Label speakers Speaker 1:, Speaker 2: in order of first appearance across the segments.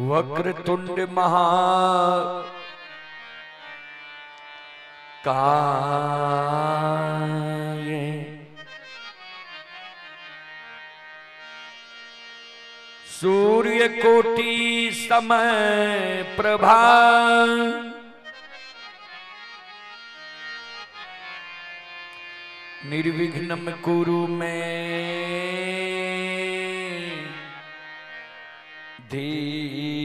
Speaker 1: वक्रतुंड महा काय सूर्य कोटि समय प्रभा निर्विघ्नं कुरु मे देव।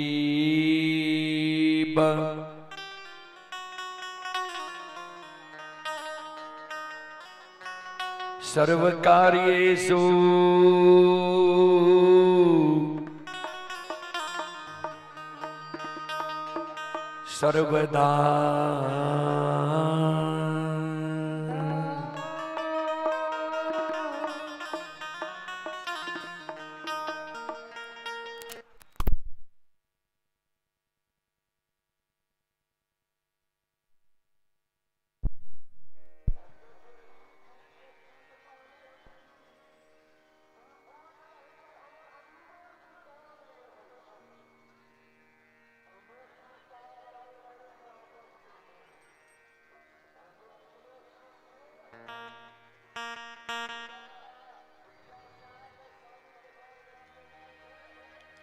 Speaker 1: सर्वकार्येषु सर्वदा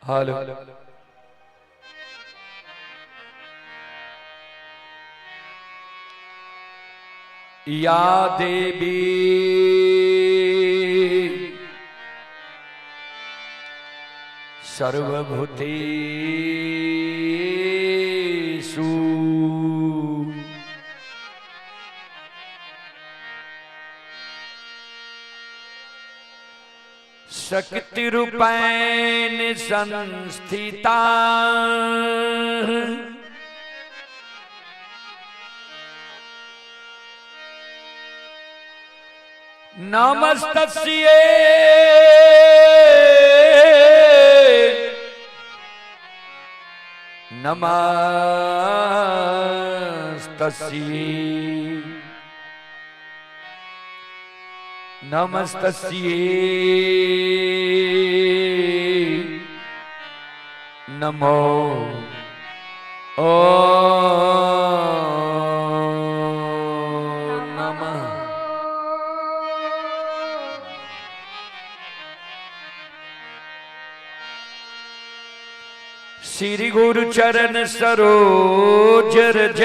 Speaker 1: हेलो। या देवी सर्वभूतेषु शक्तिरूपेण संस्थिता नमस्तस्यै नमस्तस्यै नमस्तस्यै नमो ओ नमः। श्री गुरु चरण सरोज रज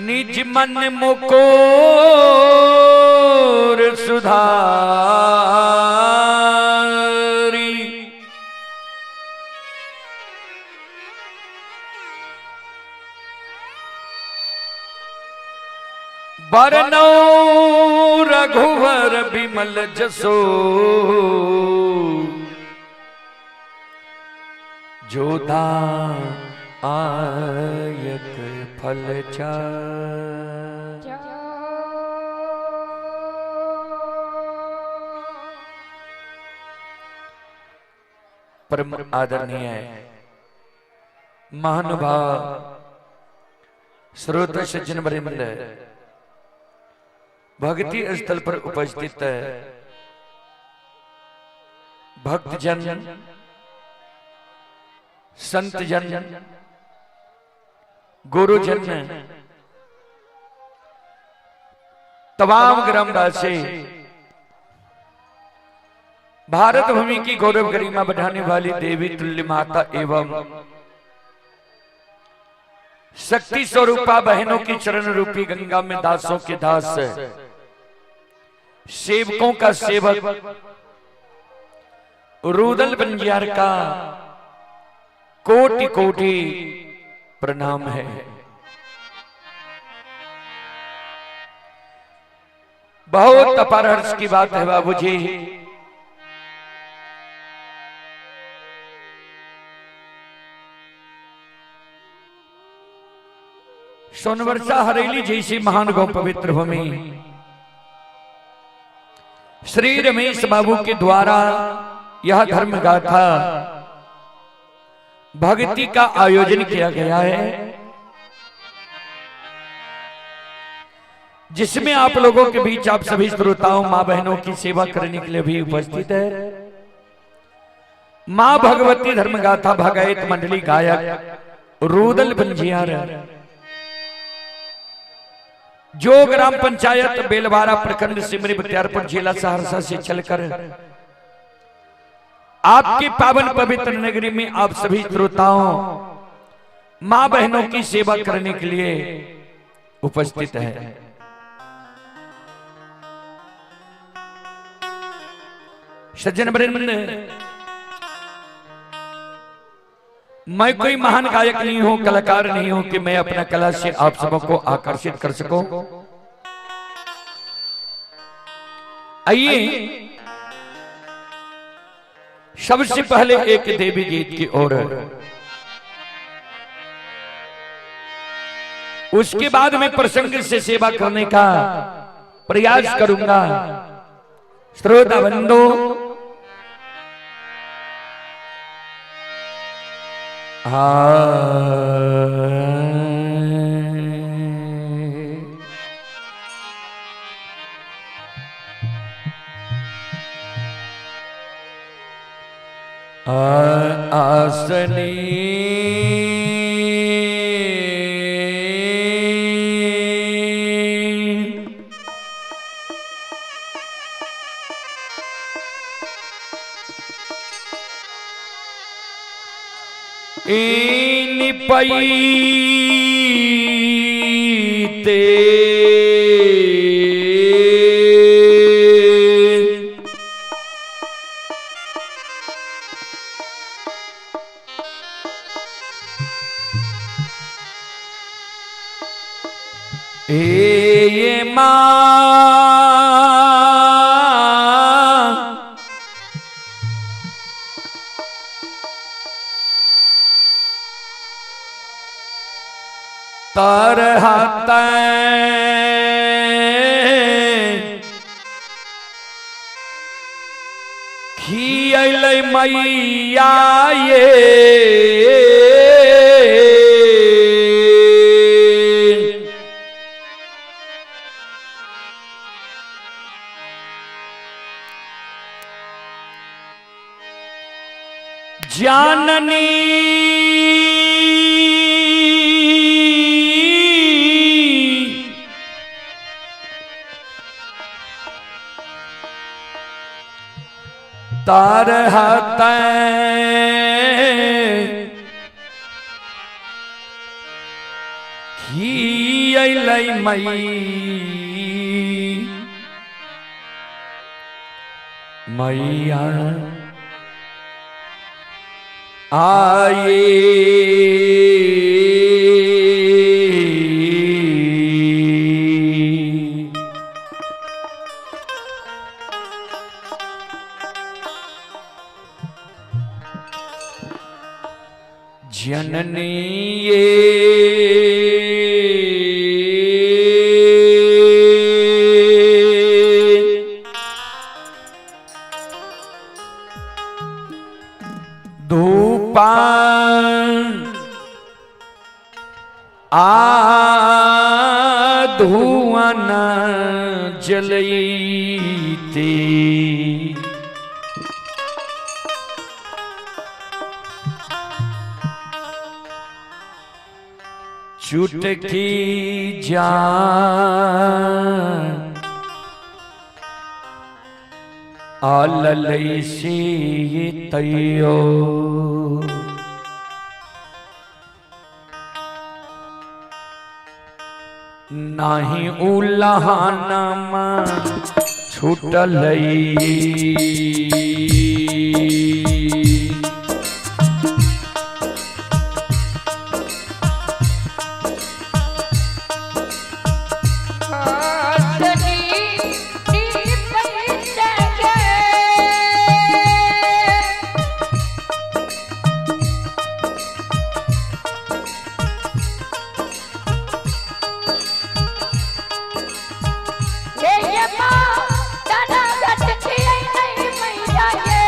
Speaker 1: निज मन मुकोर सुधारी बरनौ रघुवर बिमल जसो जोधा आयक फल चार। परम आदरणीय महानुभाव श्रोत सज्जन वृंद, भक्ति स्थल पर उपस्थित भक्तजन, संतजन, गुरुजन, तमाम ग्रामवासी, भारत भूमि की गौरव गरिमा बढ़ाने वाली देवी तुल्य माता एवं शक्ति स्वरूपा बहनों की चरण रूपी गंगा में दासों के दास, सेवकों का सेवक रुदल बंजार का कोटि कोटि प्रणाम है। बहुत अपार हर्ष की बात है बाबूजी, सोनवर्षा हरेली जैसी महान गौ पवित्र भूमि श्री रमेश बाबू के द्वारा यह धर्म गाथा भक्ति का आयोजन किया गया है। जिसमें आप लोगों के बीच आप सभी श्रोताओं मां बहनों की सेवा करने के लिए भी उपस्थित है मां भगवती धर्मगाथा भगैत मंडली गायक रूदल पंजियार, जो ग्राम पंचायत बेलवारा प्रखंड सिमरी बख्तियारपुर जिला सहरसा से चलकर आपकी पावन पवित्र नगरी में आप सभी श्रोताओं मां बहनों की सेवा करने के लिए उपस्थित है। सज्जन वृंद, मैं कोई महान गायक नहीं हूं, कलाकार नहीं हूं कि मैं अपना कला से आप सबको आकर्षित कर सकूं। आइए सबसे पहले एक देवी गीत की ओर, उसके बाद मैं प्रसंग से सेवा करने का प्रयास करूंगा। श्रोता बंधु, आसनी ते ए मां तरहत खियल मैया ये जाननी तरहत खियल मैया आए जननी ये धूपान आ धुआं जलईते चुटकी जान आललई से तैयो नाही उलहाना छूटलई।
Speaker 2: ये माँ दादा गट खियाई नहीं मैया ये।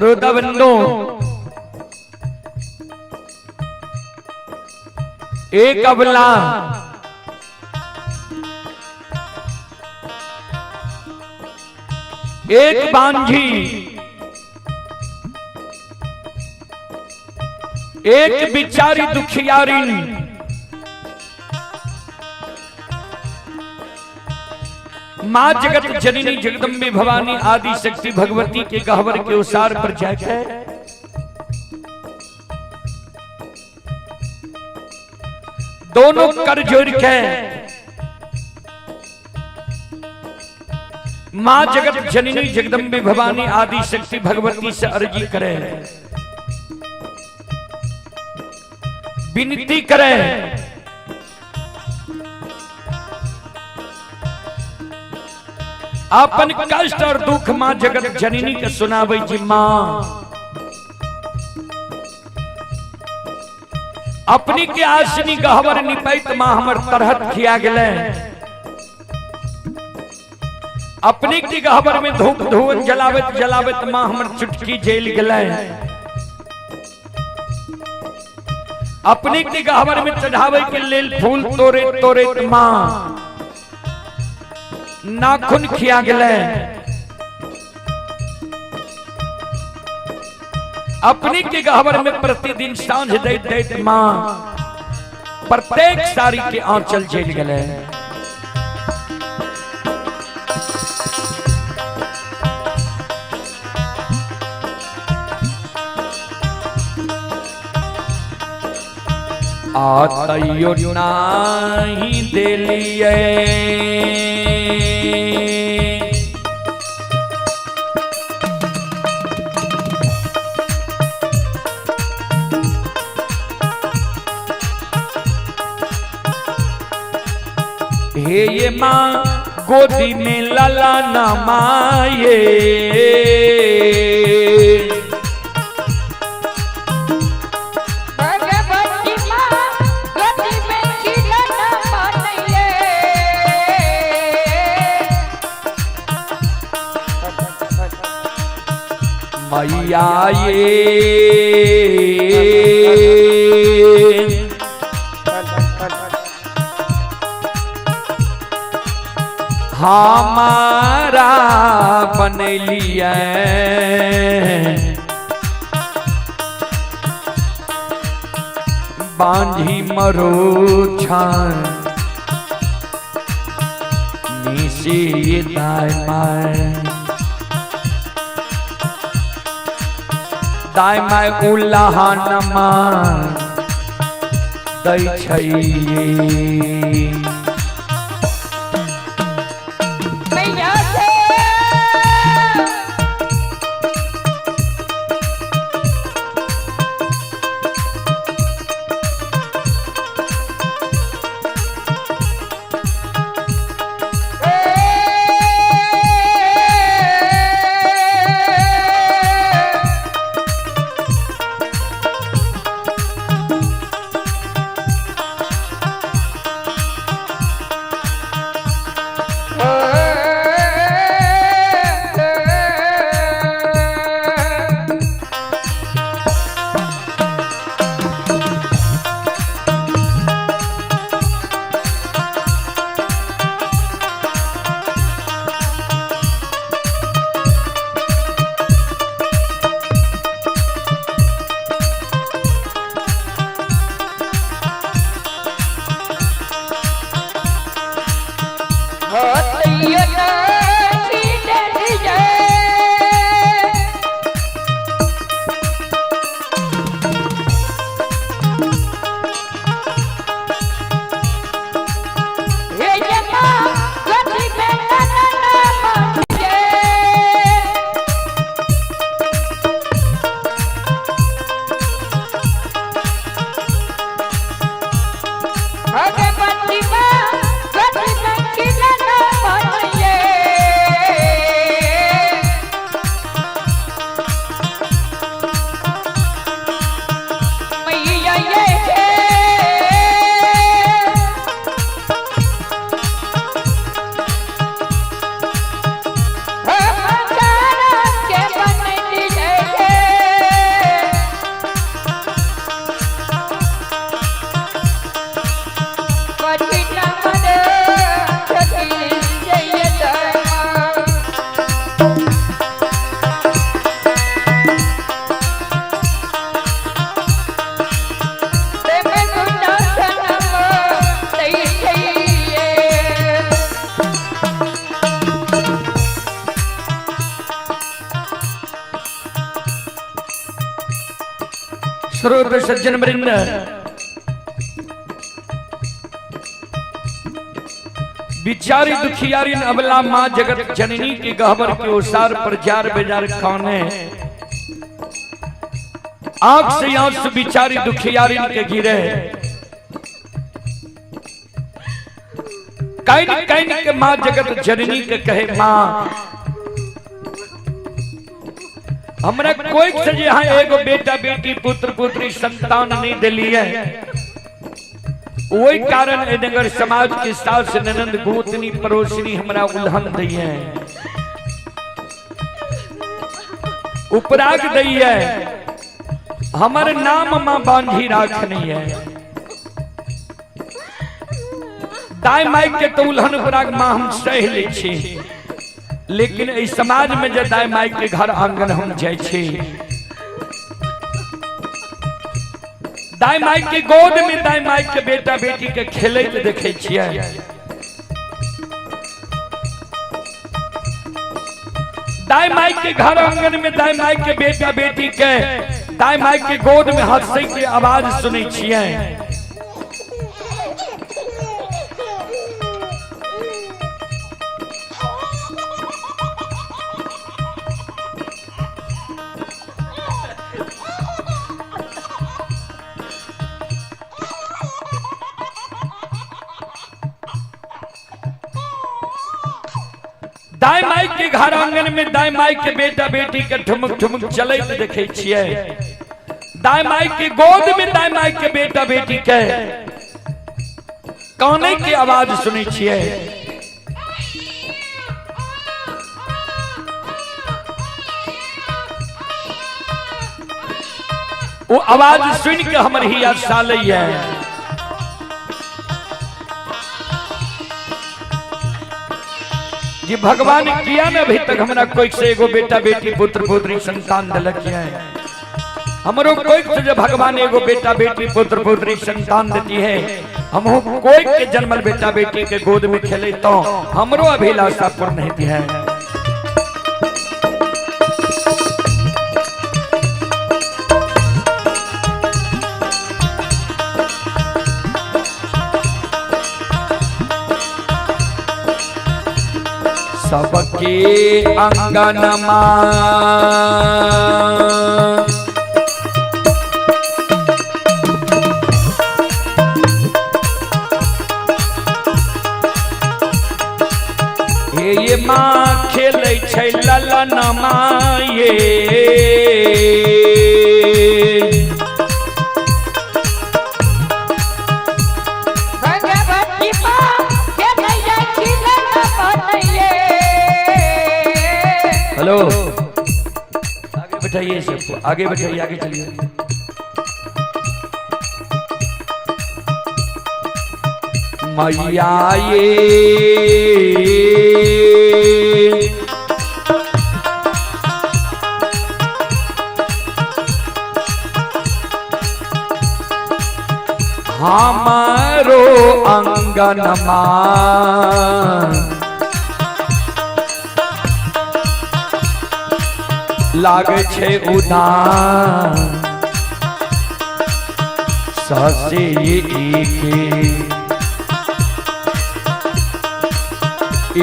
Speaker 1: श्रोता बंधु, एक अबला एक बांझी एक बिचारी दुखियारी मां जगत जननी जगदम्बे भवानी आदि शक्ति भगवती के गहवर के उसार पर जाकर दोनों कर जोड़ के मां जगत जननी जगदम्बे भवानी आदि शक्ति भगवती से अर्जी करे, विनती करे। अपन कष्ट और दुख मां जगत जननी के सुनावे जी। मां अपनी के आसनी गहवर निपैत मां हमर तरहत खिया गेले। अपनी के गहवर में धूप धुअन जलावत जलावत मां हमर चुटकी जेल गेले। अपनी के गहवर में चढ़ावे के लेल फूल तोड़े तोड़े मां नाखून खिया गेले। अपनी के गहवर में प्रतिदिन सांझ दैत दैत मां प्रत्येक साड़ी के आंचल जेल गेले। आ तैयो नाही देलिए हे ये माँ गोदी में लला न माये।
Speaker 2: भगवती माँ गोदी में खिलौना बनैये।
Speaker 1: मैया ये हमारा बनलिए बांझी मरो छान निशी दाय my दाय my उल्लाह नमा दै छै।
Speaker 2: मैया से
Speaker 1: श्रोत सज्जन वृंद, बिचारी दुखियारी अबला माँ जगत जननी के गहबर के ओसार पर जार बेजार खाने, आंख से आंसू बिचारी दुखियारी के गिरे। Can can के माँ जगत जननी के कहे, माँ हमरा कोई से यहाँ एगो बेटा बेटी पुत्र पुत्री संतान नहीं दिली है, वही कारण ए नगर समाज के सास ननंद गोतनी पड़ोसनी हमरा उल्हन दी है, उपराग दी है, हमर नाम मां बांधी राखनी है। दाई माई के तो उल्हन उपराग मां हम सह लै छी, लेकिन इस समाज में जे दाई माई के घर आंगन हम जाइ छी, दाई माई के गोद में दाई माई के बेटा बेटी के खेलैत देखै छियै, दाई माई के घर आंगन में दाई माई के बेटा बेटी के दाई माई के गोद में हंसै के आवाज सुनै छियै। दाई माई के घर आंगन में दाई माई के बेटा बेटी के ठुमक ठुमक चलैत देखै छियै, दाई माई के गोद में दाई माई के बेटा बेटी के काने के आवाज सुनै छियै। वो आवाज सुन के हमर हिया सालैया। जी भगवान किया ने अभी तक हमरा कोई से एगो बेटा बेटी पुत्र पुत्री संतान दिलक है, हमरो कोई से जब भगवान एगो बेटा बेटी पुत्र पुत्री संतान देती है, हम कोई के जन्मल बेटा बेटी के गोद में खेले तो हमरो अभिलाषा पूर्ण होती है। सबके अंगनमा हे ये माँ खेलै छै ललनमा ये,
Speaker 2: भगवती माँ खेलैया खिलौना बनैये।
Speaker 1: हेलो, आगे बैठाइए सबको, आगे बैठाइए, आगे चलिए। मैया ये हमारो अंगनमा लागे छे उदान ससे एके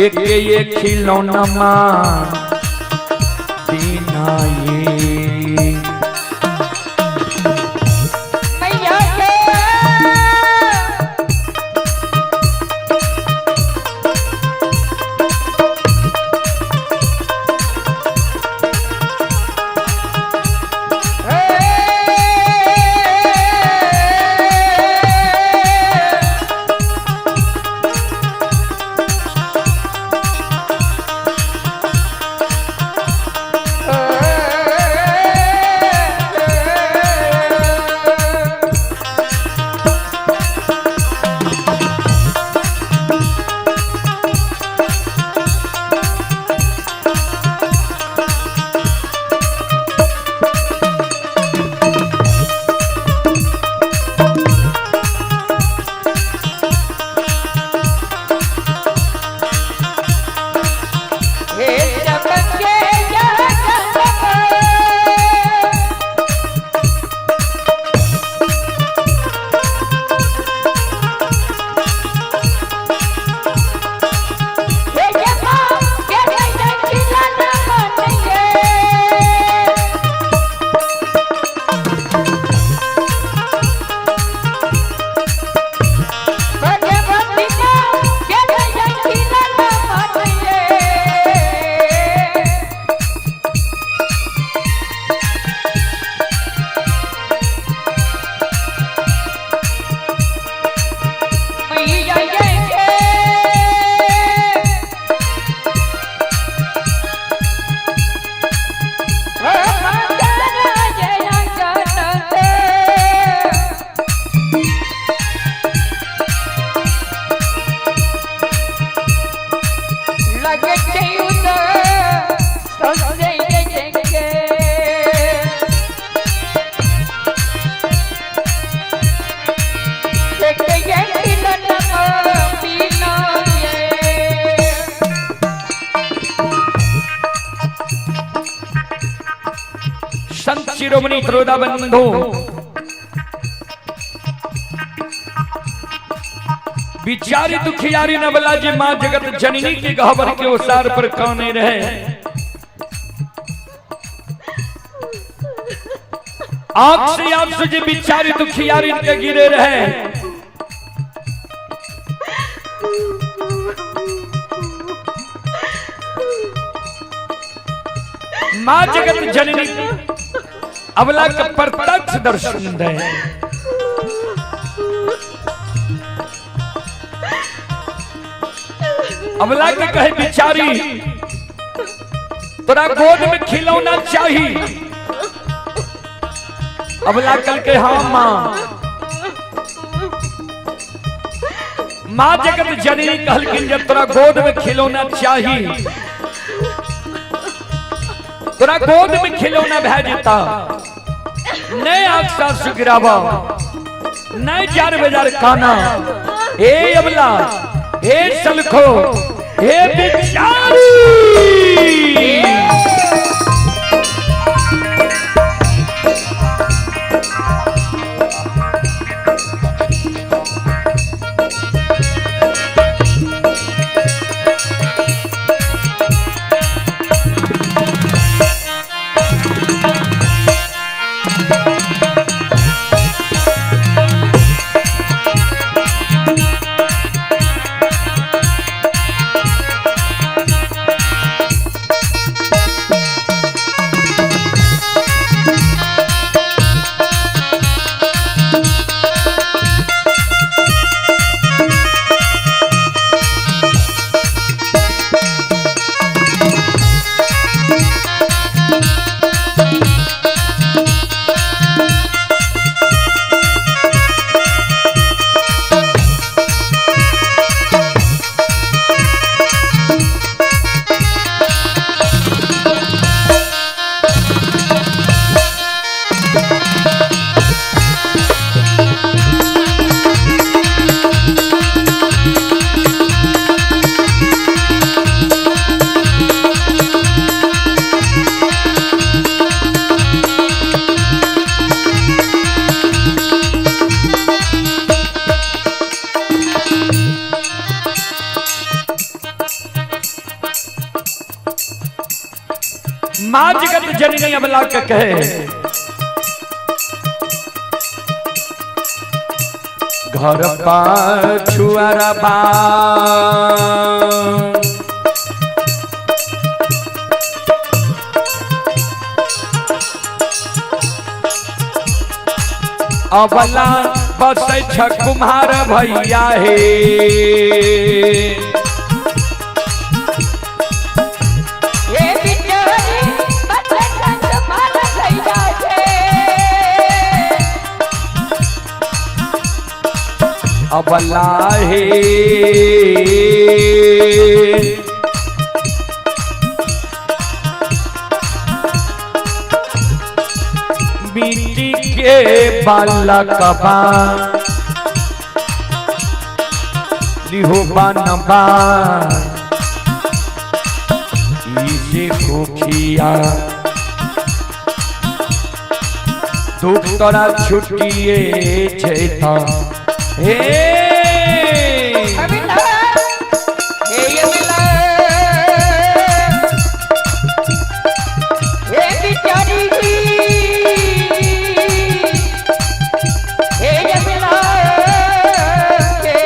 Speaker 1: एक ये खिलौना दीना ये।
Speaker 2: मैया के
Speaker 1: शिरोमणि त्रोदा बंधु बिचारी दुखियारी नवला जी माँ जगत जननी के गहबर के ओसार पर काने रहे। आंख से आंसू जी बिचारी दुखियारी के गिरे रहे। माँ जगत जननी अबला के प्रत्यक्ष दर्शन दे। अबला के कहे बिचारी तोरा गोद में खिलौना चाहिए। अबला कल के हाँ माँ। माँ जगत जननी कहलखिन जब तोरा गोद में खिलौना चाहिए, तोरा गोद में खिलौना भै जेता, नहीं आंख सासु गिरावा, नहीं जार बाजार काना। हे अबला, हे सलखो, हे बिचारी। माँ जगत जननी अबला के कहे घर पाछुअरबा अबला बसै छ कुम्हार भैया हे।
Speaker 2: हे बिचारी बसै छ कुम्हार भैया हे।
Speaker 1: अबला हे मिट्टी के बालकबा लिहो बनबा इसे खुखिया दुख तोरा छुटिए जेता हे।
Speaker 2: हे बिचारी हे यमला हे।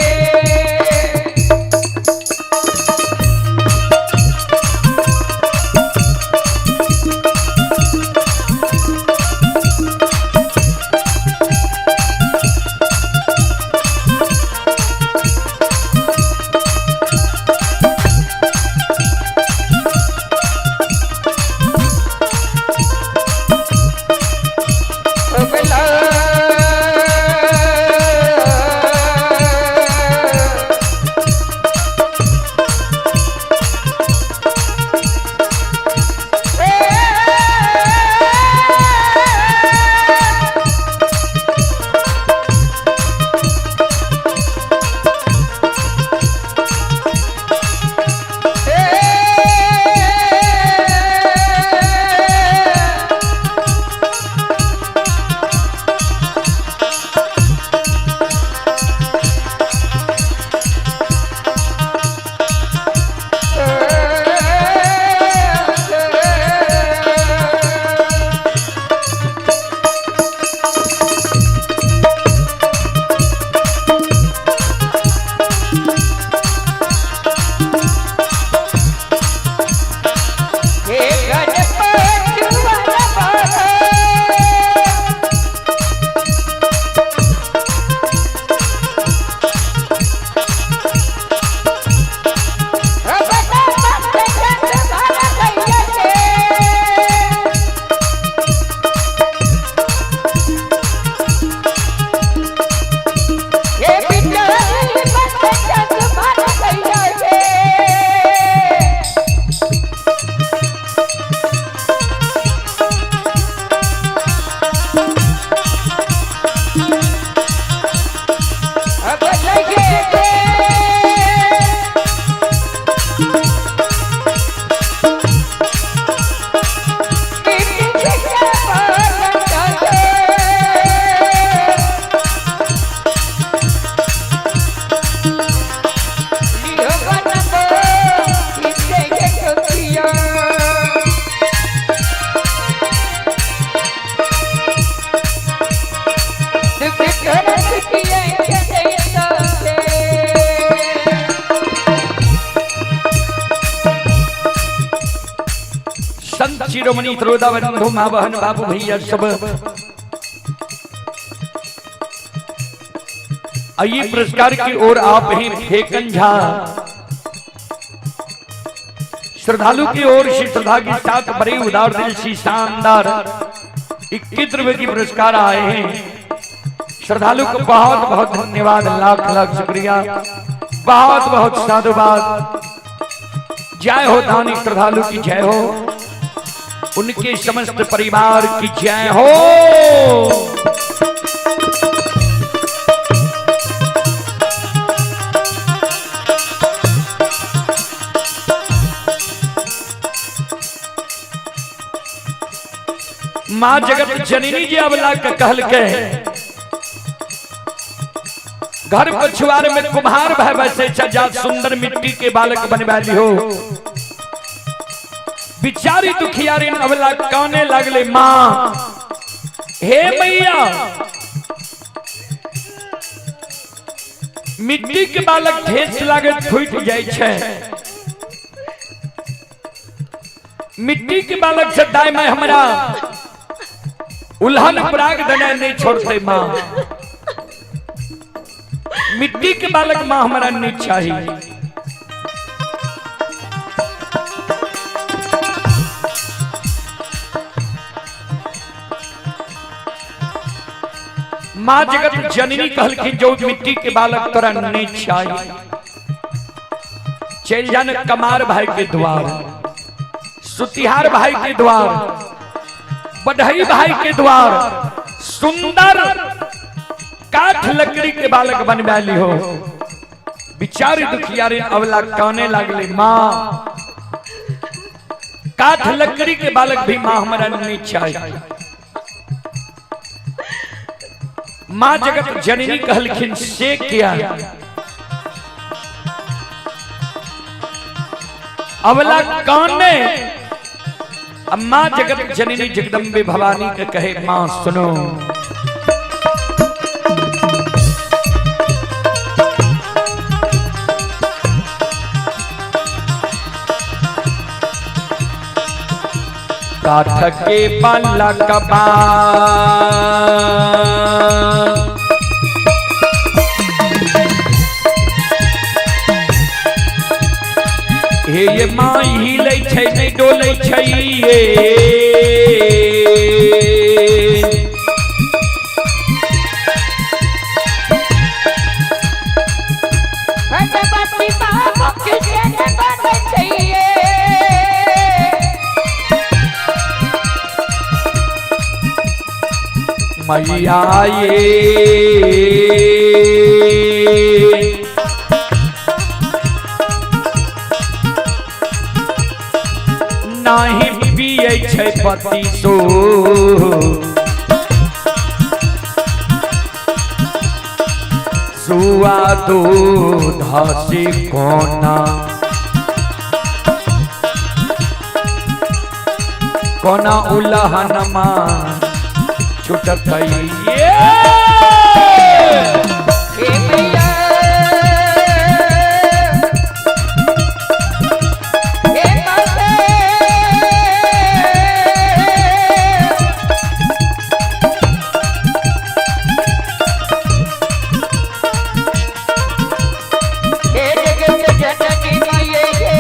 Speaker 1: शिरोमणि श्रोता बंधु माँ बहन बाबू भैया सब, आइए पुरस्कार की ओर आप ही फेकन झा श्रद्धालु की ओर से श्रद्धा के साथ बड़े उदार दिल से शानदार 21 रुपए की पुरस्कार आए हैं। श्रद्धालु को बहुत बहुत धन्यवाद, लाख लाख शुक्रिया, बहुत बहुत साधुवाद। जय हो दानी श्रद्धालु की जय हो, उनके समस्त परिवार की जय हो। माँ जगत जननी जी अबला के कहल के घर पछुआर में कुम्हार भय बसे जा सुंदर मिट्टी के बालक बनवा लिहो। बिचारी दुखियारी अबला काने लगले, माँ हे मैया मिट्टी के बालक ठेस लागे फूट जाय छै, मिट्टी के बालक से दाय में हमरा उल्हन पराग देने नहीं छोड़ते माँ, मिट्टी के बालक माँ हमारा नहीं चाहिए। माँ जगत जननी कहलखिन जो मिट्टी के बालक तोरा नहीं चाहिए, चल जान कमार भाई के द्वार, सुतिहार भाई के द्वार, बढ़ई भाई के द्वार, सुंदर काठ लकड़ी के बालक बनवा लिहो। बिचारी दुखियारी अवला काने लागले, माँ काठ लकड़ी के बालक भी माँ हमारा नहीं चाहिए। माँ जगत जननी कहलखिन से क्या अवला काने। अब माँ जगत जननी जगदम्बे भवानी के कहे, माँ सुनो, काठ के बालकबा हे ये माँ हिले छै नहीं डोलै छै ये,
Speaker 2: भगवती बाबू किशन बन चाहिए।
Speaker 1: मैया ये नाही पियै छै पति सो, सुआ दूध से कोना कोना उलहनमा छुटत ये।
Speaker 2: हे मैया हे माता, हे जगत जननी माये हे,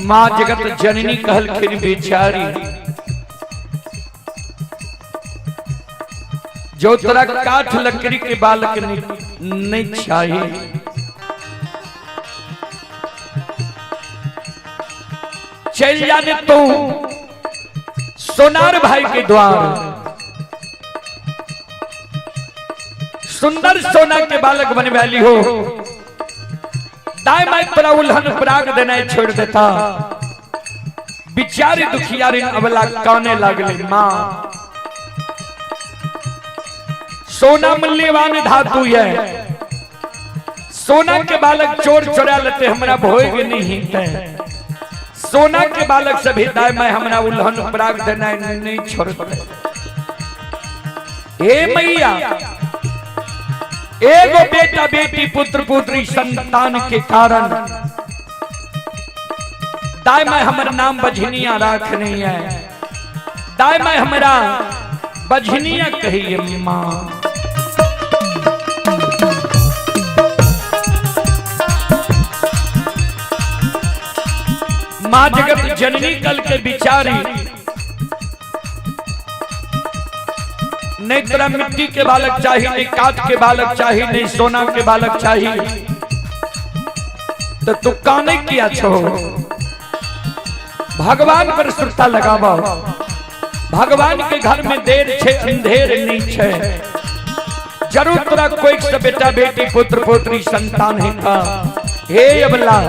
Speaker 1: माँ जगत जननी कहलखिन बेचारी जो तोरा काठ लकड़ी के बालक नहीं चाहिए, चल जाने तू सोनार भाई के द्वार, सुंदर सोना के बालक बनवाली हो, दाएं माई तोरा उल्हन पराग देना छोड़ देता। बिचारी दुखियारी अबला काने लागले, मां सोना मूल्यवान धातु है, सोना के बालक चोर चोरा लेते हमरा भोग नहीं है, सोना के बालक से भी दाएं माई हमरा उल्हन पराग देना नहीं छोड़ते। हे मैया, एगो बेटा बेटी पुत्र पुत्री संतान के कारण दाई माई हमर नाम बझनिया राखनी है, दाई माई हमरा बझनिया कहिए माँ। माँ जगत जननी कल के बिचारी नहीं तोरा मिट्टी के बालक चाहिए, नहीं काठ के बालक चाहिए, नहीं सोना के बालक चाहिए, तो तू काने किया छो? भगवान पर सुरता लगावा, भगवान के घर में देर छे अंधेर नहीं छे, जरूर तोरा कोई से बेटा बेटी पुत्र पुत्री संतान है का। हे अबला,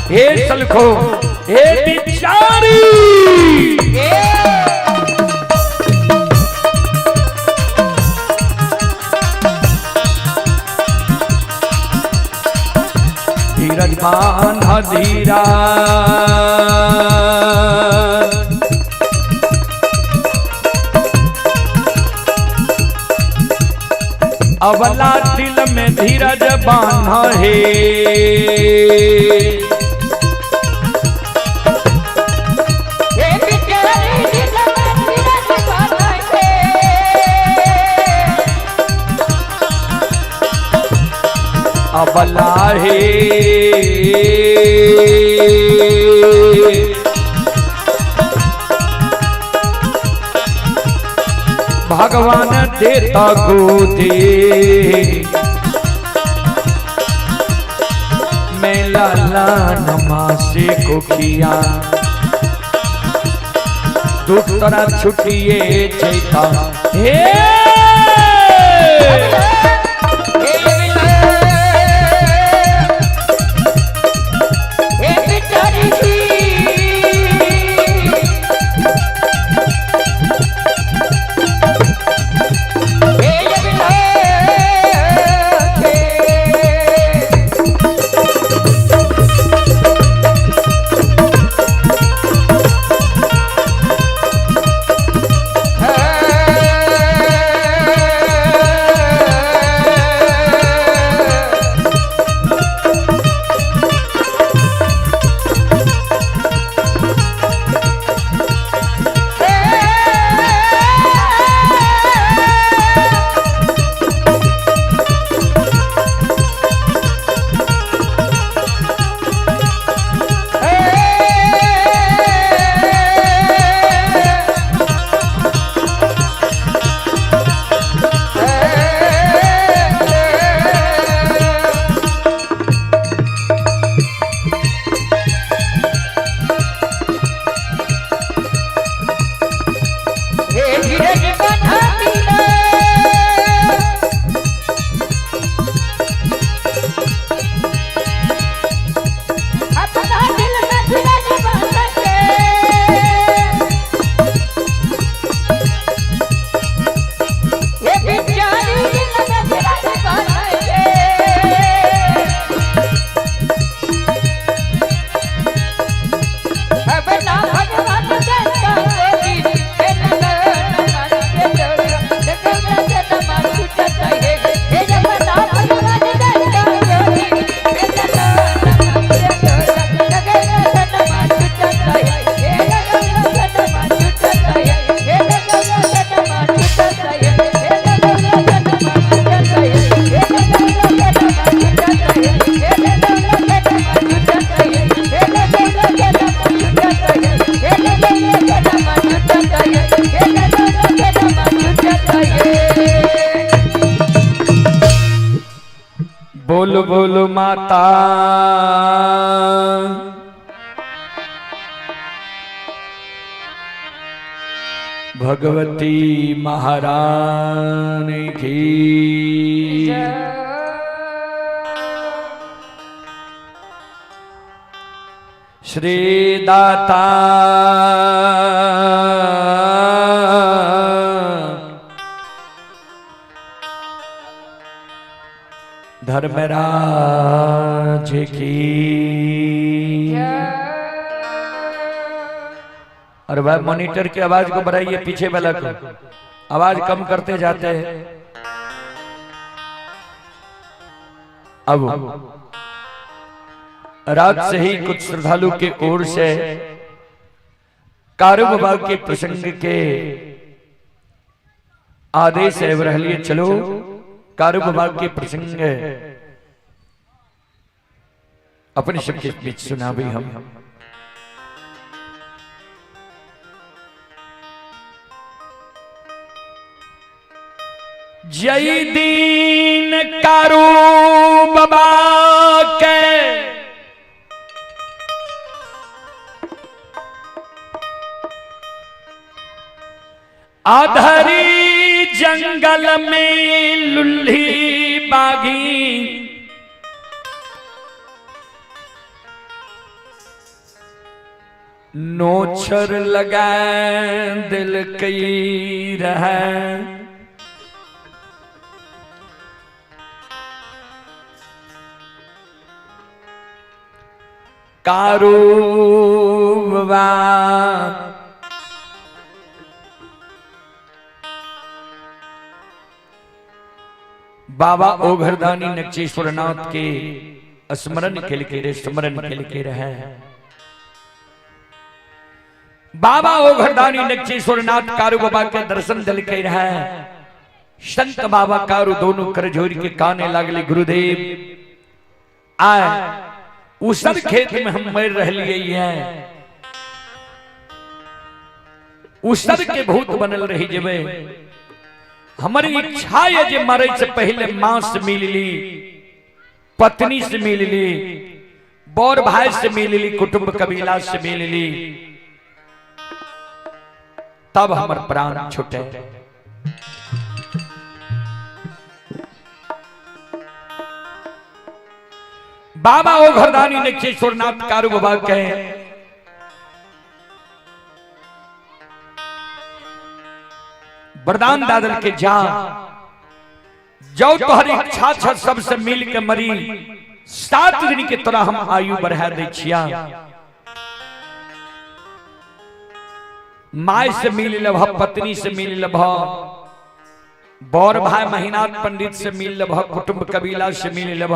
Speaker 1: हे सलखो, हे बिचारी, धीरज बांध धीरा, अबला दिल में धीरज बांध हे, अबला हे, भगवान देता गोदे, मैं लाला नमासे को किया, दुख तोरा छुटिए चैता। हे बोलो माता भगवती महारानी की। श्री दाता धर्मराज की। और वह मॉनिटर की आवाज को बढ़ाइए, पीछे वाला को आवाज कम करते जाते हैं। अब रात से ही कुछ श्रद्धालु के ओर से कारू बाबा के प्रसंग के आदेश है, रहलिए चलो कारू बाबा के प्रसंग अपने सबके बीच सुनाबी हम। जय दीन कारू बाबा के आधरी जंगल में लुल्ही बागी नोछर लगा दिल कई रहा। कारू बाबा बाबा ओघरदानी नक्षेश्वरनाथ के स्मरण के के स्मरण के के रहे। बाबा ओघरदानी नक्षेश्वरनाथ कारू बाबा के दर्शन दिल के रहे। संत बाबा कारू दोनों कर जोड़ के काने लागले, गुरुदेव आए उसर खेत में हम मर रहे हैं, उसर के भूत बनल रही जेबे। हमारी इच्छा है जे मरे से पहले मां से मिल ली, पत्नी से मिल ली, बौर भाई से मिल ली, कुटुंब कबीला से मिल ली, तब हमर प्राण छूटे। बाबा ओ घरदानी नक्षेश्वरनाथ कारू बाबा कहे वरदान दादल के जा जो तोहर इच्छा छ सबसे मिल के मरी, 7 दिन के तोरा हम आयु बढ़ा दे छिया। My से मिल लभ, पत्नी से मिल लभ, बौर भाई महिनाथ पंडित से मिल लभ, कुटुंब कबीला से मिल लभ,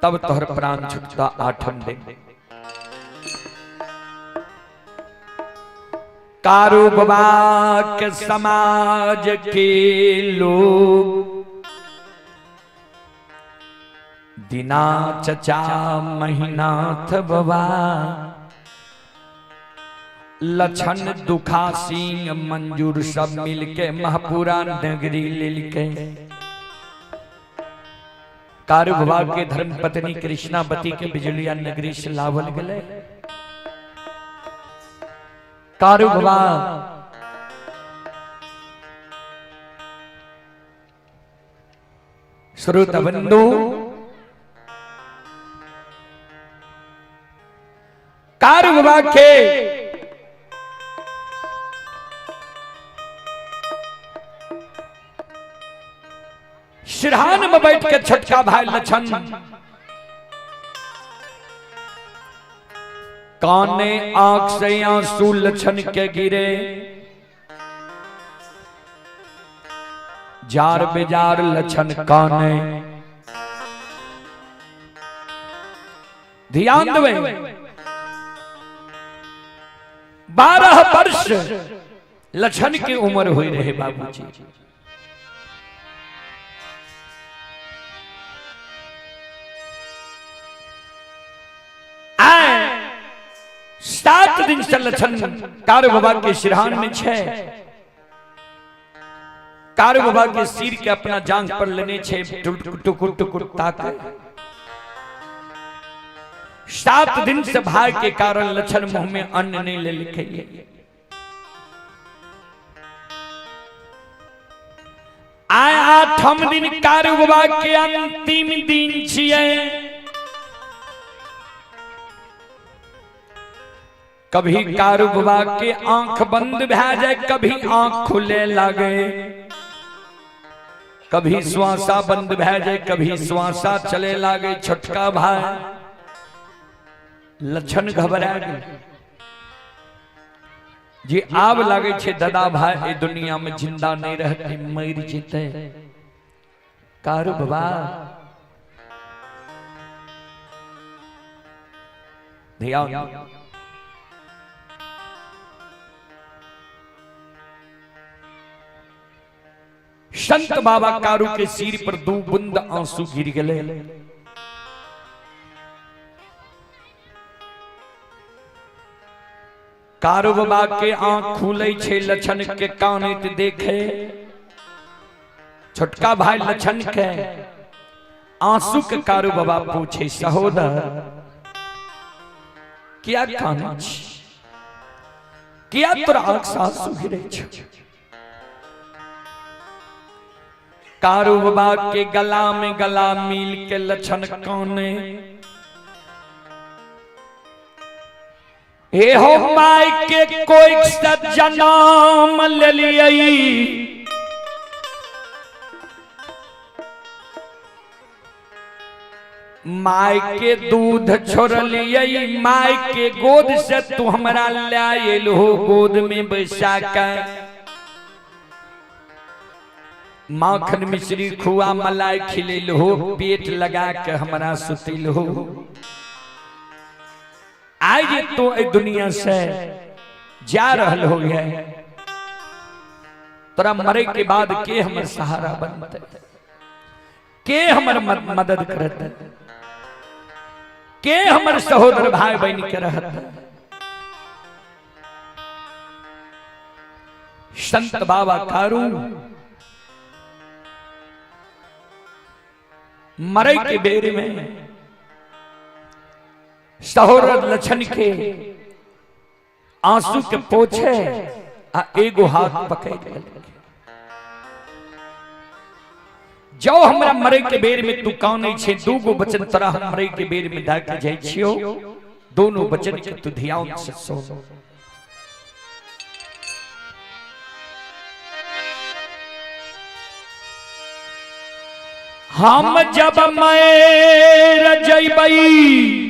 Speaker 1: तब तोहर प्राण छुटता 8 दिन। कारू बाबा के समाज के लोग दिना चचा महिनाथ बाबा लछन दुखा सिंह मंजूर सब मिलके महपुरा नगरी लिलके। कारू बाबा के धर्म पत्नी कृष्णावती के बिजलिया नगरी से लावल गए। कारू बाबा श्रोता बंधु कारू बाबा के सिरहान में बैठ के छोटका भाई लछन काने आंख से आंसू लछन के गिरे, जार बेजार लछन काने। ध्यान देवे, 12 वर्ष लछन की उम्र हुई रहे बाबूजी। आए 7 दिन से लछन कारू बाबा के सिरहान में छे। कारू बाबा के सिर के अपना जांग पर लेने छे, टुकुर टुकुर ताक। 7 दिन से भाई के कारण लक्षण मुंह में अन्न नहीं ले लिखे। आय 8म दिन कारू बाबा के अंतिम दिन छिए। कभी कारू बाबा के आंख बंद भै जाए, कभी आंख खुले लगे, कभी श्वासा बंद भै जाए, कभी श्वासा चले लागे। छोटका भाई लक्षण घबरा गए जे आब लागे छे दादा भाई ए दुनिया में जिंदा नहीं रहते, मर जेते। कारू बाबा ध्यान, संत बाबा कारू के सिर पर 2 बूंद आंसू गिर गए। कारू बाबा के आंख खुले छे, लक्षण के कानित देखे। छोटका भाई लक्षण के आंसू के कारू बाबा पूछे, सहोदर क्या काने छी, क्या तोरा आंख से आंसू गिरे छो? कारू बाबा के गला में गला मिल के लक्षण काने, हे हो my के कोई जन्म ले लियई, my के दूध छोड़ लियई, my के गोद से तू हमरा लायल हो, गोद में बैसा के माखन मिश्री खुआ मलाई खिलेल हो, पेट लगा के हमरा सुतिल हो। आज तो ए दुनिया से जा रहल हो गए, तोरा मरे के बाद के हमर सहारा बनते, के हमर मदद करते, के हमर सहोदर भाई बहन के रहत। संत बाबा कारू मरे के बेर में सहोदर लक्षण के आंसू के पोछे आ एगो हाथ पकड़ ले। जो हमरा मरे के बेर में तू कानै छे, 2 वचन तोरा हम मरे के बेर में दऽ के जाइ छियो, दोनों वचन के तू ध्यान से सुन। हम जब मर जइबई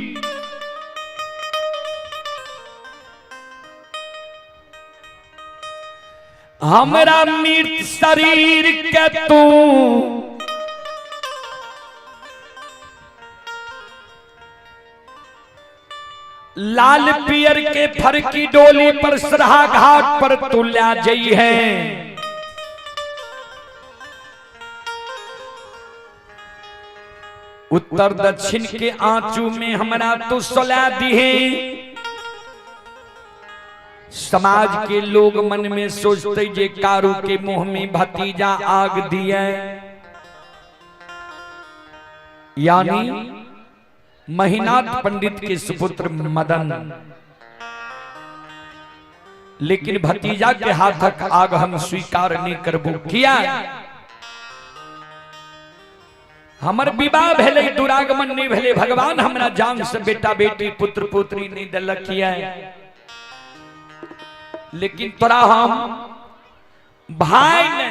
Speaker 1: हमरा मृत शरीर के तू लाल पियर के फरकी डोली पर सरहा घाट पर तू ला जई है। उत्तर दक्षिण के आंचू में हमरा तू सुला दिहे। समाज के लोग मन में सोचते जे कारू के मुंह में भतीजा आग दिए, यानी महिनाथ पंडित के सुपुत्र मदन, लेकिन भतीजा के हाथक आग हम स्वीकार नहीं करबो। किया हमर विवाह भेले, दुरागमन नहीं भेले, भगवान हमरा जान से बेटा बेटी पुत्र पुत्री नहीं दिलक, लेकिन तोरा हम भाई ने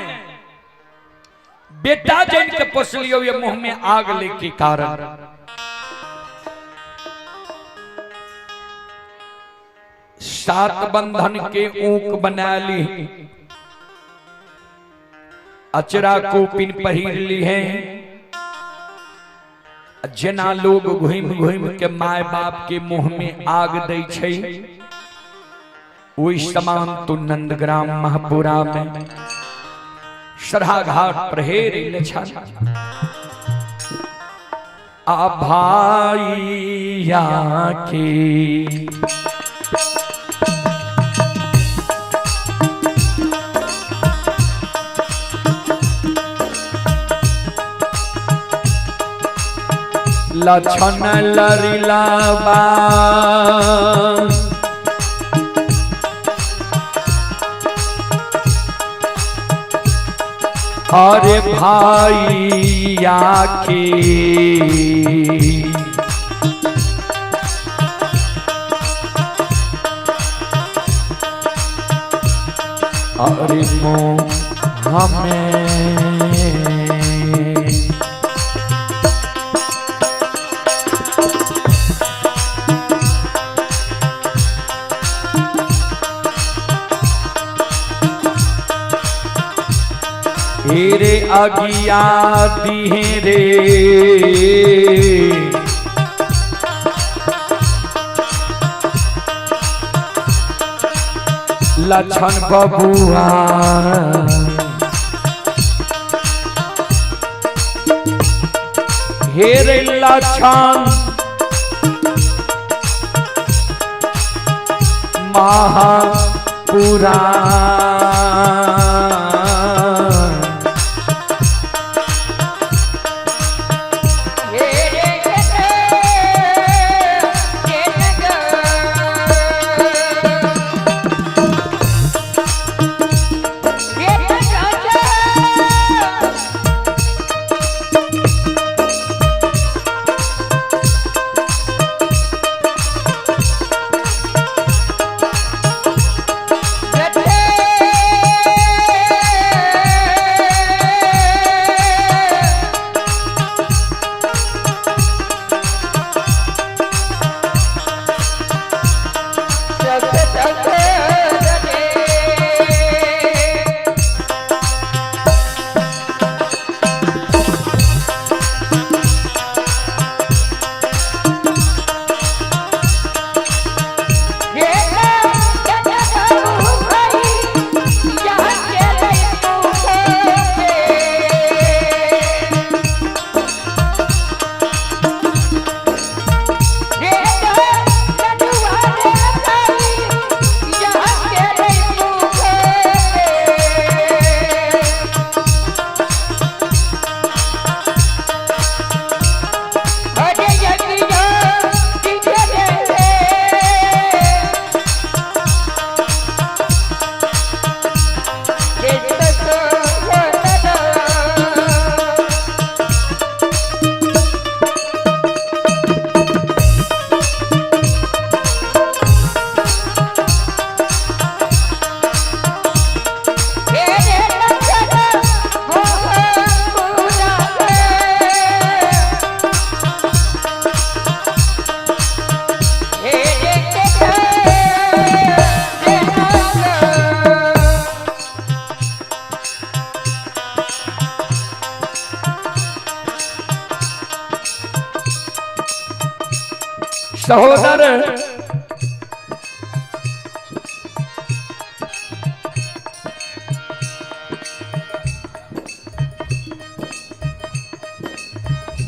Speaker 1: बेटा जन के पोसलियो ये मुंह में आग ले के कारण। सात बंधन के ऊक बना ली, अचरा को पिन पहिर ली है, जना लोग घूम घूम के my बाप के मुंह में आग दै छै, ओहि समान तो नंदग्राम महापुरा में सरहा घाट पर हेर आ भाइया के लक्षण लरिलाबा अरे भाई आके अरे मोह हमें। हेरे अगिया दिहे रे लक्षण बबुआ हेरे लक्षण महापुरा। सहोदर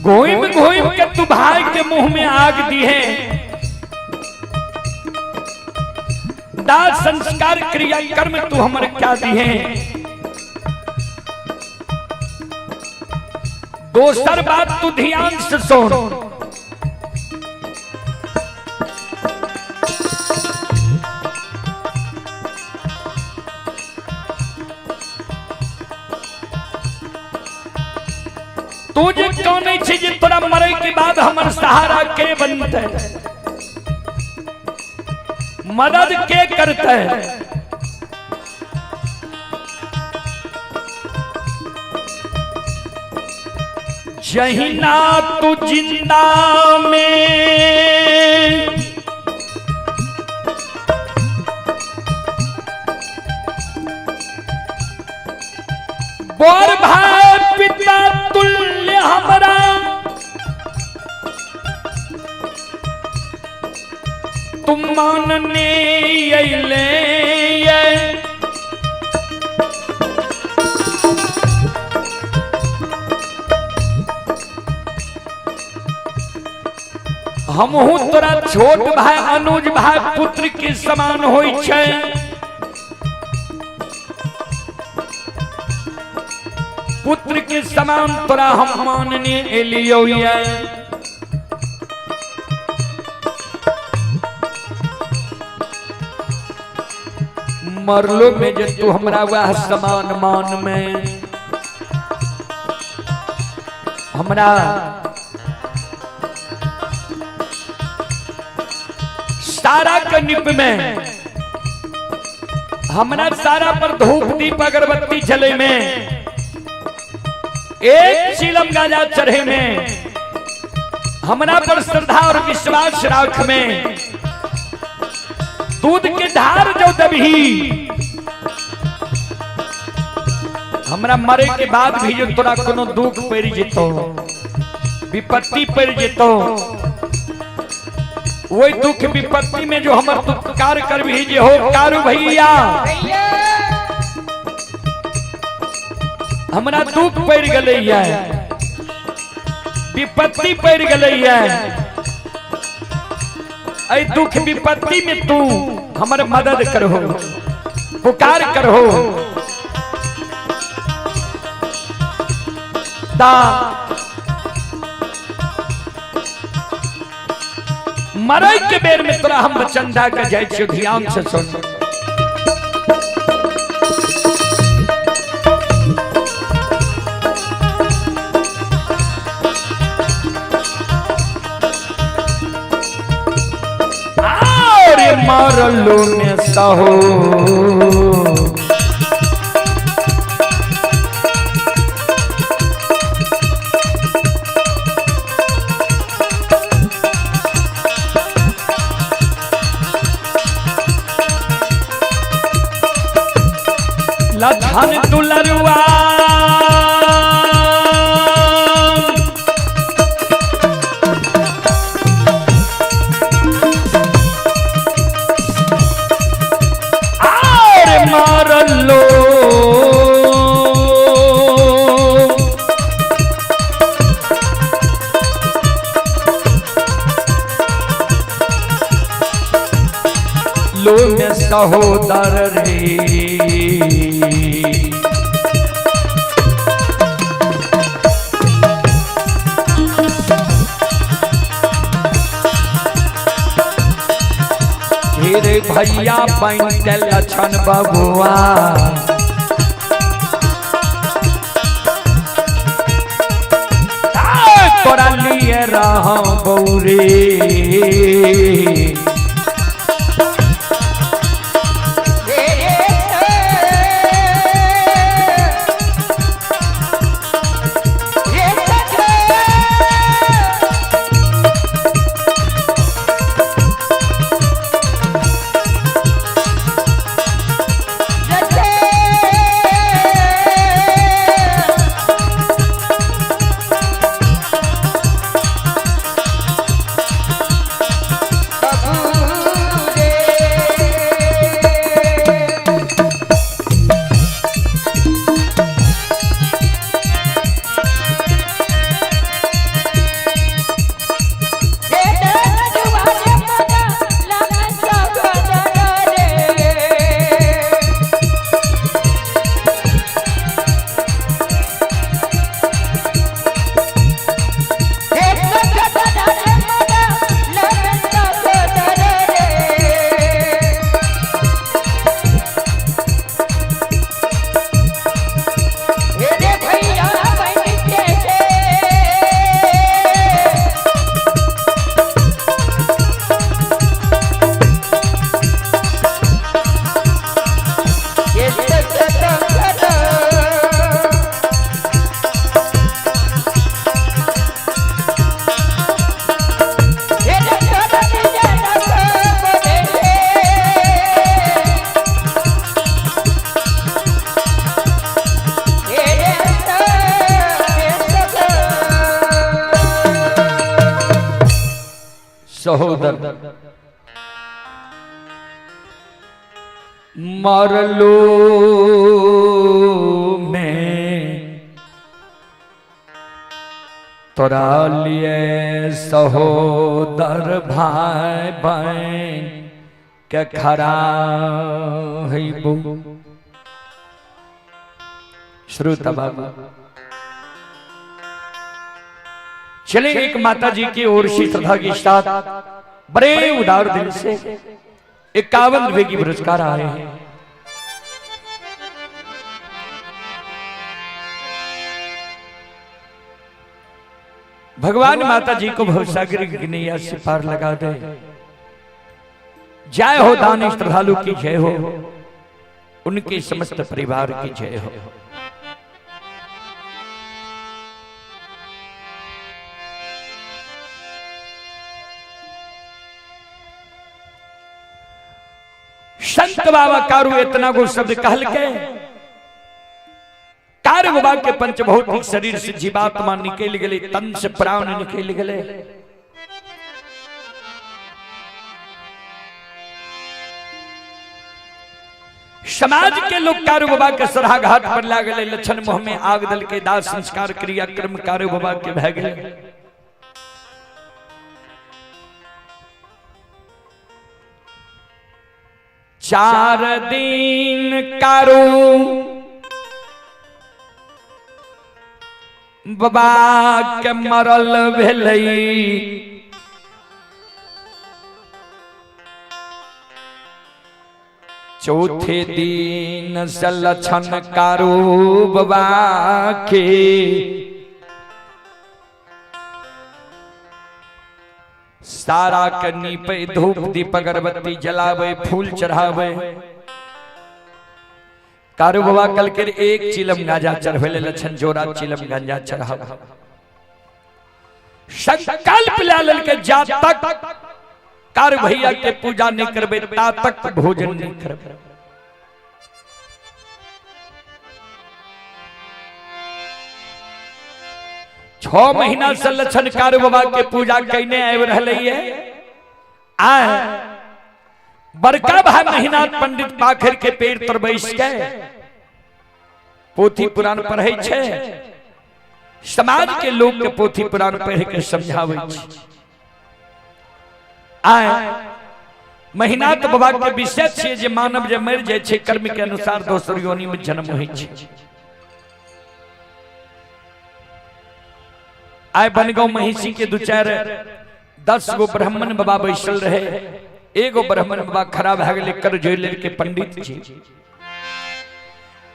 Speaker 1: घोइम घोइम के तू भाई के मुंह में आग दी है। दाह संस्कार क्रिया कर्म तू हमर क्या दी है। दोसर बात तू ध्यान से सुन। तू जे कहने छी जे तोरा मरे के बाद हमर सहारा के बनते, मदद के करते, जहिना तू जिंदा में बोर भाई पिता तुल्य हमरा तुम मानने अइले ये। हमहू तोरा छोट भाई अनुज भाई पुत्र के समान होई छै। पुत्र के समान तोरा हम मानने एलियो ये। मरलो में जे तू हमरा वह समान मान में हमरा सारा के निप में हमरा सारा पर धूप दीप अगरबत्ती जले में एक चिलम गाजा चढ़े में हमरा पर श्रद्धा और विश्वास राख में दूध के धार जो दबही हमरा मरे के बाद भी जो तोरा कोनो दुख पड़ जेतो, विपत्ति पड़ जेतो, वही दुख विपत्ति में जो हमर उपकार करबही जे हो कारू भैया हमरा दुख पड़ गले है, विपत्ति पड़ गले है, ऐ दुख विपत्ति में तू हमर मदद करहो, पुकार करहो। दा मरे के बेर में तोरा हम वचन दे के जाइ छियौ, ध्यान से सुन। मरलो में सहो लखन दुलरुआ मारलो लो में सहोदर रे रे भैया पैंटल लक्षण बबुआ तोरा लिए रह बौरे सहोदर मरलो में तोरा लिए सहोदर भाई बहन के खड़ा है। श्रोता बाबा चले एक माता जी की ओर से श्रद्धा के साथ बड़े उदार दिल से 51 रुपए की पुरस्कार आए हैं। भगवान माता जी को भवसागर की नैया से पार लगा दे। जय हो दानी श्रद्धालु की जय हो, उनके समस्त परिवार की जय हो। संत बाबा कारू इतना गो शब्द कहल के कार बाबा के पंचभौतिक शरीर से जीवात्मा निकल गए, तन से प्राण निकल गए। समाज के लोग कारू बाबा के सरहा घाट पर लागल, लक्षण मुंह में आग दल के दाह संस्कार क्रिया कर्म कारू बाबा के भय गए। 4 दिन कारू बाबा के मरल भेलै, चौथे दिन से लक्षण कारू बाबा के सारा के नीपे, धूप दीप अगरबत्ती जलावे, फूल चढ़ावे। कारू बाबा कल के एक चिलम गांजा चढ़वे, लक्षण जोड़ा चिलम गांजा चढ़ावे। संकल्प ला लेल के जा तक कार भैया के पूजा नहीं करबे ता तक भोजन नहीं करबे। 6 महीना से लक्षण कार बाबा के पूजा कैने आबि रहलै है। आय बड़का भाई महीना पंडित पाखर के पेड़ तर बैस के पोथी पुराण पढ़ै छै, समाज के लोग के पोथी पुराण पढ़ के समझाबै छै। आय महीनाथ बाबा के विषय छियै जे मानव जे मरि जाइ छै कर्म के अनुसार दोसर योनि में जन्म होइ छै। आय बनगांव महिषी के 2-4-10 गो ब्राह्मण बाबा बैसल रहे, एगो ब्राह्मण बाबा खड़ा भए गेलै कर जोड़ि लेलकै पंडित जी।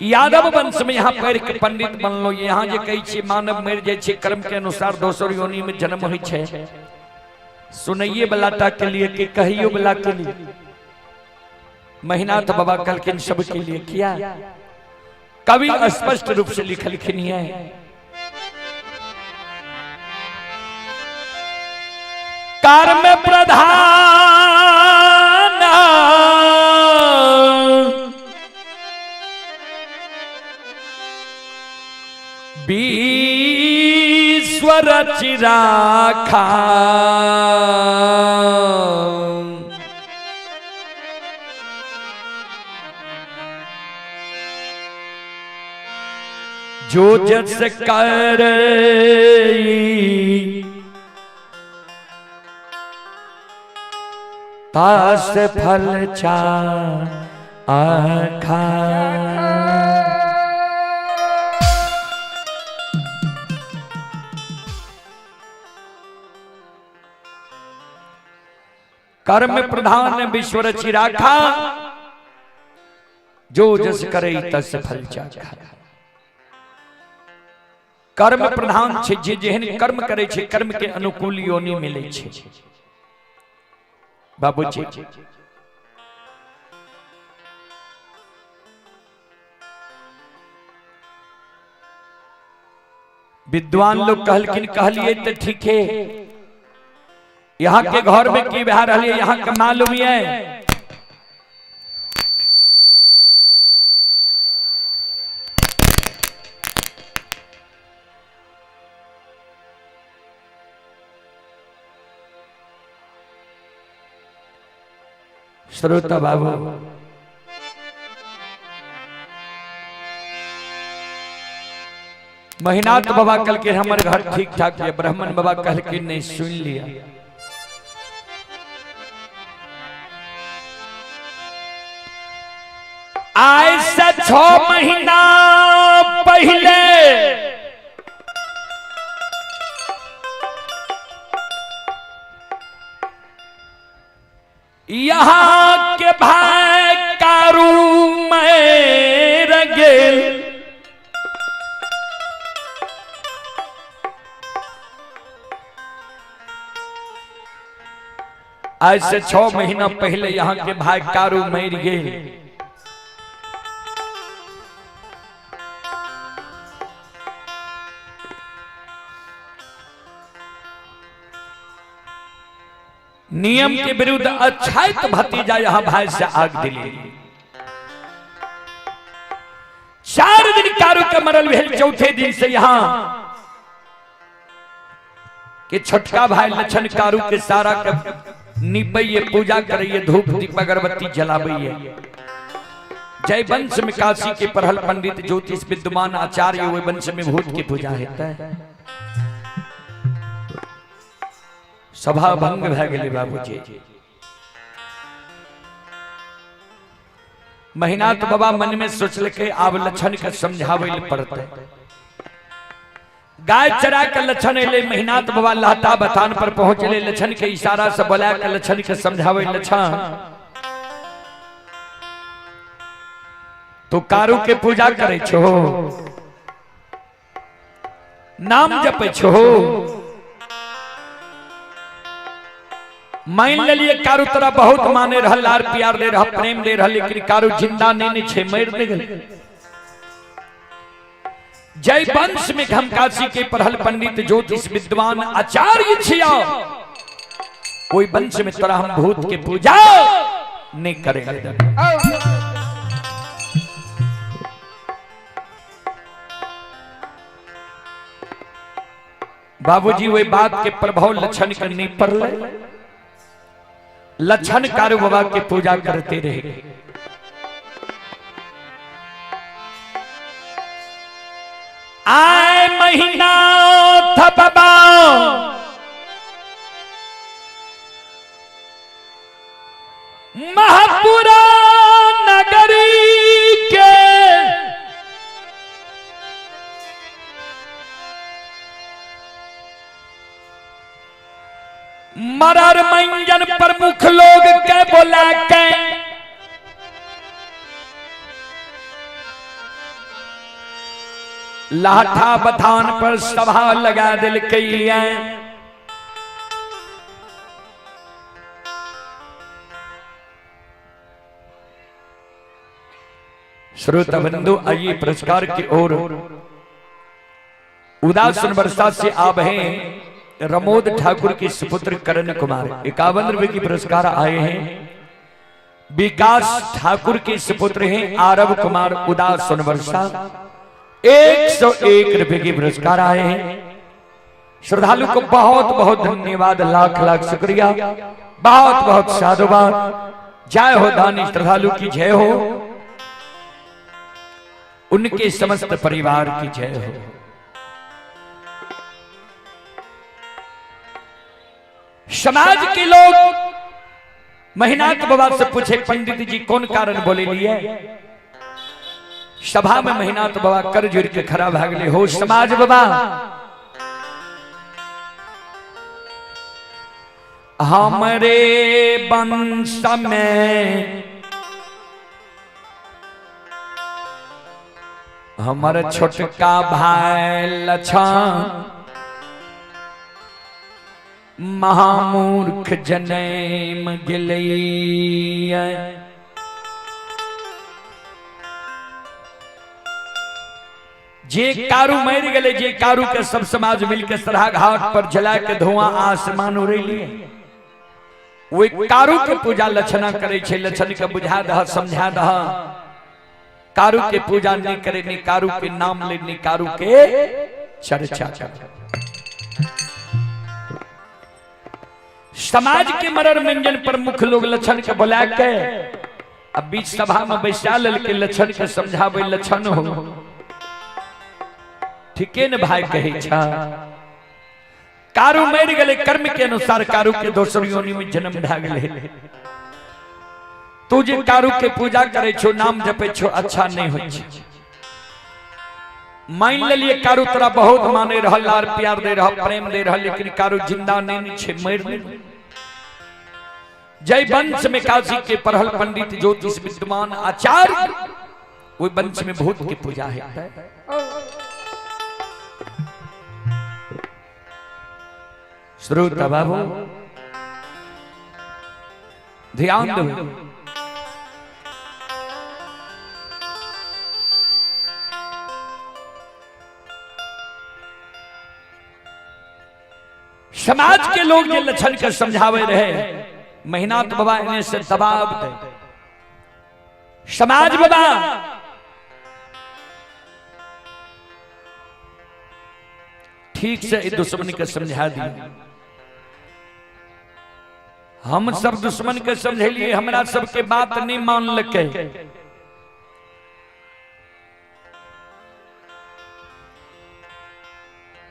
Speaker 1: यादव वंश में यहाँ पढ़ के पंडित बनलो, यहाँ जे कहै छियै मानव मरि जाइ छै कर्म के अनुसार दोसर योनि में जन्म होइ छै, सुनैये वाला टा के लिए कि कहियो वाला के लिए? महिनाथ बाबा कहलखिन सबके लिए। किया कवि स्पष्ट रूप से लिखलखिन है, कर्म प्रधान विश्व रचि राखा, जो जस कर तास फल चा आखा। कर्म प्रधान विश्व रचि राखा, जो जस करे तस फल चाखा। कर्म प्रधान छे, जे जेहन कर्म करे छे कर्म के अनुकूल योनि मिले छे। बाबूजी विद्वान लोग कहलखिन कहलिए तो ठीक है, यहाँ के घर में की भा रही है यहाँ के मालूम है। श्रोता बाबू महिनाथ बाबा कल के हमारे घर ठीक ठाक है, ब्राह्मण बाबा कल के नहीं सुन लिया। आज से 6 महीना पहले यहाँ के भाई कारू में गेल, आज से 6 महीना पहले यहाँ के भाई कारू मर गेल। नियम के विरुद्ध अछैत भतीजा यहाँ भाई से आग दिली। 4 दिन कारू के मरल भेल, चौथे दिन से यहाँ के छोटका भाई लक्षण कारू के सारा के निपैये, पूजा करैये, धूप दीप अगरबत्ती जलाबैये। जय वंश में काशी के पढ़ल पंडित ज्योतिष विद्वान आचार्य ओहि वंश में भूत के पूजा हेतै। सभा भंग भए गेलै बाबूजी। महिनाथ बाबा मन में सोचलकै आब लक्षण के समझाबै लए पड़तै। गाय चरा के लक्षण एलै, महिनाथ बाबा लहटा बथान पर पहुंचले, लक्षण के इशारा से बोला के लक्षण के समझाबै लक्षण तो कारू के पूजा करे छो, नाम जपे छो, मान लेलिए कारू तोरा बहुत माने रहल, लार प्यार दे रहा, प्रेम दे रहा, लेकिन कारू जिंदा नहीं छे, मर दे गेल। जय वंश में हम काशी के पढ़ल पंडित ज्योतिष विद्वान आचार्य छिया, कोई वंश में तोरा हम भूत के पूजा नहीं करेंगे। बाबूजी वही बात के प्रभाव लक्षण के नहीं पड़ले, लक्षण कारू बाबा के पूजा करते रहे। आए महीना था बाबा महापुरा नगरी के मरर मंजन प्रमुख लोग के बोला के लाठा बथान पर सभा लगा दिल के। श्रोता बंधु आइए पुरस्कार की ओर। उदासन वर्षा से आप हैं रमोद ठाकुर के सुपुत्र करण कुमार, 51 रुपए की पुरस्कार आए हैं। विकास ठाकुर के सुपुत्र हैं आरव कुमार उदास वर्षा, 101 रुपए की पुरस्कार आए हैं। श्रद्धालु को बहुत बहुत धन्यवाद, लाख लाख शुक्रिया, बहुत बहुत साधुवाद। जय हो दानी श्रद्धालु की जय हो, उनके समस्त परिवार की जय हो। समाज के लोग महिनाथ बाबा से पूछे पंडित जी कौन कारण बोले लिए। सभा में महिनाथ बाबा कर जुड़ के खड़ा भागले हो समाज बाबा हमरे वंश में हमर छोटका भाई लक्षण महामूर्ख जनम गेलै। जे कारू मर गेलै, जे कारू के सब समाज मिलके सराह घाट पर जला के धुआं आसमान उड़ेलिए, वही कारू के पूजा लक्षणा करे छे। लक्षण के बुझा दह समझा दह, कारू के पूजा नहीं करे, नहीं कारू के नाम ले, नहीं कारू के चर्चा करे। समाज के मरर मंजन प्रमुख लोग लक्षण के बुला के अब बीच सभा में बैसा लेल के लक्षण के समझावे लक्षण हो ठीके न भाई कहे छा। कारू मर गेलै, कर्म के अनुसार कारू के दोसर योनि में जन्म भए गेलै। तू जे कारू के पूजा करे छो, नाम जपे छो, अच्छा नहीं होइ छै। मान लेलिए कारू तोरा बहुत माने रहल, लार प्यार दे रहा, प्रेम दे रहा, लेकिन कारू जिंदा नहीं छे, मर गेलै। जय वंश में काशी के पढ़ल पंडित ज्योतिष विद्वान आचार्य, वही वंश में भूत के पूजा है। श्रोता बाबू ध्यान देबै। समाज के लोग जे लक्षण के समझावे रहे, महिनाथ बाबा इन्हें से दबाव दे। समाज बाबा ठीक से ई दुश्मन के समझा दिए। हम सब दुश्मन के समझेलिए, हमरा सबके बात नहीं मानलकै।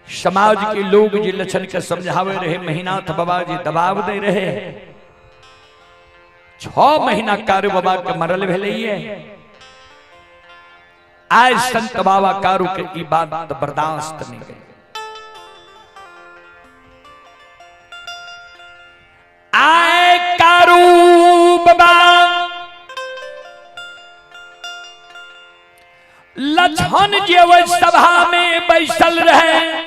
Speaker 1: समाज के लोग जे लक्षण के समझावे रहे, महिनाथ बाबा जी दबाव दे रहे। 6 महीना कारू बाबा के मरल भेलैये। आज संत बाबा कारू के ई बात बर्दाश्त नहीं गई। आए कारू बाबा लक्षण जे ओहि सभा में बैसल रहे,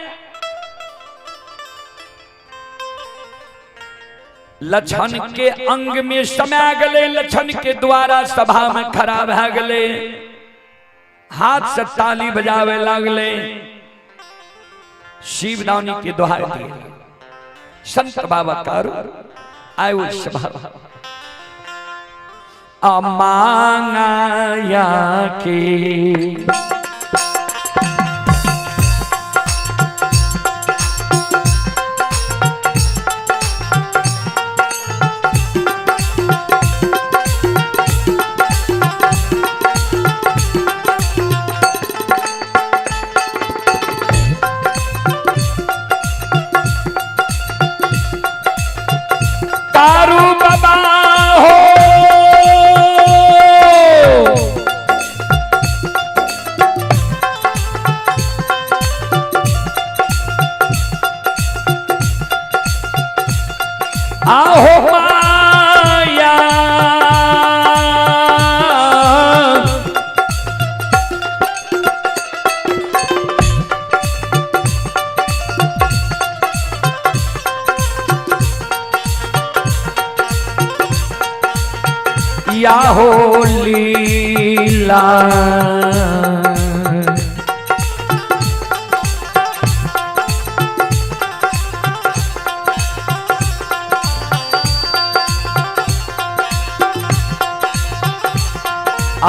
Speaker 1: लक्षण के अंग में समा गले, लक्षण के द्वारा सभा में खड़ा भए गले, हाथ से ताली बजावे लागले, शिवदानी के दुहाई दिए। संत बाबा कारू आए उस सभा अमांगाया के कारू बाबा हो, आहो माया या हो लीला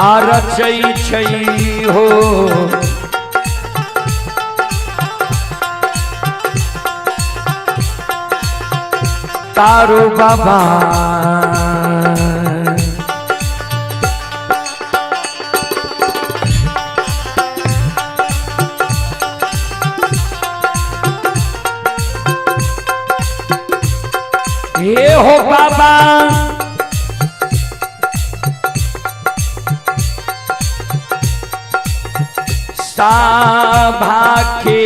Speaker 1: आरचै छै हो तारो बाबा। हे हो बाबा सभा के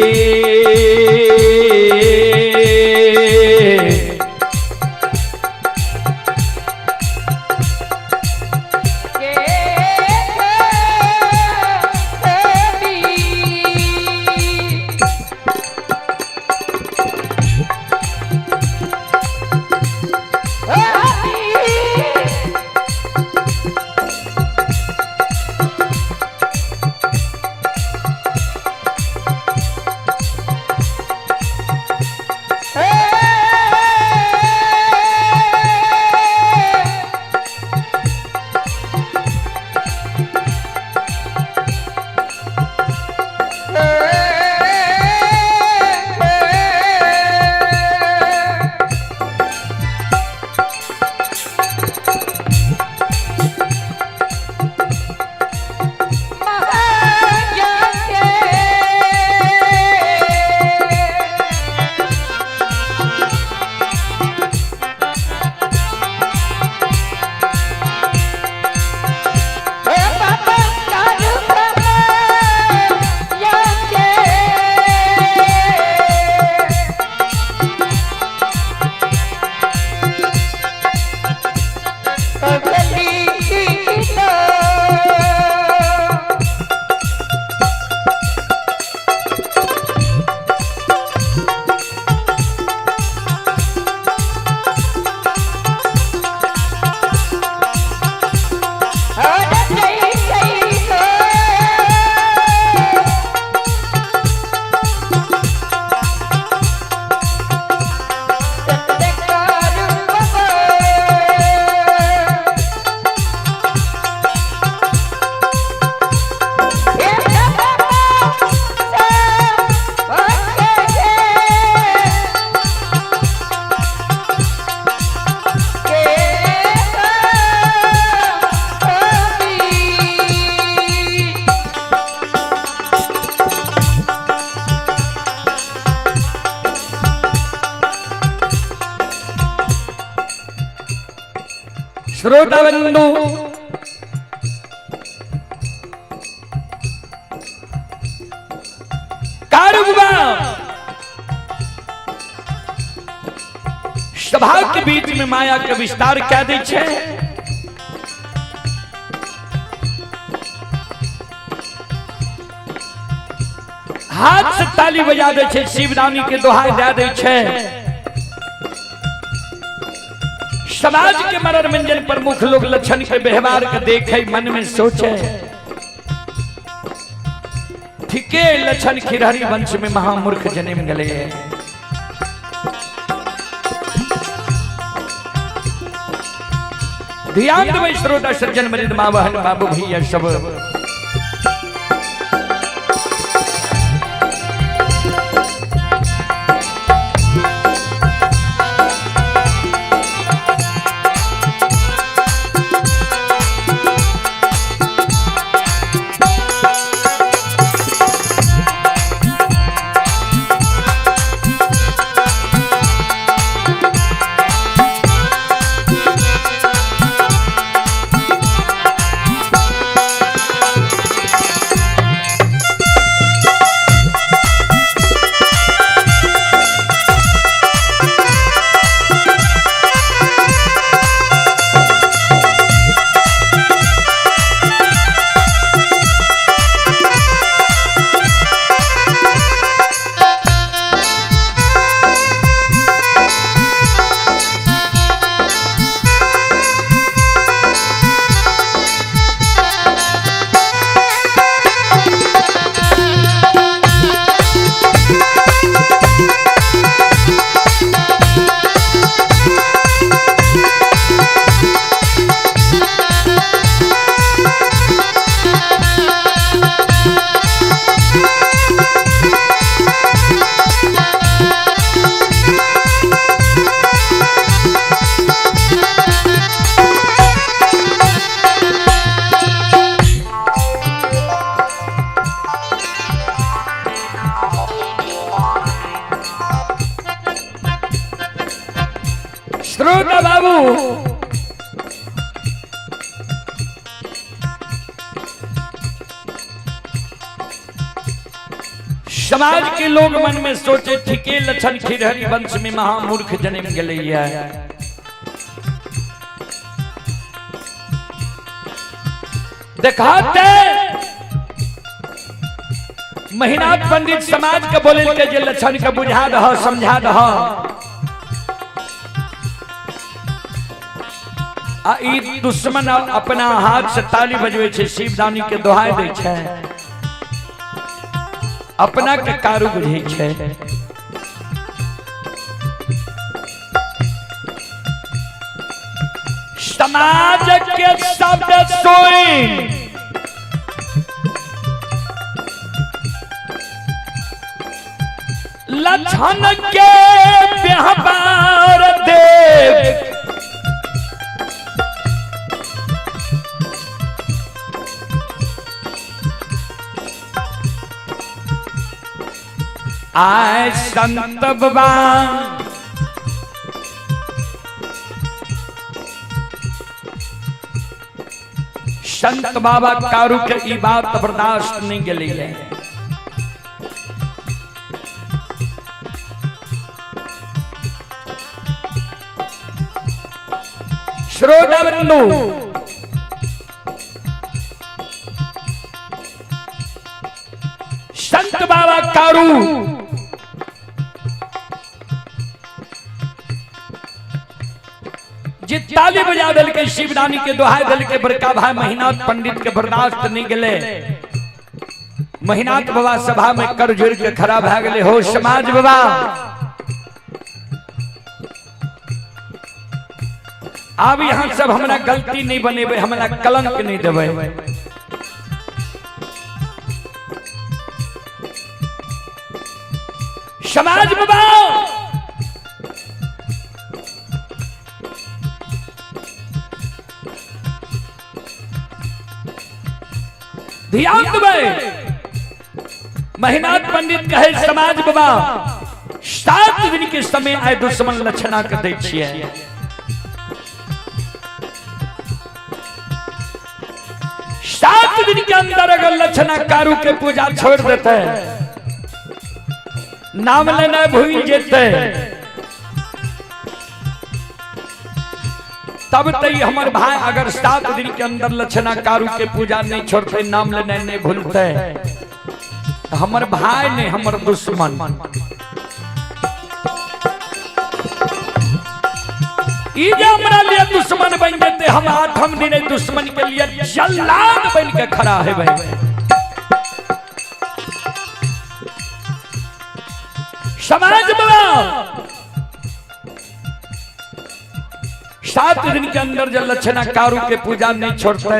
Speaker 1: श्रोता बंधु, कारुबा सभा के बीच में माया के विस्तार क्या दै छै? हाथ से ताली बजा दै छै, शिवदानी के दोहाई दे दै छै। समाज के मनोरंजन प्रमुख लोग लक्षण के व्यवहार के देखे मन में सोचे, ठीके लक्षण खिरहरी वंश में महामूर्ख जन्म गले। ध्यान देबै श्रोता सज्जन मरिद माँ बहन बाबू भैया सब। श्रोता बाबू, समाज के लोग मन में सोचे, ठीके लक्षण खिरहरी वंश में महामूर्ख जन्म गले। देखाते महिनाथ पंडित समाज के बोले के जे लक्षण के बुझा दह, समझा दह। आ ई दुश्मन अपना हाथ से ताली बजबै छै, शिवदानी के दोहाई दै छै, अपना के कारू बुझै छै। समाज के शब्द सुन लक्षण के व्यवहार देख आए संत बाबा, संत बाबा कारू के ई बात बर्दाश्त नहीं गली है। श्रोता बंधु, संत बाबा कारू जे ताली बजा दिल के, शिवदानी के दोहाई दिल के, बड़का भाई महिनाथ पंडित के बर्दाश्त नहीं गले। महिनाथ बाबा सभा में कर जोड़ के खड़ा भए गेले। हो समाज बाबा, आब यहाँ सब हमरा गलती नहीं बनेबै, हमरा कलंक नहीं देबै। समाज बाबा, ध्यान देबै। महिनाथ पंडित कहे समाज बाबा, 7 दिन के समय आए दुश्मन लक्षणा के दै छियै। 7 दिन के अंदर अगर लक्षणा कारू के पूजा छोड़ देते, नाम लेना भूल जेते, तब तई हमर भाई अगर 7 दिन के अंदर लक्षणा कारू के पूजा नहीं छोड़ते, नाम लेना नहीं भूलते, तो हमर भाई नहीं हमर दुश्मन। ई जे हमरा लिए दुश्मन बन जेते, हम 8म दिन दुश्मन के लिए जल्लाद बन के खड़ा है भाई। समाज बाबा 7 दिन के अंदर जब लक्षणा कारू के पूजा नहीं छोड़ते,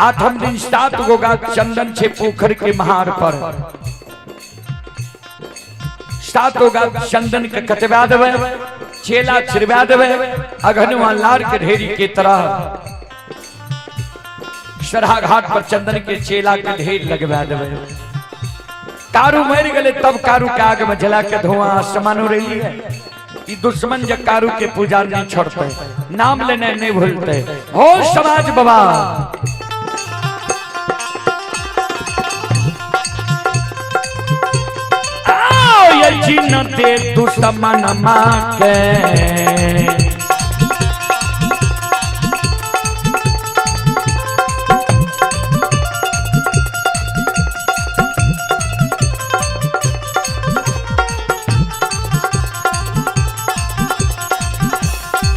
Speaker 1: 8म दिन 7 गो गाछ चंदन छे पोखर के महार पर, 7 गो गाछ चंदन के कटवा देवे, चेला छिड़वा देवे, अघनुआ लार के ढेरी के तरह सरहा घाट पर चंदन के चेला के ढेर लगवा देवे। कारू मर गए तब कारू के आग में जला के धुआं आसमान उड़ेली है। ई दुश्मन जब कारू के पूजा नहीं छोड़ते, नाम लेने नहीं भूलते। हो समाज बाबा, आओ ये चिन्हते दुश्मन माँ के,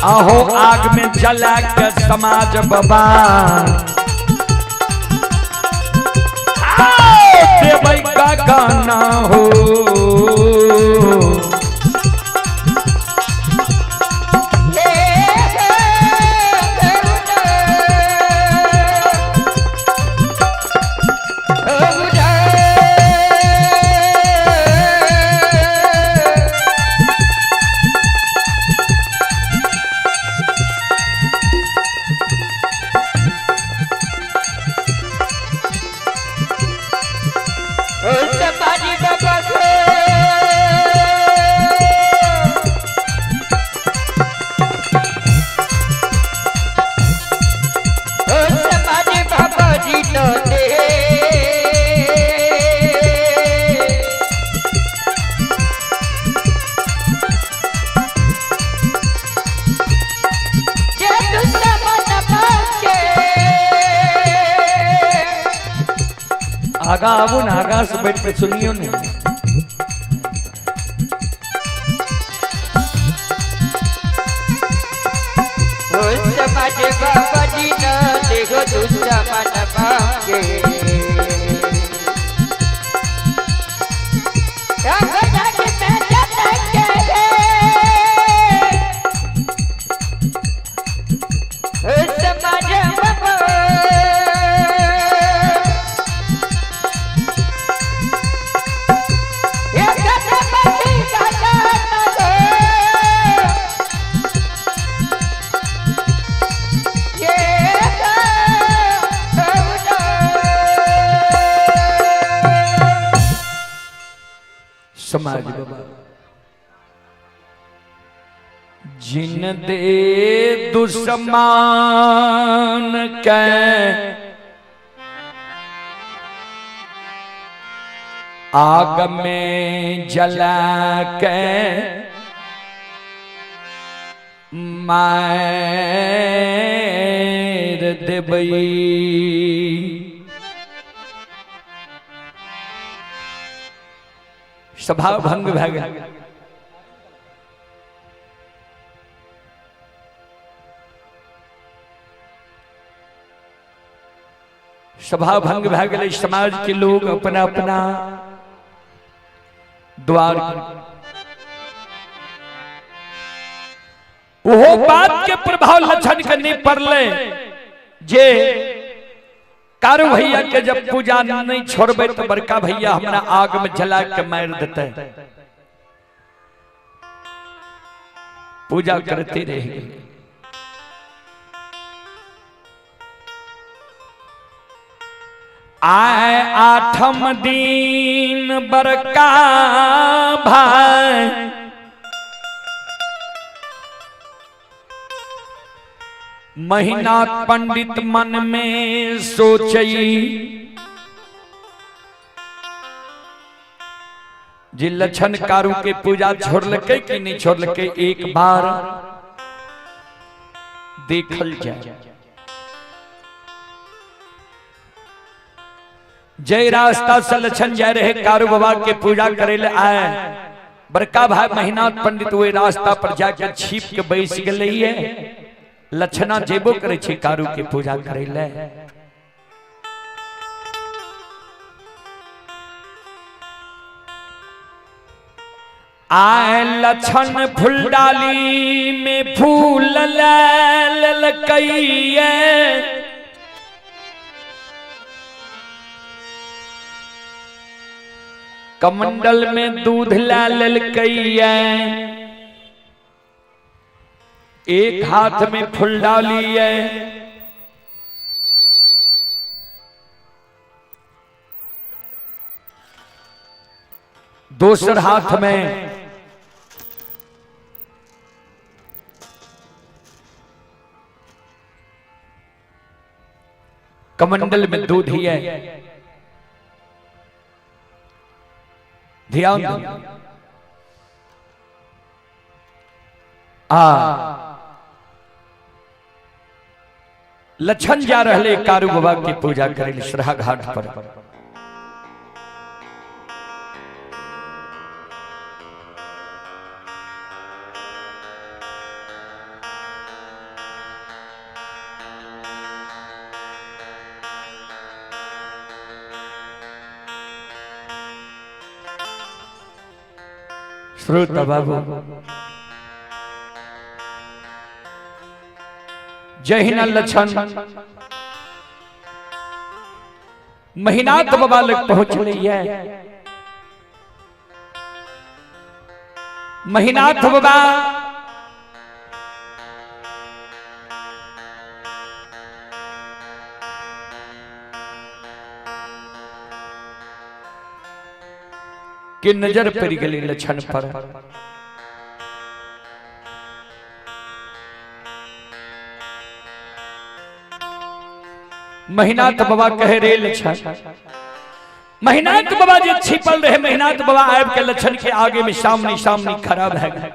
Speaker 1: आहो आग में जला के समाज बाबा, आओ देवई का गाना हो। आगा आबू ना, आगा से बैठ के सुनियो ने।
Speaker 2: बाबा जी न देखो दुश्मन मांगे,
Speaker 1: समाज बाबा जिन दे दुश्मन के आग में जला के मार देबई, स्वभाव भंग भै गेल। स्वभाव भंग भै गेलै। समाज के लोग अपना अपना द्वार, ओहो बात के प्रभाव लक्षण के नहीं पड़ले जे कारू भैया के जब पूजा नहीं छोड़बे तो बड़का भैया हमरा आग में जला के मार देते। पूजा करते रह गए। आए 8म दिन बड़का भाई महीना पंडित मन में सोचई जे लछन कारू के पूजा छोड़लकै कि नहीं छोड़लकै, एक बार देखल जाए। जय रास्ता से लछन जाए रहे कारू बाबा के पूजा करे ले आए, बड़का भाई महिनाथ पंडित वही रास्ता पर जाके छिप के बैस गेलै। लछना जेबो करे छे कारू के पूजा करे ले। आए लछन फुलडाली में फूल ललकैये, कमंडल में दूध ला ललकैये, एक हाथ में फुलडाली है, दोसर हाथ में कमंडल में दूध ही है। ध्यान दो। आ लछन जा रहे कारू बाबा की पूजा करे सराहा घाट पर। श्रोता बाबू जहिना लछन महिनाथ बाबा लग पहुंचले है। महिनाथ बाबा के नजर पड़ गई लछन पर। महिनाथ बाबा कहे रे लछन, महिनाथ बाबा जे छिपल रहे, महिनाथ बाबा आब के लछन के आगे में सामने सामने खड़ा भए गए।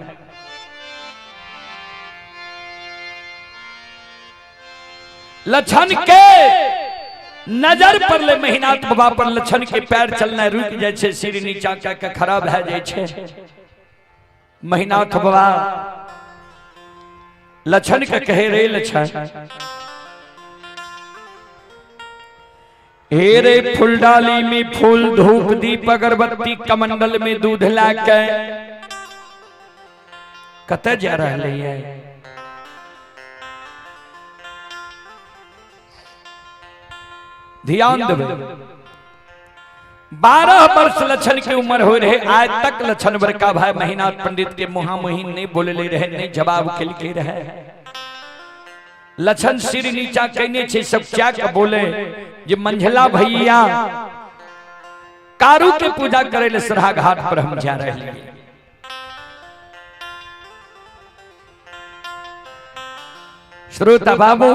Speaker 1: लछन के नजर पड़ले महिनाथ बाबा पर, लछन के पैर चलना रुक जाए छे, सिर नीचा कऽ के खड़ा भए जाए छे। महिनाथ बाबा लछन के कहे रे लछन, हे रे फूलडाली में फूल धूप दीप अगरबत्ती कमंडल में दूध ला के कतऽ जा रहले है? ध्यान देबै, 12 वर्ष लछन के उम्र हो रहे, आज तक लछन बड़का भाई महिनाथ पंडित के मुहा मुही नहीं बोलले रहे, नहीं जवाब केलके रहे। लछन सिर नीचा कहने छे, सब क्या के बोले जे मंझला भैया कारू के पूजा करे ले सराहा घाट पर हम जा रहे हैं। श्रोता बाबू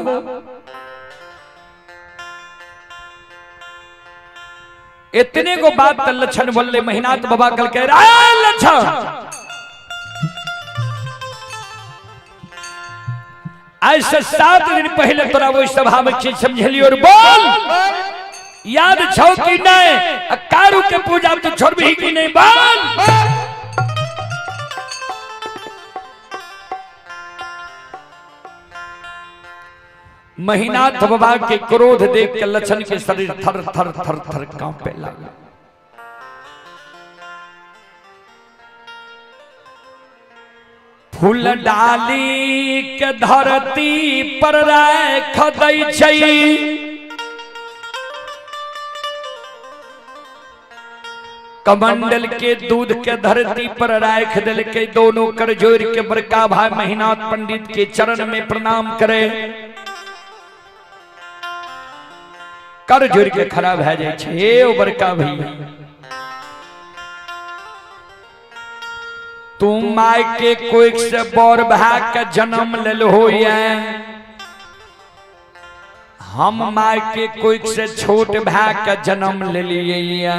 Speaker 1: इतने को बात लछन बोले, महिनाथ बाबा कल कह रहा लछन ऐसे 7 दिन पहले तोरा वो सभा में चीज समझलियो और बोल याद छौ कि नहीं? कारू के पूजा तो छोड़बही कि नहीं? बोल। महिनाथ बाबा के क्रोध देख के लछन के शरीर थर थर थर थर कांपे लगा। फूल डाली के धरती पर राख दै छै, कमंडल के दूध के धरती पर राख दिलकै, दोनों कर जोड़ के बड़का भाई महिनाथ पंडित के चरण में प्रणाम करे, कर जोड़ के खड़ा भए जाइ छै। हे ओ बड़का भैया, तू my के कोख से बड़ भाई के जन्म लेल होइए, हम माय के कोई से छोट भाई के जन्म लेलिए,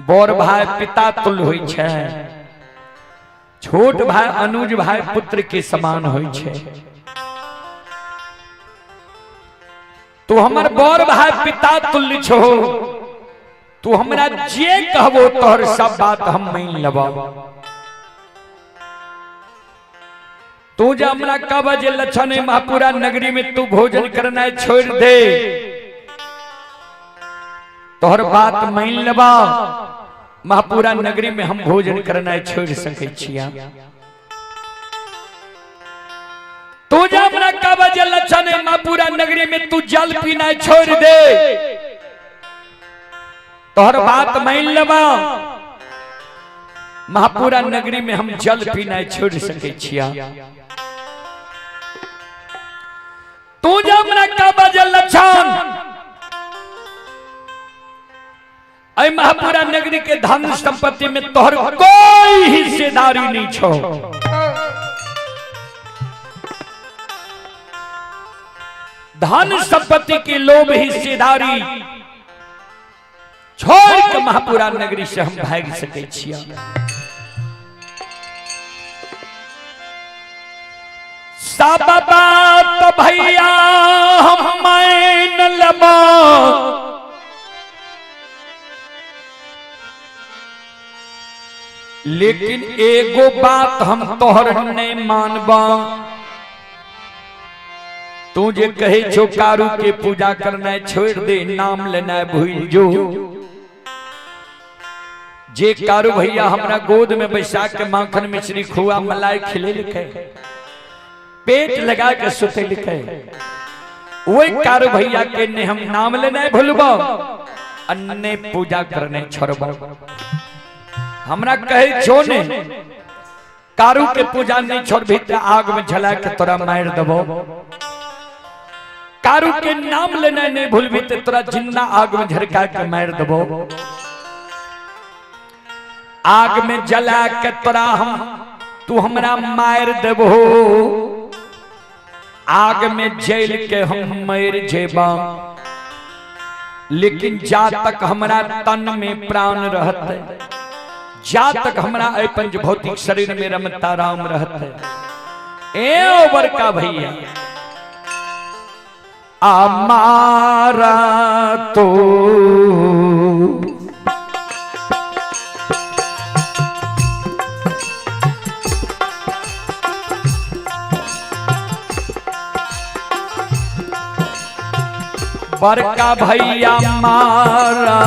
Speaker 1: बड़ भाई पिता तुल्य होइ छै, छोट भाई अनुज भाई पुत्र के समान होइ छै। तू हमर बड़ भाई पिता तुल्य छो, तू हमरा जे कहबो तोहर सब बात हम मान लेबो। तू जे हमरा कहबा जे लक्षण महापुरा नगरी में तू भोजन करना छोड़ दे, तोहर बात मान लेबा, महापुरा नगरी में हम भोजन करना छोड़ सकै छिया। तू जे हमरा कहबा जे लक्षण महापुरा नगरी में तू जल पीना छोड़ दे, तोहर बात मान लेबा, महापुरा नगरी में हम जल पीना छोड़ सकै छिया। तू जे हमरा कहबा जे लक्षण ऐ महापुरा नगरी के धन संपत्ति में तोहर कोई हिस्सेदारी नहीं छो, धन संपत्ति की लोभ हिस्सेदारी छोड़ के महापुरा नगरी से हम भाग सकै छिया। सब बात भैया हम मान लेबो, लेकिन एगो बात हम तोहर नहीं मानबा। तू जे कहे छो कारू के पूजा करना छोड़ दे, नाम लेना भूल जो, जे कारू भैया हमरा गोद में बैसा के माखन मिश्री खुआ मलाई खिले लिखे, पेट लगा के सुते लिखे, वही कारू भैया के ने हम नाम लेना भूलबो अन्य पूजा करने छोड़बो। हमरा कहे छो ने कारू के पूजा नहीं छोड़बी त आग में जला के तोरा मार देबो, कारू के नाम लेना नहीं भूलबी त तोरा जिंदा आग में झरका के मार देबो, आग में जला के तोरा हम तू हमरा मार देबो, आग में जल के हम मर जेबा, लेकिन जा तक हमरा तन में प्राण रहते, जा तक हमरा ऐ पंच भौतिक शरीर में रमता राम रहते, ए बड़का भैया हमारा तो बड़का भैया मारा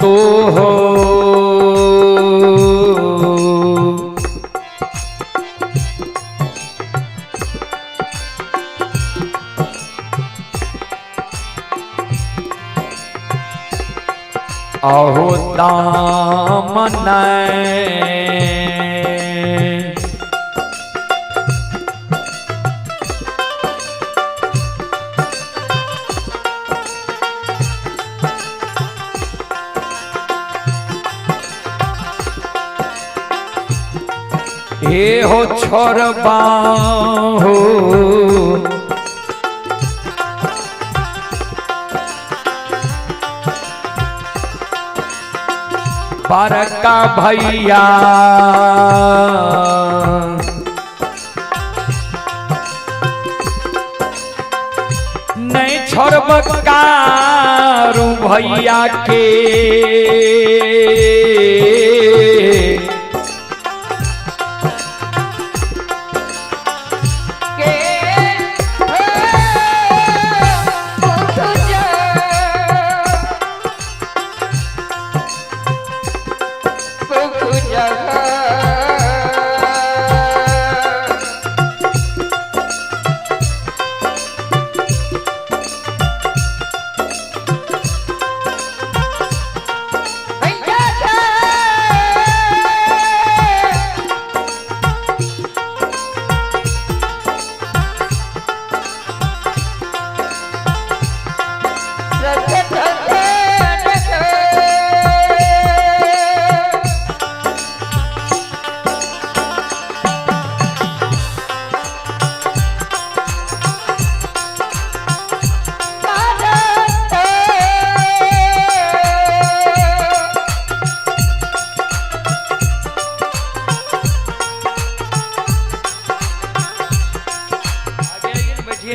Speaker 1: तो हो अहो दामन हे हो छोड़बा हो बड़का भैया नहीं छोड़ब कारू भैया के,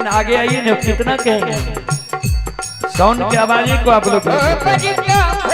Speaker 1: लेकिन आगे आइए ना, कितना कहेंगे। साउंड की आवाज ही को आप लोग।
Speaker 2: बड़का भैया के हाथ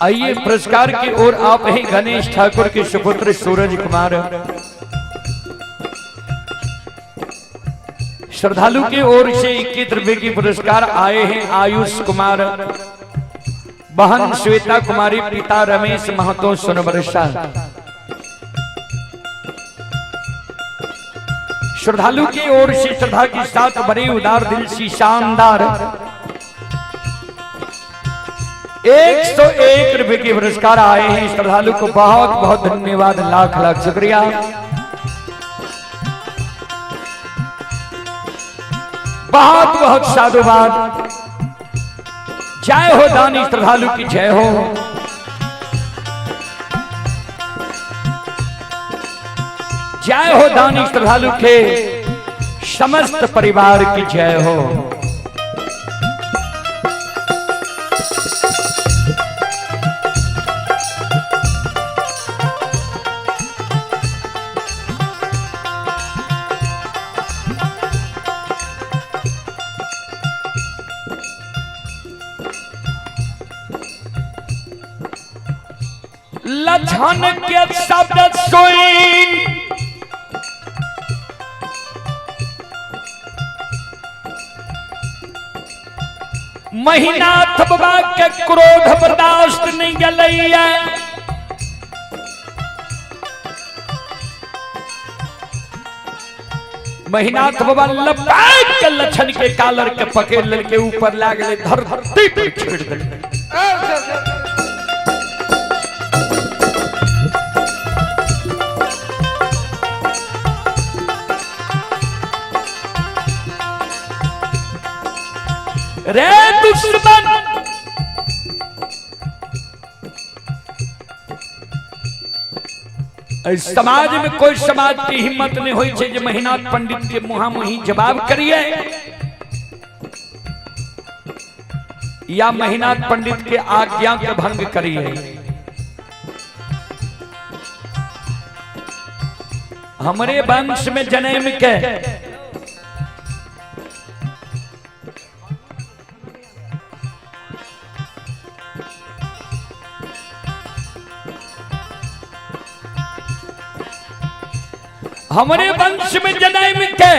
Speaker 1: आइए पुरस्कार की ओर आप ही गणेश ठाकुर के सुपुत्र सूरज कुमार। श्रद्धालु की ओर से 21 रुपए की पुरस्कार आए हैं आयुष कुमार, बहन श्वेता कुमारी, पिता रमेश महतो सोनबरसा। श्रद्धालु की ओर से श्रद्धा के साथ बड़े उदार दिल सी शानदार 101 रुपए के पुरस्कार आए हैं। श्रद्धालु को बहुत बहुत धन्यवाद, लाख लाख शुक्रिया। बहुत बहुत साधुवाद। जय हो दानी श्रद्धालु की जय हो। जय हो दानी श्रद्धालु के समस्त परिवार की जय हो। लछन के शब्द सुन महिनाथ बाबा के क्रोध बर्दाश्त नहीं गलैया। महिनाथ बाबा लपट के लछन के कालर के पकड़ लेके ऊपर लागले, धरती पर छेड़ देलकै। रे दुश्मन, एहि समाज में कोई समाज की हिम्मत नहीं होई छै जे महिनाथ पंडित के मुहा मुही जवाब करिए या महिनाथ पंडित के आज्ञा के भंग करिए। हमरे वंश में जन्म के हमरे वंश में जन्म के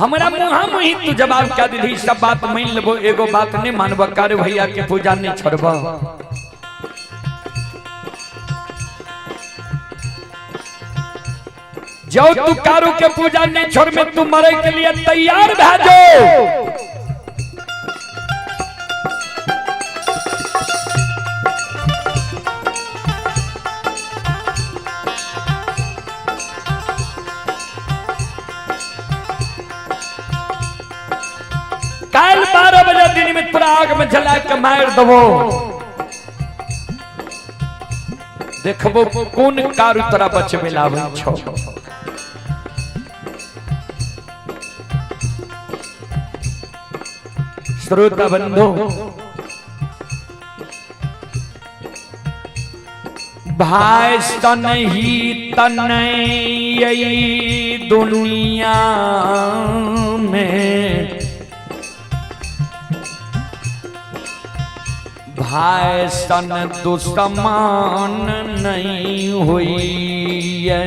Speaker 1: हमरा मुहा मुही तू जवाब क्या दिली? सब बात मान लेबो, एगो बात नहीं मानब, कारू भैया के पूजा नहीं छोड़ब। जो तू कारू के पूजा नहीं छोड़ में तू मरे के लिए तैयार भा जो। काल 12 बजे दिन में तोरा आग में जला के मार दबो, देखबो कोन कारू तोरा बचबे लाबै छौ। श्रोता बंधु, भाई सन ही तन दुनिया में, भाई सन दुश्मन नहीं हुई है।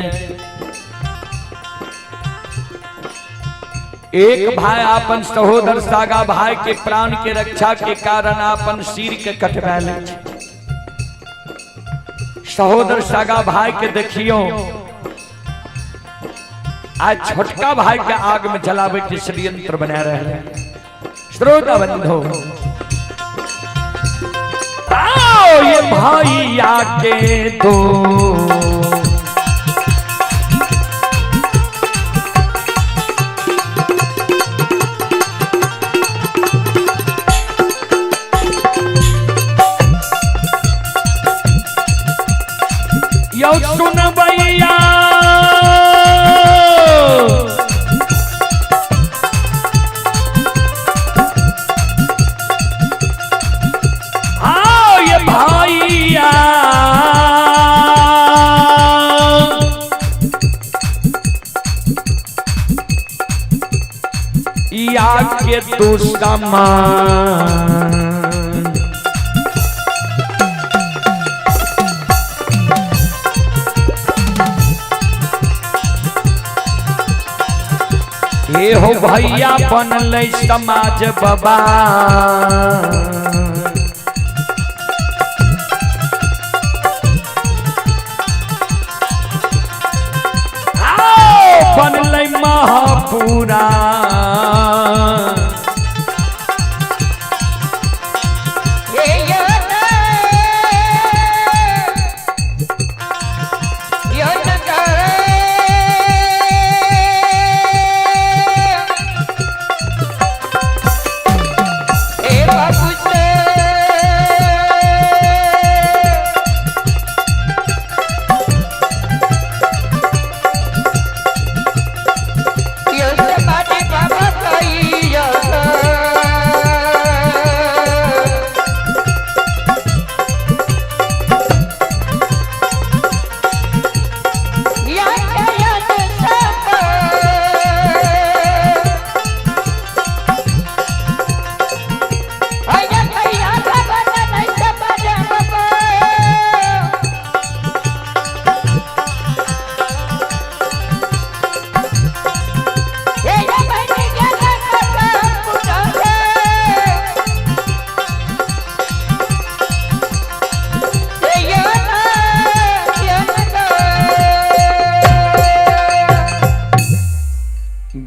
Speaker 1: एक भाई अपन सहोदर सागा भाई के प्राण के रक्षा के कारण अपन सिर के कटवा ले। सहोदर सागा भाई के देखियो आज छोटका भाई के आग में जलावे के षड्यंत्र बना रहे हैं। श्रोता बंधु, आओ ये भाई आके दो यो सुन भैया, आओ ये भैया, या के दुश्मन हे हो भैया बनल समाज बाबा। आओ बनल महापुरा।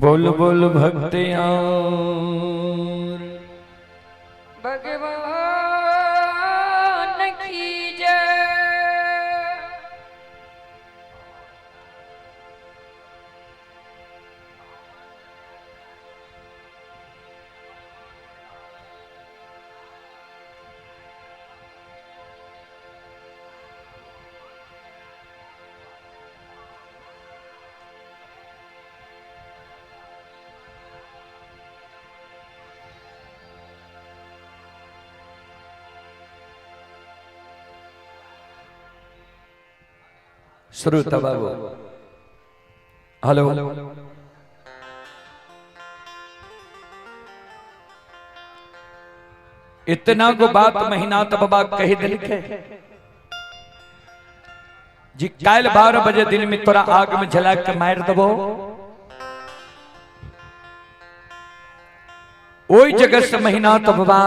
Speaker 1: बोल बोल भक्तियाँ
Speaker 2: भगवान की जय।
Speaker 1: श्रोता बाबू, हेलो, इतना को बात महीना तो बाबा कही दिल के जी काल 12 बजे दिन में तोरा आग में जला के मार दबो। ओई जगह से महीना तो बाबा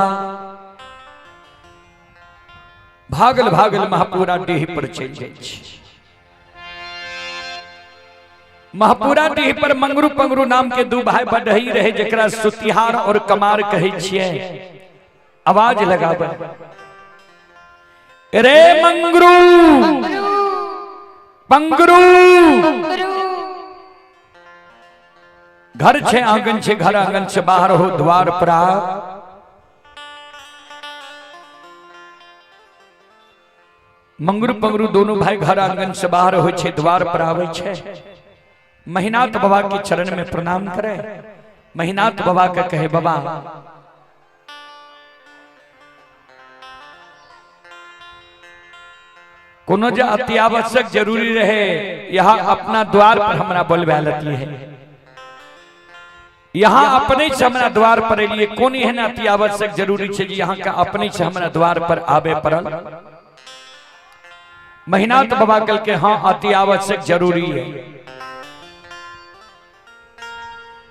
Speaker 1: भागल भागल महापुरा डीह पर चल जाइ। महापुरा डीह पर मंगरू पंगरू नाम के दू भाई बढ़ई रहे, जकरा सुतिहार और कमार कहै छियै। आवाज लगाबै, रे मंगरू पंगरू, घर छे आंगन छे, घर आंगन से बाहर हो द्वार पर आ। मंगरू पंगरू दोनों भाई घर आंगन से बाहर हो छे, द्वार पर आवे छे। महिनाथ बाबा के चरण में प्रणाम करे। महिनाथ बाबा के कहे, बाबा कोनो जे अति आवश्यक जरूरी रहे यहाँ अपना द्वार पर हमरा बोलबा लेती है। यहाँ अपने से हमरा द्वार पर एलिए, कोन एहन अति आवश्यक जरूरी छै जे यहाँ के अपने से हमरा द्वार पर आबे पड़ल? महिनाथ बाबा कल के हाँ अति आवश्यक जरूरी है।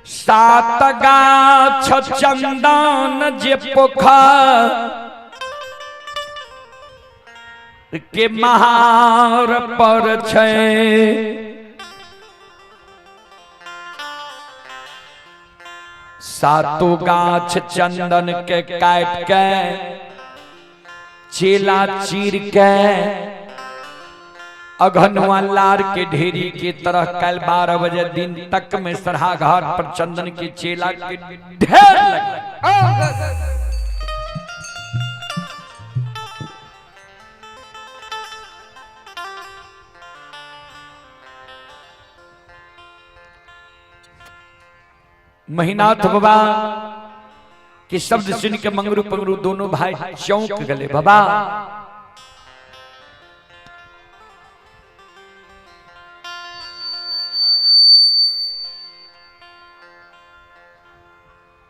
Speaker 1: सात गाछ चंदन जे पोखर के महार पर छै, सातो गाछ चंदन के काट के चेला चीर के अघनुआ लार के ढेरी के तरह कल 12 बजे दिन तक में सरहा घाट पर चंदन के चेला के ढेर लग। महिनाथ बाबा के शब्द सुन के मंगरू पंगरू दोनों भाई चौंक गए। बाबा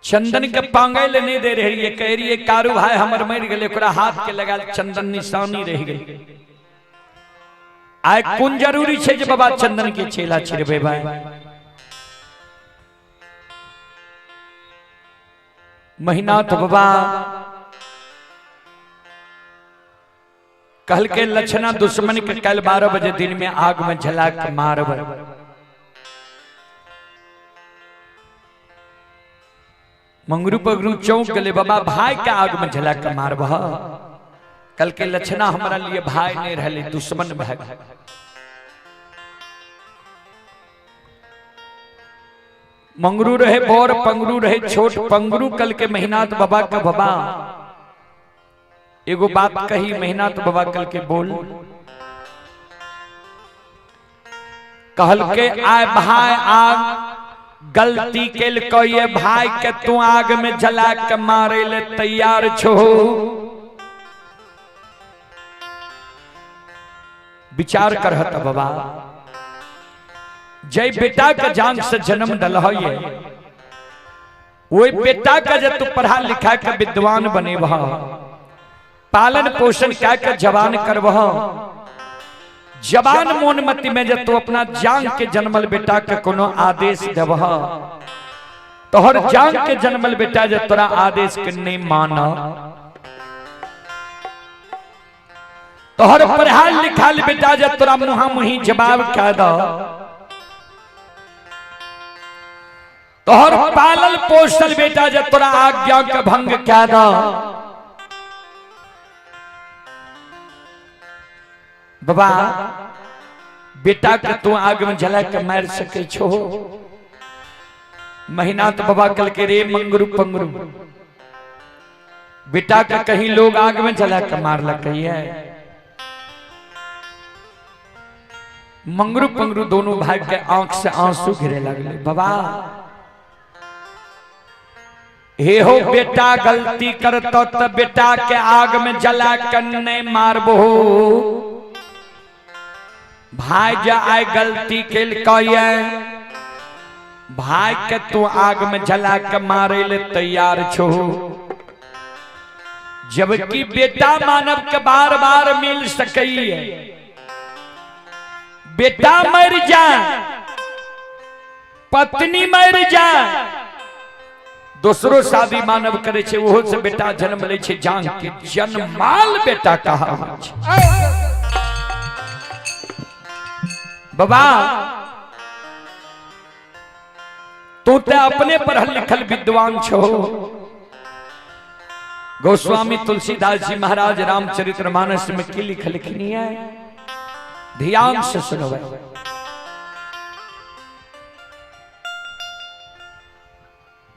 Speaker 1: चंदन के पांगे ले नहीं दे रही है, कह रही है कारू भाई हमर मर गए, ओकरा हाथ के लगा चंदन निशानी रह गई। आय कोन जरूरी छे जे बाबा चंदन के चेला छिड़बे भाई? महिनाथ बाबा कहल के लक्षणा दुश्मन के कल 12 बजे दिन में आग में जला के मारब। मंगरू पगरू चौंक गले, बाबा भाई के आग में जला के मारब? कल के लक्षणा हमारा लिए भाई नहीं रहले, दुश्मन भाई। मंगरू रहे बोर पंगरू रहे छोट, पंगरू कल के महिनाथ बाबा के बाबा एगो बात कही। महिनाथ बाबा कल के बोल, कहल के आय भाई आग गलती केल ये भाई के तू आग में जला के मारे ले तैयार छो। विचार करहत बाबा, जय बेटा के जान से जन्म दल है, वही बेटा का जब तू पढ़ा लिखा के विद्वान बनेबह, पालन पोषण क्या के जवान करबह, जवान मोन मति में जब तू अपना जान के जन्मल बेटा के कोनो आदेश देबह, तोहर जान के जन्मल बेटा जब तोरा आदेश के नहीं मान, तोहर पढ़ाल लिखाल बेटा जब तोरा मुहा मुही जवाब कह द, तोहर पालल पोसल बेटा जब तोरा आज्ञा के भंग कह द, बाबा बेटा के तू आग में जला के मार सके छो? महिनाथ बाबा कल के रे मंगरू पंगरू, बेटा के कहीं लोग आग में जला के मार लग है। मंगरू पंगरू दोनों भाई के आंख से आंसू गिरे लगले। बाबा हे हो बेटा गलती करतो तो बेटा के आग में जला के नहीं मारबो, भाई जा आए गलती केल भाई के तू आग में जला के मारे ले तैयार छो, जबकि बेटा मानव के बार बार मिल सकी है। बेटा मर जाए, पत्नी मर जाए, दूसरो शादी मानव करे छे, ओहो से बेटा जन्म ले छे, जान के जन्माल बेटा कहा। बाबा तू ते अपने पढ़ल लिखल विद्वान छो। गोस्वामी तुलसीदास जी महाराज रामचरितमानस मानस में की लिखलखिन है, ध्यान से सुनो।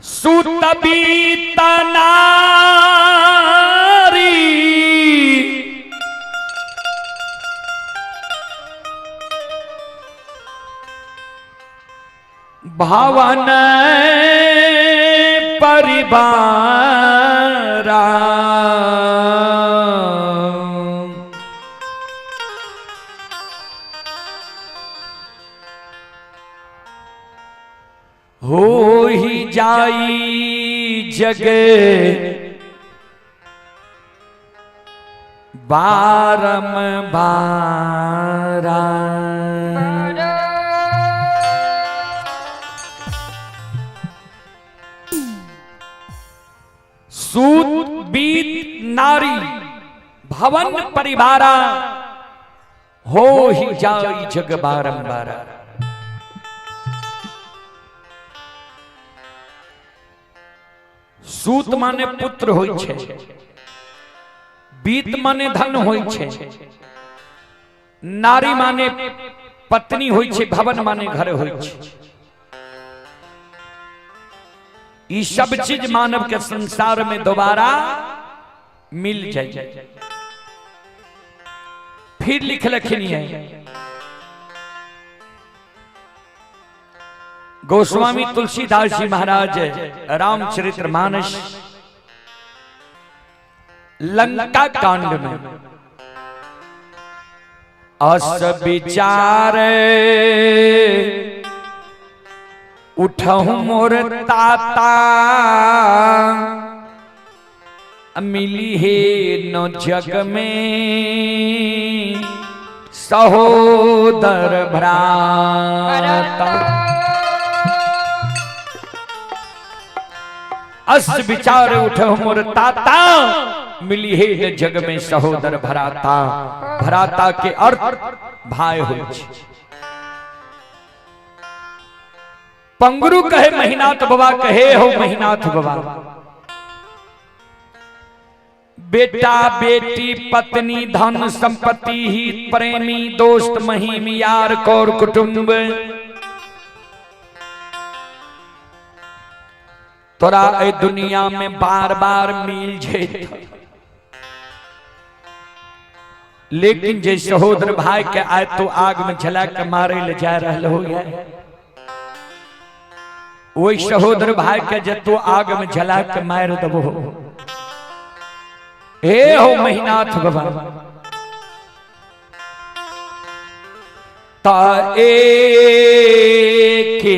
Speaker 1: सुतबीता नारी भवन परिवारा, हो ही जाई जग बारम बारा। सूत बीत नारी भवन परिवारा हो ही जाई जग बारंबारा। सूत माने पुत्र होई छे, बीत माने धन होई छे, नारी माने पत्नी होई छे, भवन माने घर होई छे। ई सब चीज मानव के संसार में दोबारा मिल जाए। फिर लिख लखनी है गोस्वामी तुलसीदास जी महाराज रामचरित्र मानस लंका कांड में अस विचार उठहु मोर ताता मिली हे न जग में सहोदर भ्राता। अस विचार उठहु मोर ताता मिली हे न जग में सहोदर भ्राता। भ्राता के अर्थ भाई हो। पंगरू कहे महिनाथ बाबा, कहे हो महिनाथ बाबा, बेटा बेटी पत्नी धन संपत्ति हित प्रेमी दोस्त महिम यार कौर कुटुंब तोरा ए दुनिया में बार बार मिल जेत, लेकिन जे सहोदर भाई के आए तो आग में जला के मारे ले जा रहल हो गया, वही सहोदर भाई के जे तू आग में जला के मार दबो। हे हो महिनाथ बाबा ता ए के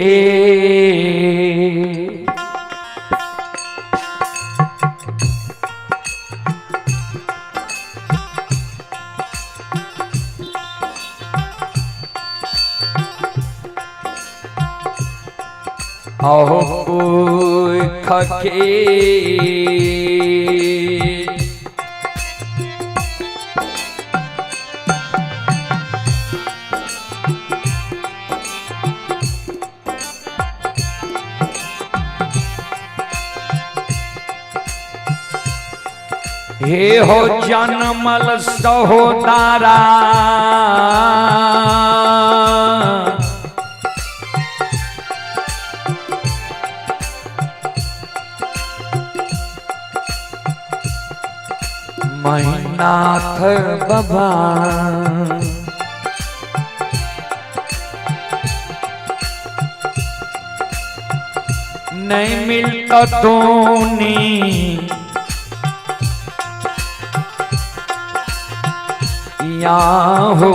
Speaker 1: अहो खके हे हो जनमल सहोदारा महिनाथ बाबा नहीं मिलता तोनी या हो।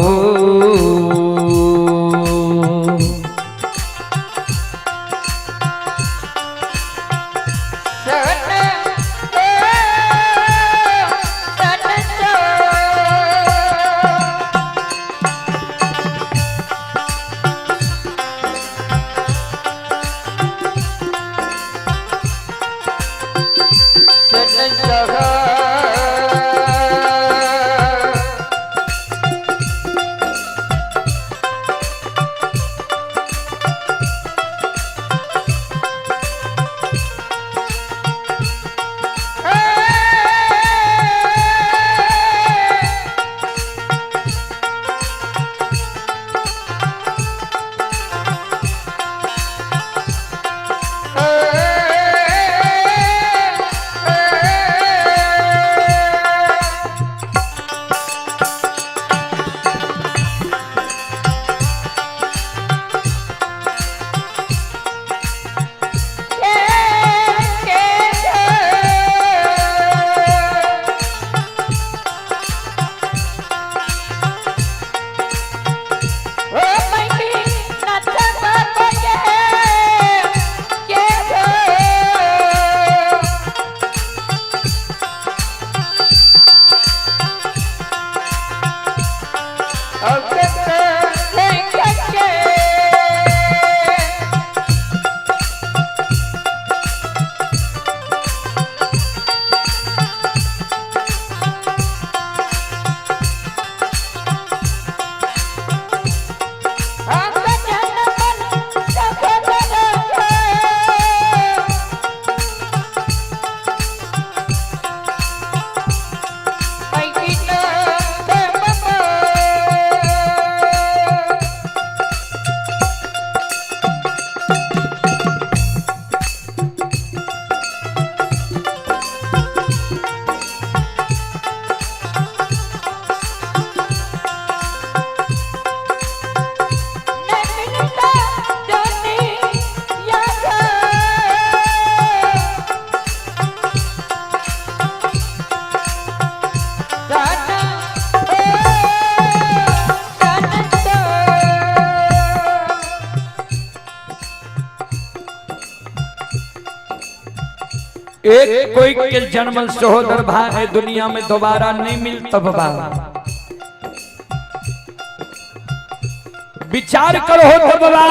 Speaker 1: एक कोई के जन्मल सहोदर भाई दुनिया में दोबारा नहीं मिलता बाबा। विचार करो हो तो बाबा,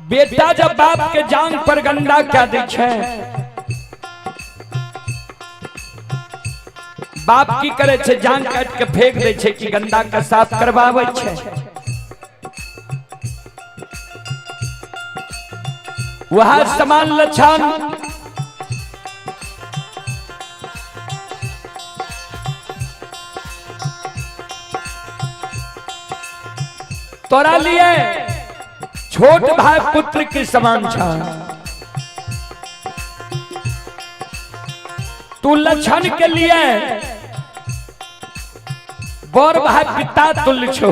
Speaker 1: बेटा जब बाप के जान पर गंदा क्या दै छै, बाप की करे छै? जान काट के फेंक दै छै कि गंदा के साफ करवाबै छै? वह समान लक्षण तोरा लिए छोट भाई पुत्र के समान छ। तू लक्षण के लिए बड़ भाई पिता तुल्य छो।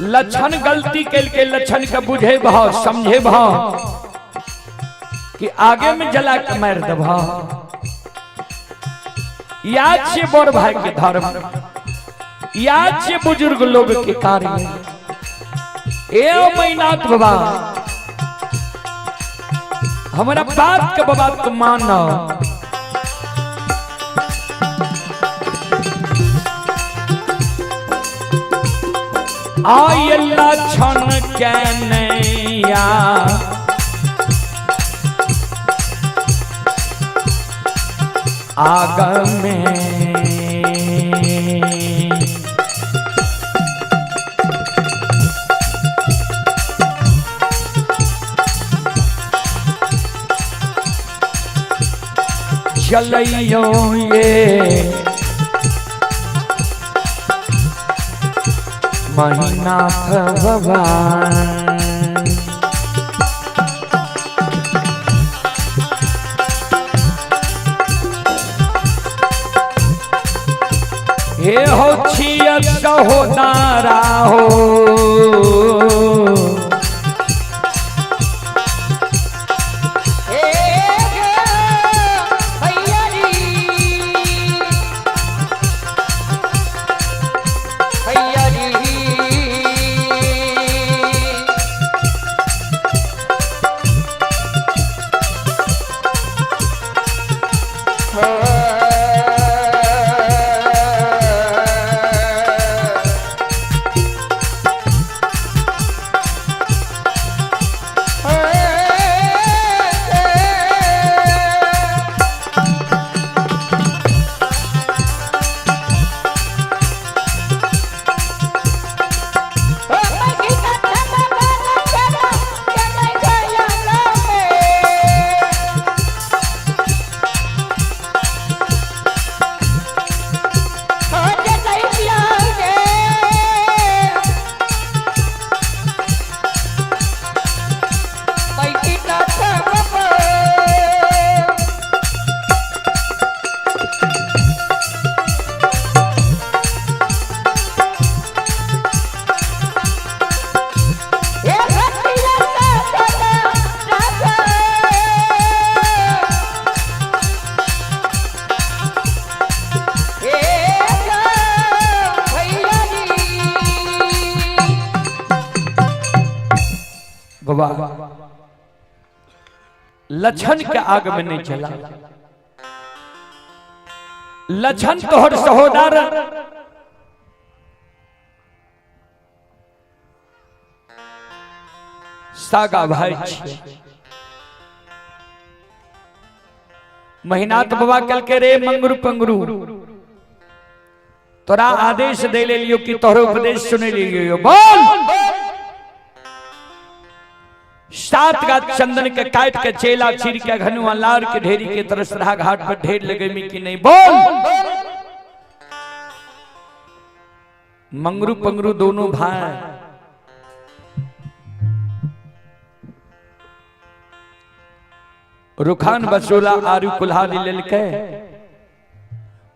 Speaker 1: लक्षण गलती के लक्षण के बुझे भाव समझे भाव कि आगे में जला के मार देबह। याद से बड़ भाई के धर्म, याद से बुजुर्ग लोग के कार्य। ए मैनाथ बाबा, हमारा बात के बाबा तुम मानो। आय लक्षण के नैया आग में, जलइयो ये महिनाथ भगवान। हे हो छिय सहोदारा हो,
Speaker 2: भैया जी
Speaker 1: बाबा लक्षण के आग में नहीं चला। लक्षण तोहर सहोदर सागा भाई छियै। महिनाथ बाबा कल के रे मंगरू पंगरू, तोरा आदेश दे ले लियो कि तोहर उपदेश सुने लियो। बोल सात गाछ चंदन के काट के चेला चीर के घनुआ लार के ढेरी के तरसरा घाट पर ढेर लगे मी कि नहीं? बोल। मंगरू पंगरू दोनों भाई रुखान बसोला आरू कुल्हाड़ी लेलके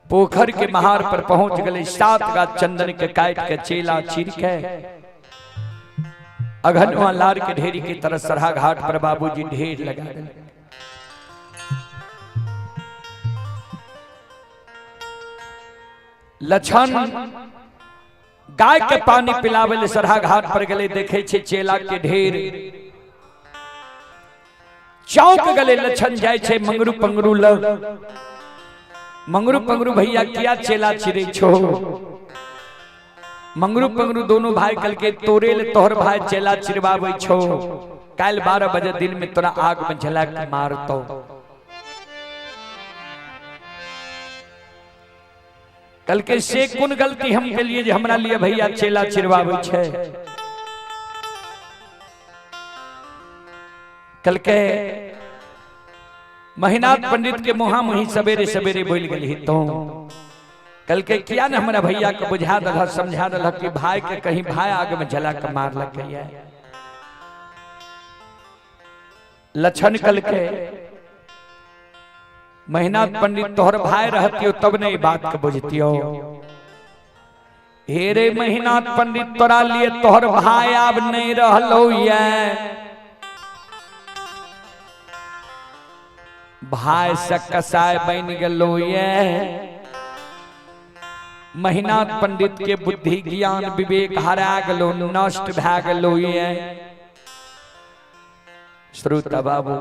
Speaker 1: पोखर के महार पर पहुंच गए। सात गाछ चंदन के काट के चेला चीर के अघनुआ लार के ढेरी की तरह सरहा घाट पर बाबूजी ढेर लगा दिए। लछन गाय के पानी पिलावे ले सरहा घाट पर गेले, देखे छे चेला के ढेर। चौक गले लछन जाय छे मंगरू पंगरू लग। मंगरू पंगरू भैया किया चेला चिरे छो? मंगरू पंगरू दोनों भाई कल के तोरे ले तोहर भाई चेला चिरवावे छो, काल 12 बजे दिन में तोरा आग में जला के मारतो। कल के से कोन गलती हम के लिए जे हमरा लिए भैया चेला चिरवावे छे? कल के महिनाथ पंडित के मुहा मुही सवेरे सवेरे बोल गेली तो कल के किया ने हमरा भैया के बुझा दल समझा दल कि भाई के कहीं भाई आग में जला के मार लग गया। लछन कल के महिनाथ पंडित तोहर भाई रहती तब नहीं बात के बुझतियो। हे रे महिनाथ पंडित तोरा लिए तोहर भाई अब नहीं रहलो ये, भाई से कसाय बन गलो ये। महिनाथ पंडित के बुद्धि ज्ञान विवेक हरा गलो, नष्ट भा गलो ये। श्रोता बाबू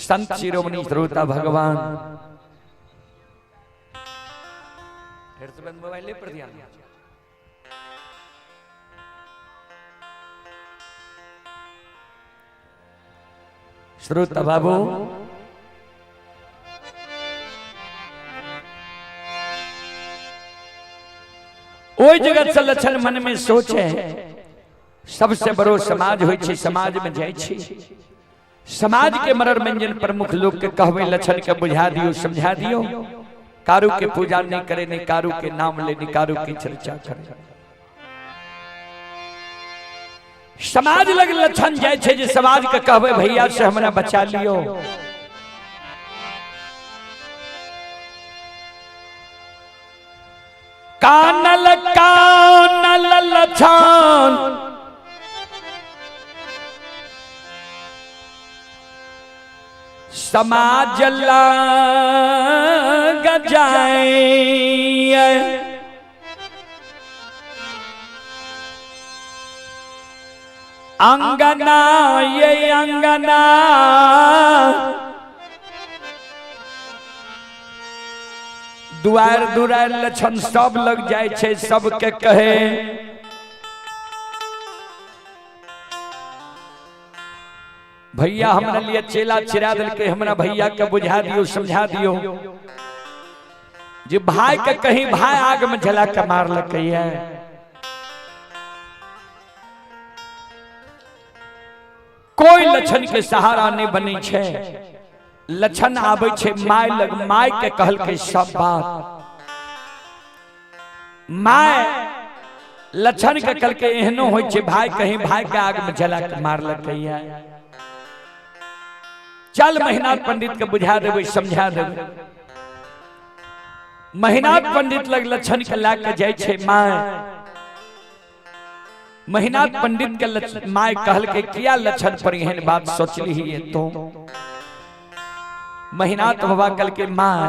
Speaker 1: संत शिरोमणि श्रोता भगवान मोबाइल पर ध्यान। श्रोता बाबू ओहि जगह से लक्षण मन में सोचे सबसे बड़ो समाज होइ छै, समाज में जाइ छी, समाज के मरर मंजन प्रमुख लोग के कहबे लक्षण के बुझा दियो समझा दियो, कारू के पूजा नहीं करे, नहीं कारू के नाम ले, नहीं कारू की चर्चा करे। समाज लग लक्षण जाइ छै जे समाज के कहबे भैया से हमरा बचा लियो। कानल कानल लक्षण समाज लग जाए, अंगना ये अंगना दुआर दुआर लक्षण सब लग जाए छे, सबके कहे भैया हमरा लिए चेला चिरा दिलके, हमरा भैया के बुझा दियो समझा दियो जे भाई के कहीं भाई आग में जला के मार लके है। कोई लक्षण के सहारा नहीं बनी छे। लक्षण आबै छे my लग, my के कहल के सब बात। My लक्षण के कहल के एहनो होइ छे भाई कहीं भाई के आग में जला के मार लके है। चल महिनाथ पंडित के बुझा देबै समझा देबै। महिनाथ पंडित लग लक्षण के ला के जाइ छे my. Mahinath पंडित के my कहल के किया लक्षण पर एहन बात सोचली ही तो। महिनाथ बाबा कहल के my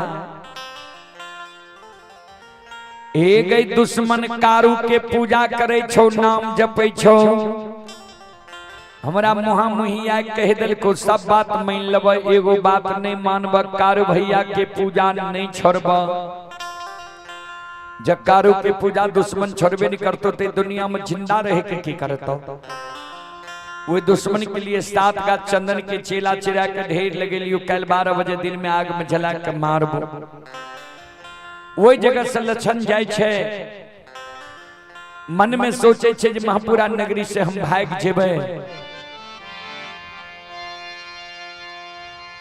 Speaker 1: ए गई दुश्मन कारू के पूजा करे छो, नाम जपै छो, हमरा मुहा मुही आय कह दिलको सब बात मान लेब, एगो बात नहीं मानब, कारू भैया के पूजा नहीं छोड़ब। जब कारू के पूजा दुश्मन छोड़बे नहीं करतो ते दुनिया में जिंदा रहे के की करतो? वो दुश्मन के लिए 7 का चंदन के चेला चिरा के ढेर लगेलियो, कल 12 बजे दिन में आग में जला के मारबो। वही जगह से लक्षण जाय छे, मन में सोचे छे जे महापुरा नगरी से हम भाग जेबै।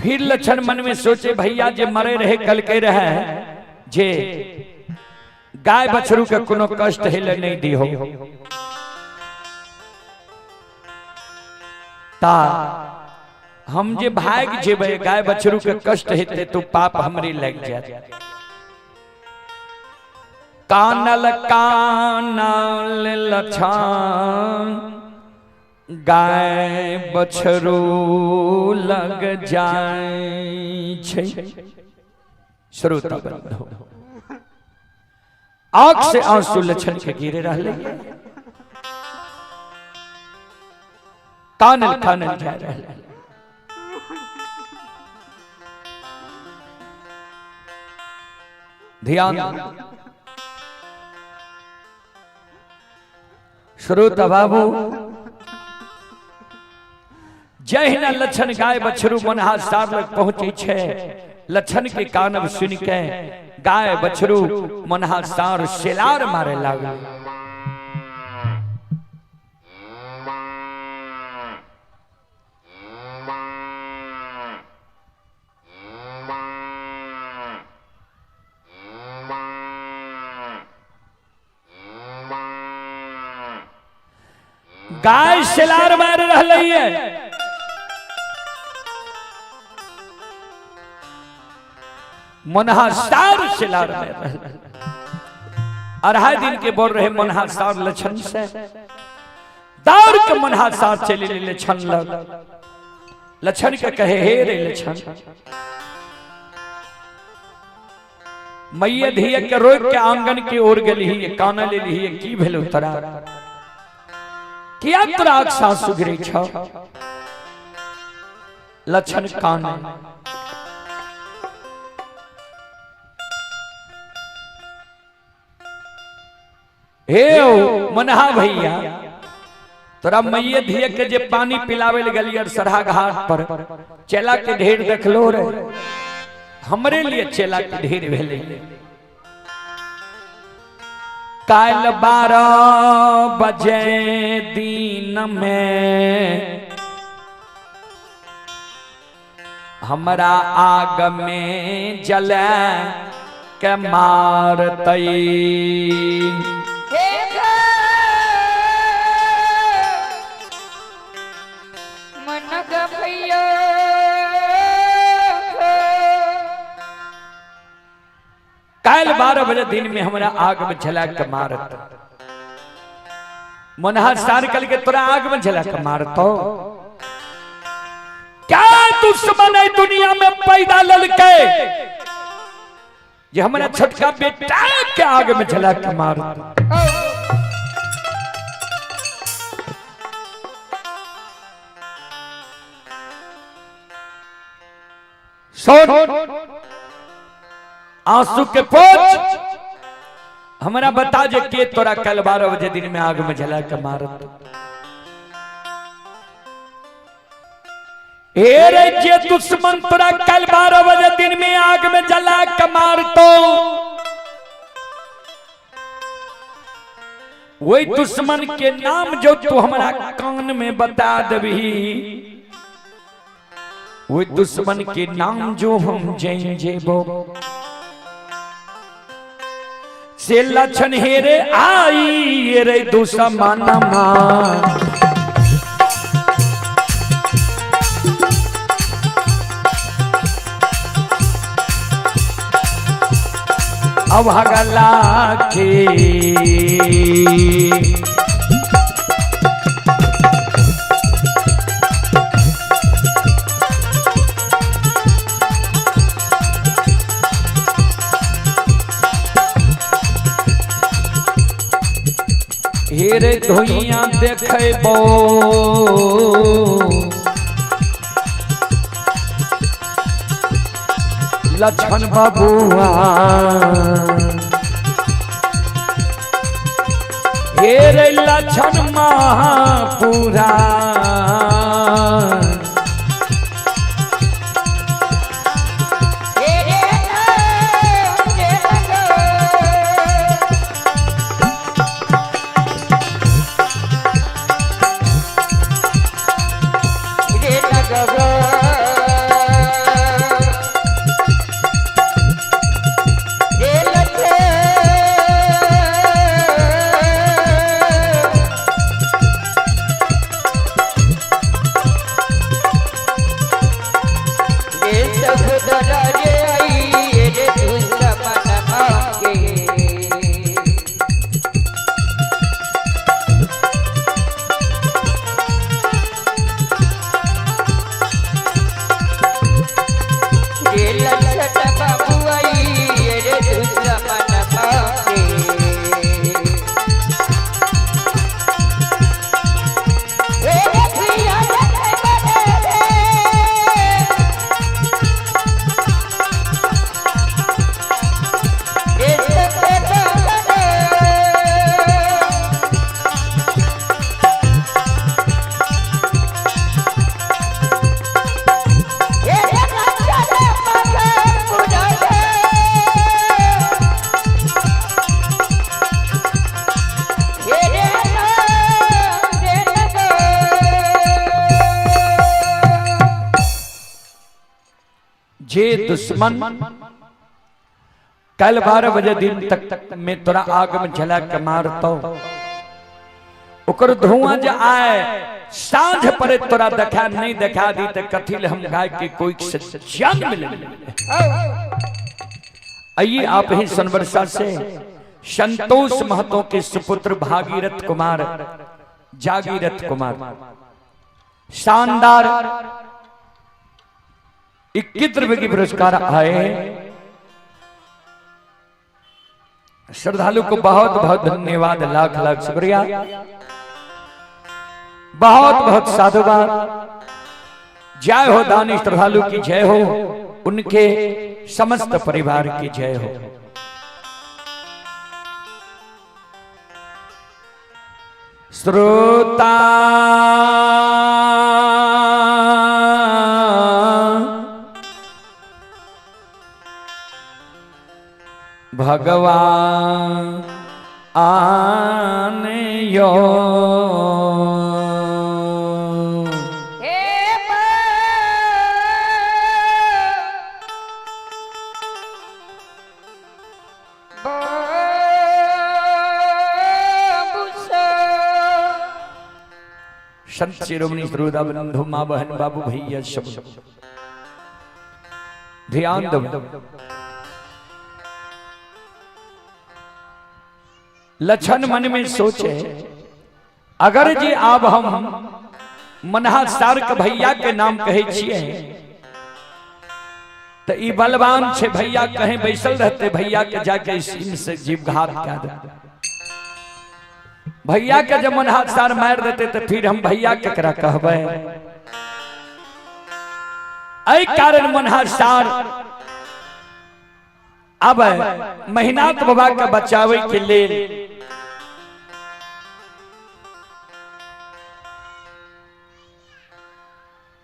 Speaker 1: फिर लक्षण मन में सोचे भैया जे मरे रहे कल के रहे जे गाय बछरू के कोनो कष्ट हेले नहीं दिहो, ता हम जे भाग जेबै गाय बछरू के कष्ट हेते तो पाप हमरे लग जात। कानल कानल लक्षण गाय बछरू लग जाए छे। श्रोता बंधु आंख से आंसू लछन के गिरे रहले, कानल कानल जा रहले। ध्यान श्रोता बाबू, जहिना लछन गाय बछरू मनहा सार लग पहुंचे छे, लछन के कानब सुन के गाय बछरू मनहा सार सेलार मारे लागल। गाय सेलार मार रही है, मनहा सार सेलार मार रहे। अढ़ाई दिन के बोल रहे मनहा सार लछन से दौड़ के मनहा सार चले ले लछन लग। लछन के कहे हे रे लछन, मैया धिया के रोक के आंगन की ओर गेली, काना ले ली, की भेलो तोरा, किया तोरा आँख सासु गिरे छौ? लछन कान हे मनहा भैया, तोरा मैया धिया के जे पानी पिलावे ले गेलियै सरहा घाट पर, चेला के ढेर देखलो रे, हमरे लिए चेला के ढेर भेलै। काल 12 बजे दिन में हमरा आग में जला के मारतई। काल 12 बजे दिन में हमरा आग में जला के मारत। मनहा सार कल के तोरा आग में जला के मारतो। क्या दुश्मन है दुनिया में पैदा ललके जे हमरा छोटका बेटा के आग में जला के मारत। सुन आंसू के पोछ, हमरा बता जे के तोरा कल 12 बजे दिन में आग में जला के मारत। हे रे जे दुश्मन तोरा कल 12 बजे दिन में आग में जला के मारतो, वही दुश्मन के नाम जो तू हमरा कान में बता देबही, वही दुश्मन के नाम जो हम जैन जेबो। से लछन हेरे आई रे दुश्मन मां, अवहगला के हेरे धोइया देखबो लछन बबुआ, हेरे लछन महापुरा। जे दुश्मन कल 12 बजे दिन तक में तोरा आग में जला के मारतो, ओकर धुआं जे आए साँझ पड़े तोरा देखा नहीं देखा दी तो कथी ले हम गाय के कोई से जन्म ले। आइए आप ही सोनबरसा से संतोष महतो के सुपुत्र भागीरथ कुमार, जागीरथ कुमार, शानदार 21 रुपए की पुरस्कार आए। श्रद्धालु को बहुत बहुत धन्यवाद, लाख लाख शुक्रिया, बहुत बहुत साधुवाद। जय हो दानी श्रद्धालु की जय हो, उनके समस्त परिवार की जय हो। श्रोता भगवान आने यो संत शिरोमणि श्रोता बंधु माँ बहन बाबू भैया सब ध्यान दो। लक्षण मन में सोचे, अगर जी आब हम मनहा सार्क भैया के नाम कहे छिए तो ई बलवान छे भैया कहे बैसल रहते, भैया के जाके सीम से जीवघात कह दे। भैया के जब मनहा सार मार देते तो फिर हम भैया के करा कहबे। एहि कारण मनहा सार अब महिनाथ बाबा के बचावे के लेल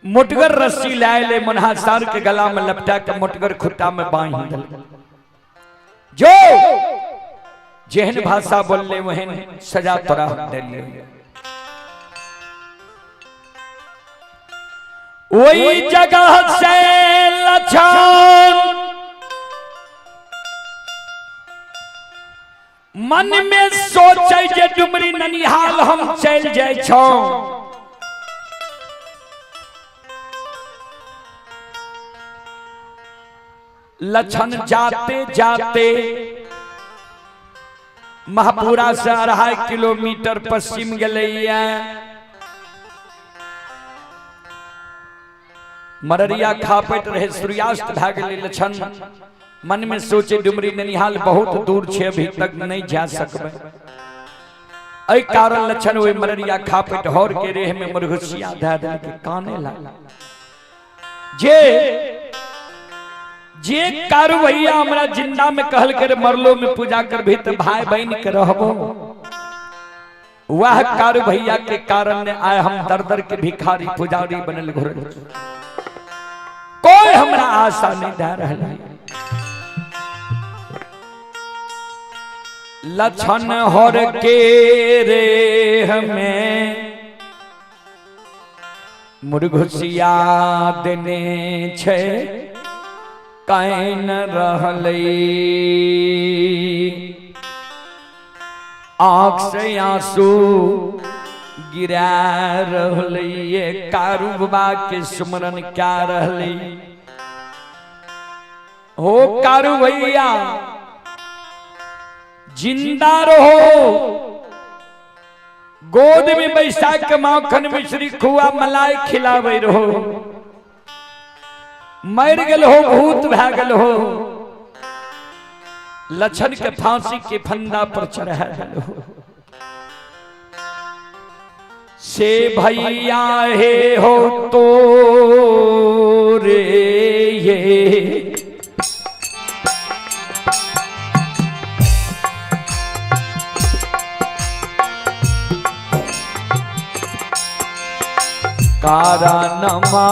Speaker 1: मोटगर रस्सी लाए ले मनहा सार के गला में लपटा के मोटगर खुट्टा में बांध दल। जो जेहन भाषा बोलले वहन सजा तोरा हम देलिए। वही जगह से लक्षण मन में सोचे जे डुमरी ननिहाल हम चल जाय छो। लक्षण जाते जाते महापुरा से 2.5 किलोमीटर पश्चिम गेलैया, मररिया खापैत रहे, सूर्यास्त भए गेलै। लक्षण मन में सोचे डुमरी ननिहाल बहुत दूर छे, अभी तक नहीं जा सकबै। एहि कारण लक्षण ओहि मररिया खापैत हर के रेह में मुरघुसिया धए देलकै, काने लागल। जे जे कारू भैया हमरा जिंदा में कहल करे मरलो में पूजा करभी तो भाई बहन के रहबो, वह कारू भैया के कारण ने आए हम दर दर के भिखारी पुजारी बनल घुरल, कोई हमरा आशा नहीं दे रहल है। लक्षण हर के रे हमें मुरघुसिया देने छे can रहलै, आँख से आंसू गिरा रहलै, कारू बाबा के सुमरन क्या रहलै। हो कारू भैया जिंदा रहो, गोद में बैसा के माखन मिश्री खुआ मलाई खिलावे रहो, मर गेल हो भूत भए गेल हो, लक्षण के फांसी के फंदा पर चढ़ा गेल हो। से भैया हे हो तो रे ये कारण हो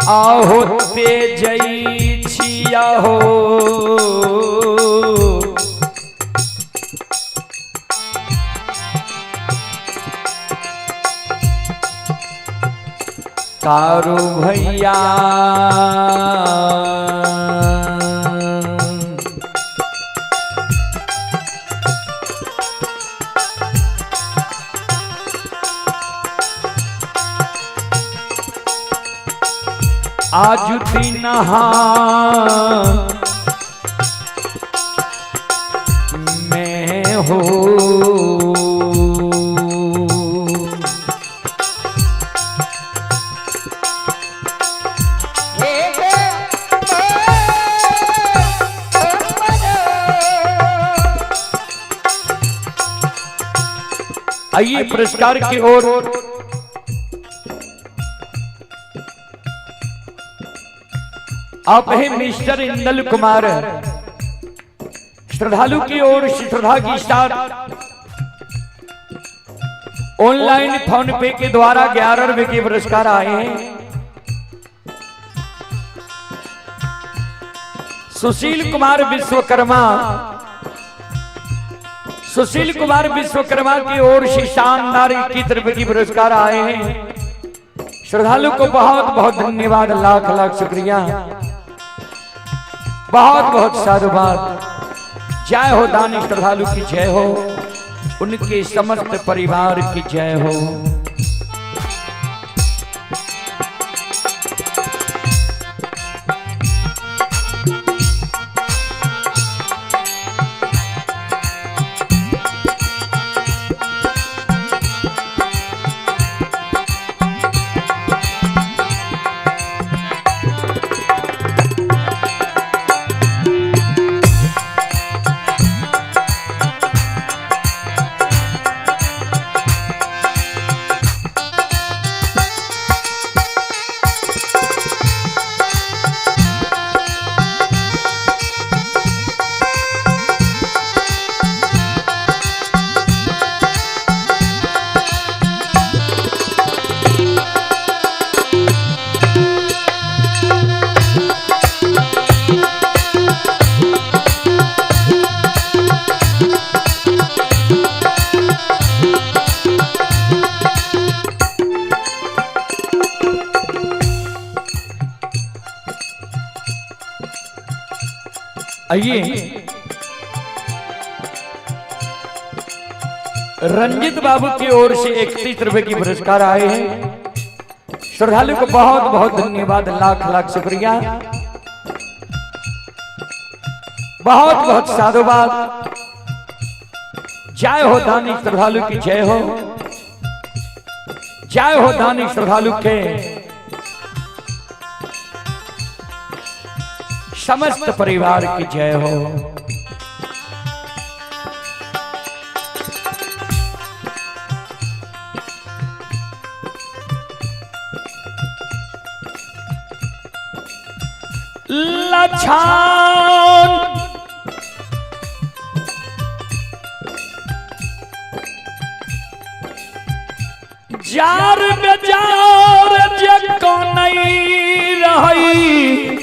Speaker 1: आहो तेजई छिया हो। कारू भैया आज दिन मैं हो। आइए पुरस्कार की ओर आप हैं मिस्टर इंदल कुमार। श्रद्धालु की ओर से श्रद्धा के साथ ऑनलाइन फोन पे के द्वारा 11 रुपए के पुरस्कार आए हैं। सुशील कुमार विश्वकर्मा, सुशील कुमार विश्वकर्मा की ओर से शानदार 21 रुपए की पुरस्कार आए हैं। श्रद्धालु को बहुत बहुत धन्यवाद, लाख लाख शुक्रिया, बहुत बहुत साधुवाद। जय हो दानी श्रद्धालु की जय हो, उनके समस्त परिवार की जय हो। आइए रंजित बाबू की ओर से 31 रुपए की पुरस्कार आए हैं। श्रद्धालु को बहुत बहुत धन्यवाद, लाख लाख शुक्रिया, बहुत बहुत साधुवाद। जय हो दानी श्रद्धालु की जय हो, जय हो दानी श्रद्धालु के समस्त परिवार की जय हो। लछान जार बेजार जको नहीं रही,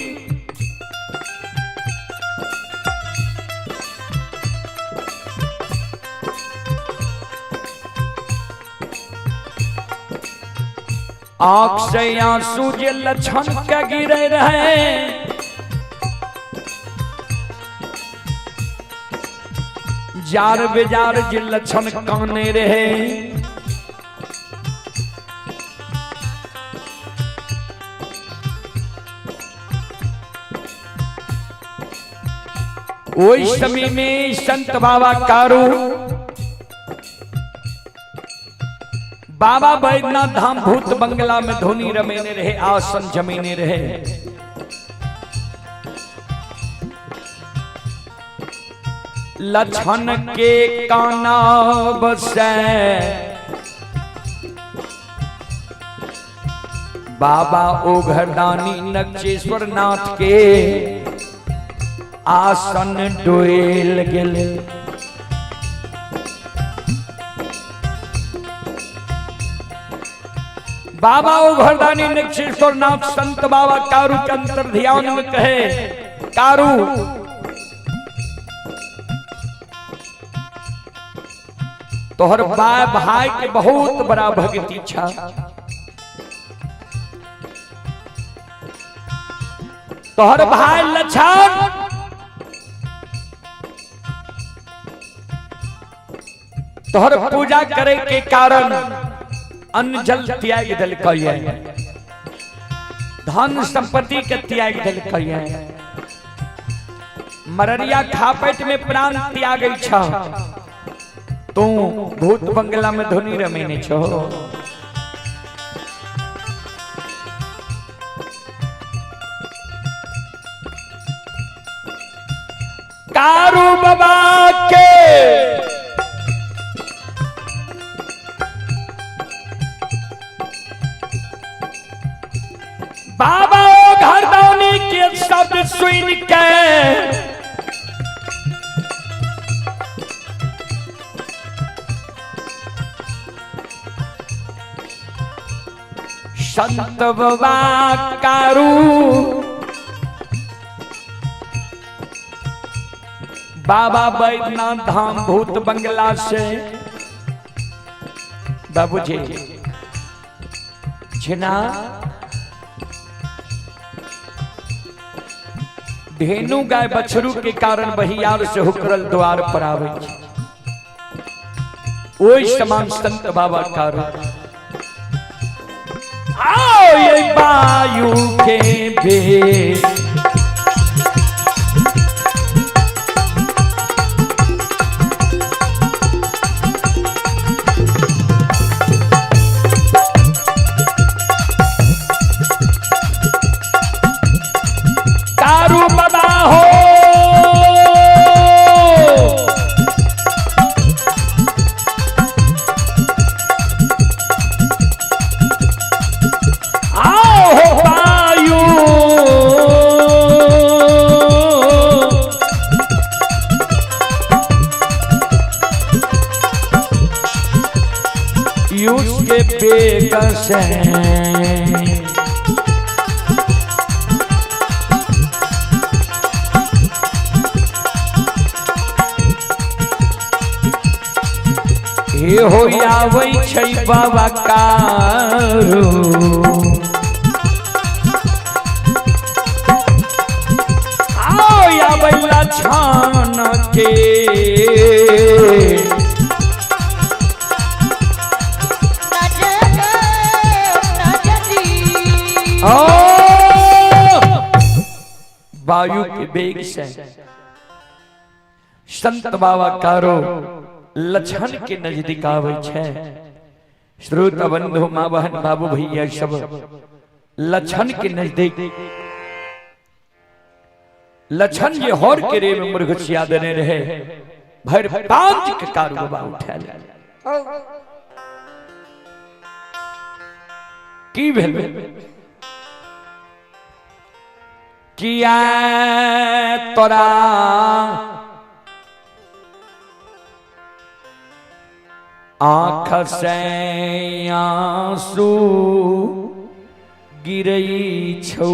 Speaker 1: आंख से आंसू जे लक्षण के गिरे रहे, जार बेजार जे लक्षण काने रहे, ओई समय में संत बाबा कारू बाबा बैद्यनाथ धाम भूत बंगला में धुनी रमेने रहे, आसन जमीने रहे। लक्षण के काना बसे बाबा ओघरदानी नक्षेश्वर नाथ के आसन डोल गेले। बाबा ओ घरदानी निक्षेश्वर नाथ संत बाबा कारू के अंतर ध्यान में कहे, कारू तोहर बाप भाई के बहुत बड़ा भक्ति छा, तोहर भाई लछन तोहर पूजा करे के कारण अन्न जल त्याग दिलकै, धन संपत्ति के त्याग दिलकै, मररिया खापेट में प्राण त्यागै छ, तू भूत बंगला में धुनी रमेने छो। कारू बाबा के बाबा ओ घरदानी के शब्द सुन के संत बाबा कारू बाबा बैद्यनाथ धाम भूत बंगला से बाबूजी छिना धेनु गाय बछरू के कारण बहियार से हुकरल द्वार पर आवे छै। ओहि समान संत बाबा कारू आओ ये वायु के भेष कारू बाबा हो आओ हो वायु यूज के बेकस हैं। हे हो आबै छै बाबा कारू आओ आबै लछन के ओ वायु के वेग से संत बाबा कारो लछन के नजदीक आबै छै। श्रोता बंधु माँ बहन बाबू भैया सब लछन के नजदीक लछन जे हर के रे में मुर्गछिया देने रहे भर पांच के कारू बाबा उठायल की भेल किया तोरा आँख से आंसू गिरई छौ।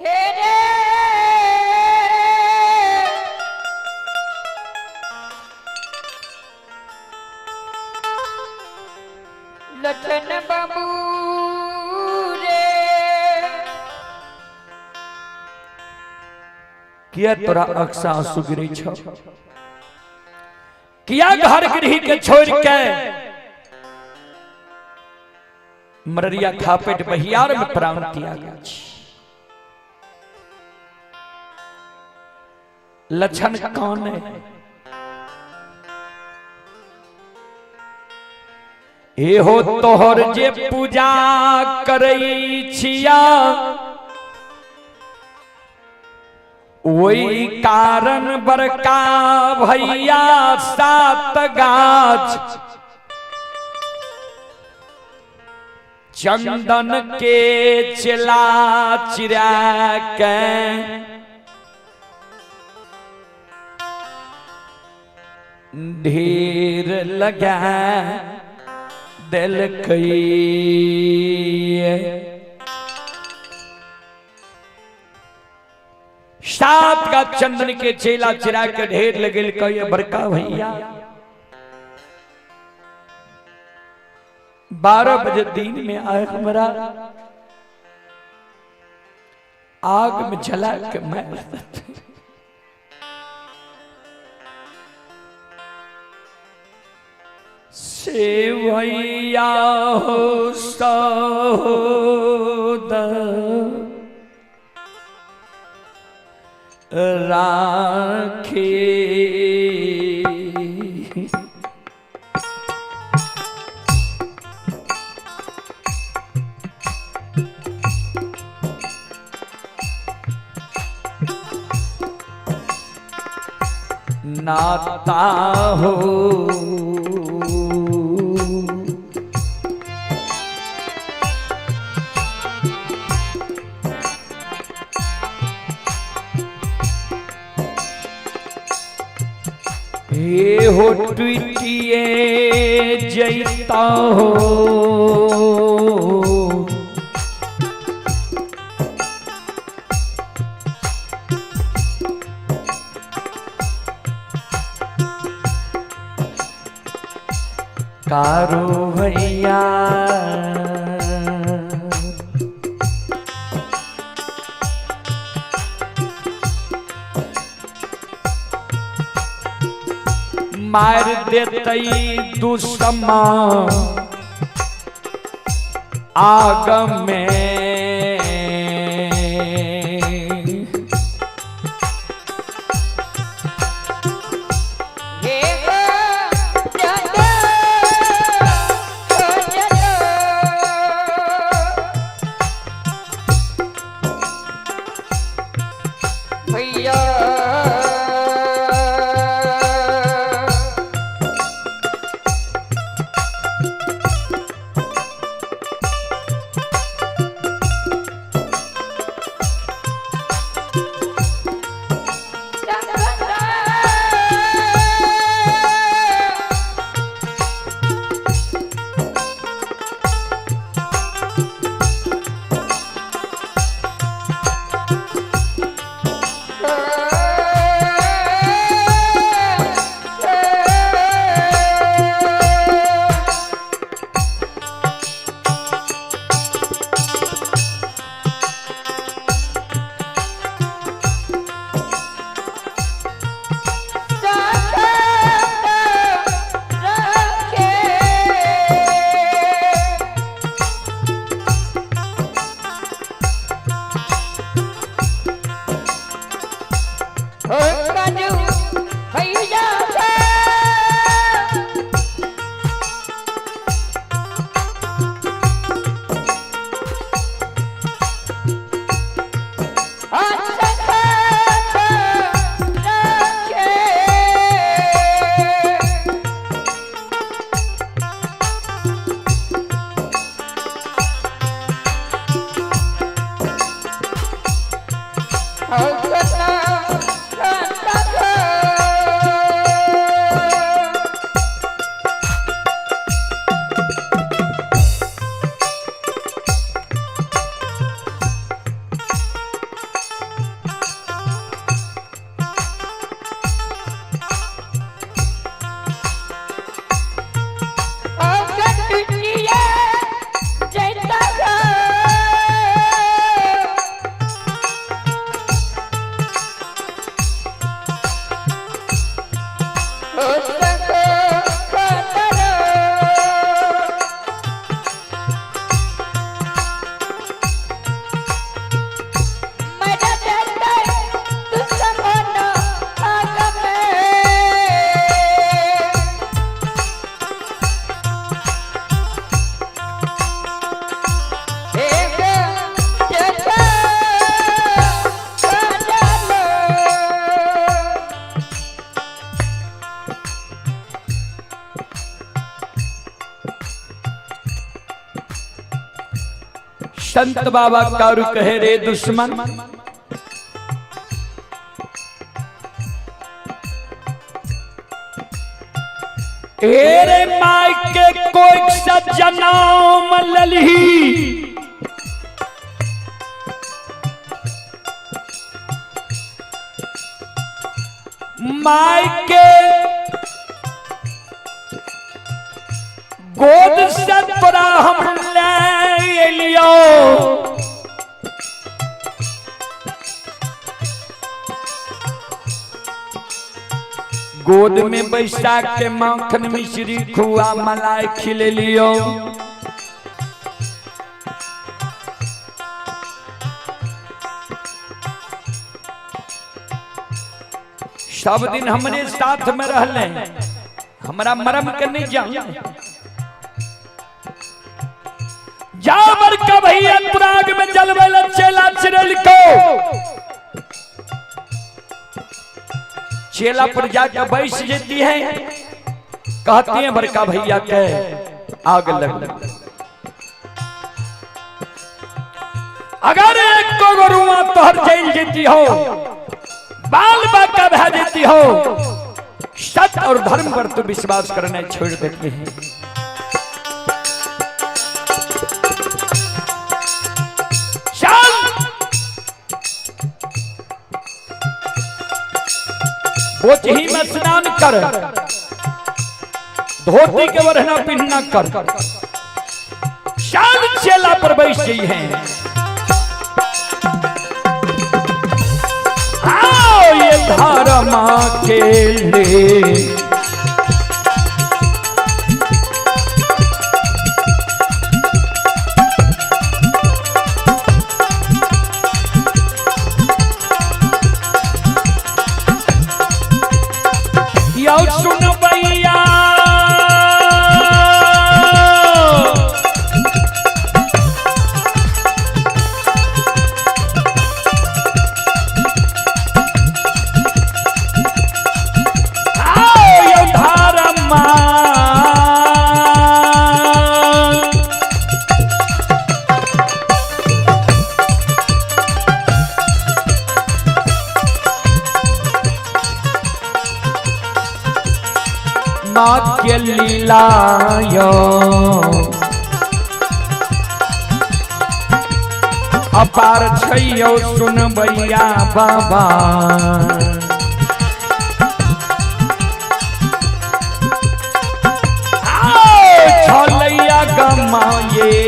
Speaker 2: हे रे लखन बाबू रे
Speaker 1: किया तोरा आँख से आंसू गिरई छौ? किया घर गृह के छोड़ के मररिया खापेट बहियार में प्राण त्याग? लछन कौन है? हे हो तोहर जे पूजा करई छिया वही कारण बड़का भैया सात गाछ चंदन के चिला चिरा के ढेर लगा देलकै। 7 का चंदन के चेला चिरा के ढेर लगेल। कहिए बड़का भैया 12 बजे दिन में आए, हमरा आग में जला के मार देते। सेवैया हो सहोद राखे, नाता हो। हे हो टूटिए जैता हो, कारो भैया मार देतई दुश्मन आग में।
Speaker 2: हे गो जग जग भैया,
Speaker 1: संत बाबा कारू कहे रे दुश्मन, एरे माय के कोई से जन्म ललही, माय के गोद से तोरा हम ले लियो, गोद में बैसा के माखन मिश्री खुआ मलाई खिले लियो। सब दिन हमरे साथ में रहले, हमरा मरम के नहीं जान। जा बड़का भैया प्राग में जलवेला चेला चिरल को, चेला पर जाकर बैस जेती है, कहती है बड़का भैया के आग लग। अगर एक को गुरुआ तोहर जल जेती हो, बाल बाका भा देती हो, सत्य और धर्म पर तू विश्वास करना छोड़ देती है। चल बोचही में स्नान कर, धोती के वरना पिन्ना कर, चल चेला पर बैठ गई है। आओ ये धर्म के लिए यौ सुन भैया, आओ यौ धर्मा, माँ के लीला यो अपार छैयो सुन भैया बाबा। आओ छलैया गमाये,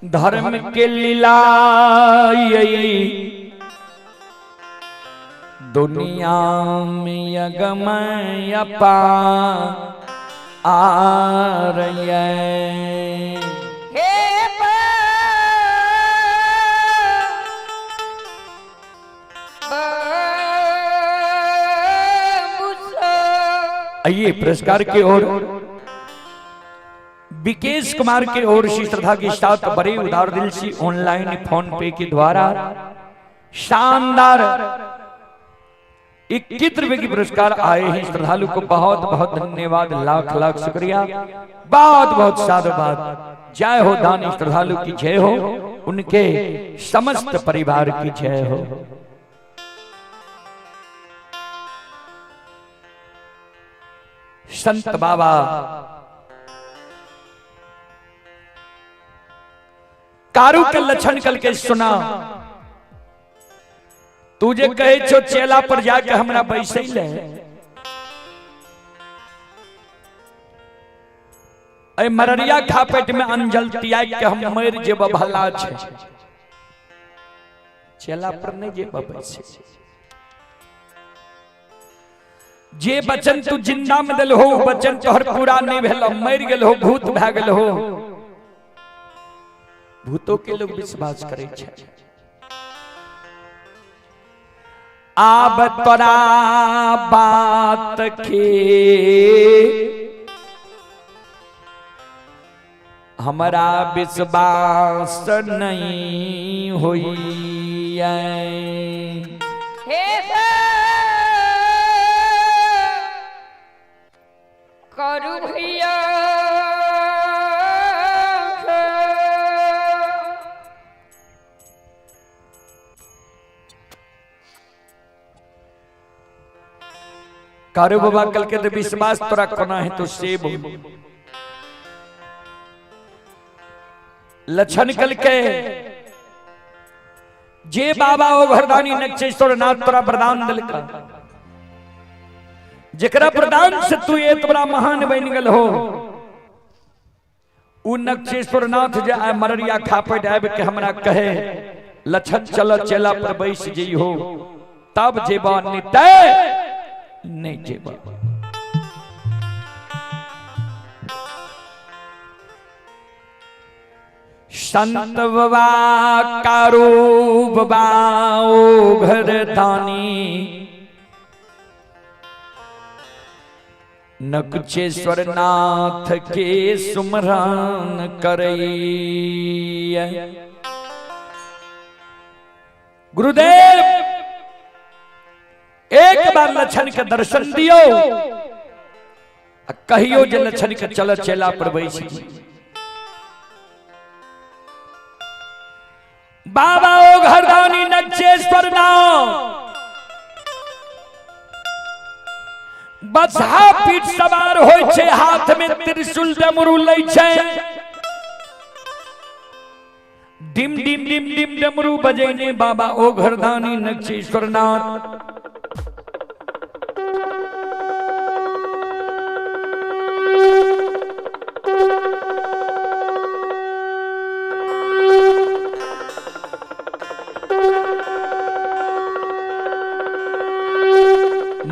Speaker 1: धर्म के लीला दुनिया में अगमय पार आइए पुरस्कार की ओर विकेश कुमार के ओर से श्रद्धा के साथ बड़े उदार दिल से ऑनलाइन फोन पे के द्वारा शानदार 21 रुपए की पुरस्कार आए हैं। श्रद्धालु को बहुत बहुत धन्यवाद, लाख लाख शुक्रिया, बहुत बहुत साधुवाद। जय हो दानी श्रद्धालु की जय हो, उनके समस्त परिवार की जय हो। संत बाबा कारू के लक्षण कल के सुना, तू जे कहे छो चेला पर जाके हमरा बैसे ले, अरे मररिया खापेट में अंजल तियाग के हम मर जेब भला छे, चेला पर नहीं जेब बैसे। जे बचन तू जिंदा में दिल हो बचन तोहर पूरा नहीं भेल, मर गेल हो, भूत भए गेल हो। भूतों के लोग विश्वास करे छे। आब तोरा बात के हमरा विश्वास नहीं होइए।
Speaker 2: हे करू भैया
Speaker 1: कारू बाबा कल के तो विश्वास तोरा कोना है तो से बोल। लक्षण कल के जे बाबा ओ घरदानी नक्षेश्वर नाथ तोरा वरदान दिलका, जेकरा वरदान से तू एत बड़ा महान बन गेल हो, उ नक्षेश्वर नाथ जे आय मररिया खापट आबि के हमरा कहे लक्षण चल चेला पर बैस जइहो, तब जेबा नितय नहीं जेबा। संत बाबा कारू बाबा ओ घरदानी नक्षेश्वर नाथ के सुमरान करैया। गुरुदेव एक बार लक्षण के दर्शन दियो, कहियो जे लक्षण के चल चेला पर बैस। बाबा ओ घरदानी नक्षेश्वर नाथ बसहा पीठ सवार होय छे, हाथ में त्रिशूल डमरू लै छे, डिम डिम डिम डिम डमरू बजेने बाबा ओ घरदानी नक्षेश्वर नाथ।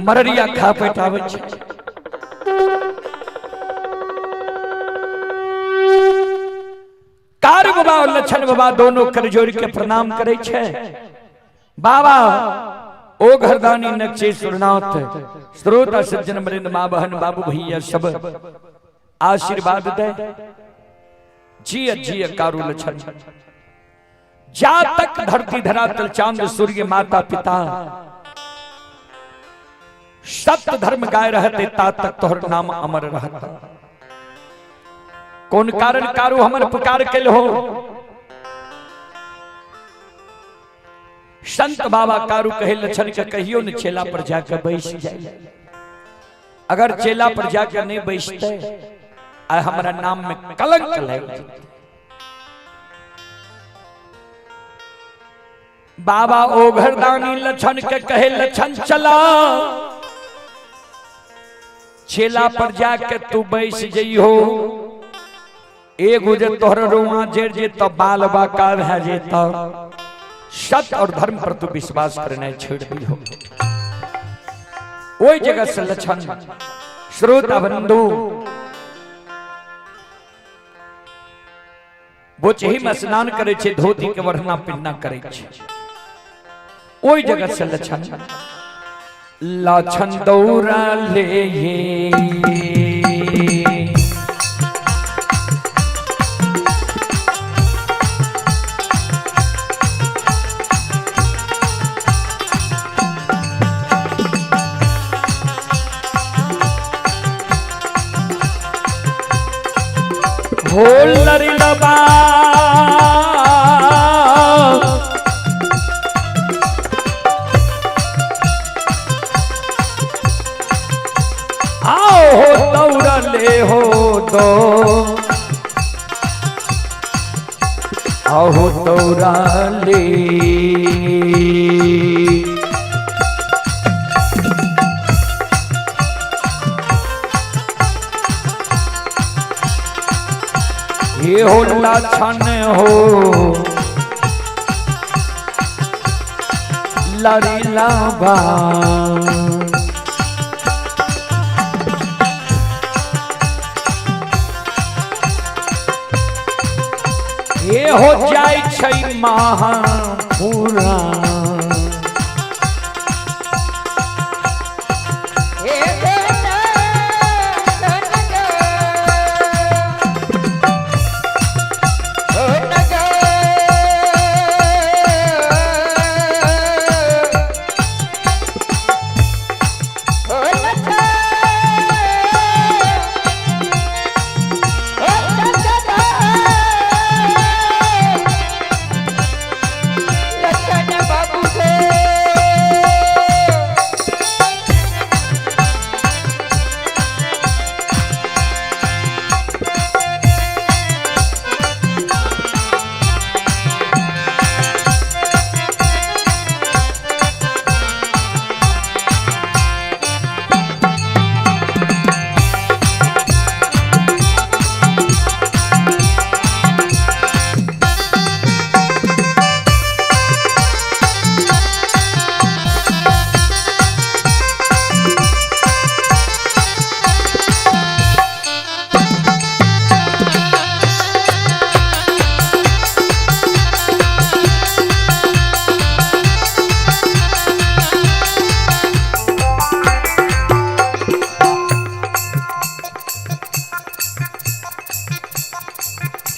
Speaker 1: मररिया खापेट आबै छै। कार बाबा और लक्षण बाबा दोनों कर जोड़ के प्रणाम करे छे। बाबा ओ घरदानी नक्षेश्वर नाथ श्रोता सज्जन वृंद माँ बहन बाबू भैया सब आशीर्वाद दे। जिय जिय कारू लक्षण, जा तक धरती धरातल चांद सूर्य माता पिता सत्य धर्म गाय रहते ता तक तोहर नाम अमर रहता। कौन कारण कारू हमर पुकार के हो? संत बाबा कारू कहे लक्षण के कहियो न चेला पर जाकर बैस जाए। अगर चेला पर जाकर नहीं बैसते आ हमारा नाम में कलंक लग जाते। बाबा ओघरदानी लक्षण के कहे लक्षण चला चेला पर जाके तू बैस जइहो, एगो जे तोहर रुआ जेर जे तो बाल बाका भए जेता। सत्य और धर्म पर तू विश्वास करना छोड़ दिहो। ओई जगह से लक्षण श्रोता बंधु बोचही में स्नान करे छे, धोती के वरना पिन्ना करे छे। ओई जगह से लक्षण लाछन दौरा ले ये। हो लरिलबा आओ हो दौड़ले हो दो आओ दौड़ले। ये हो लाछन हो लरी लाबा। ये हो जाय छै महापुरा।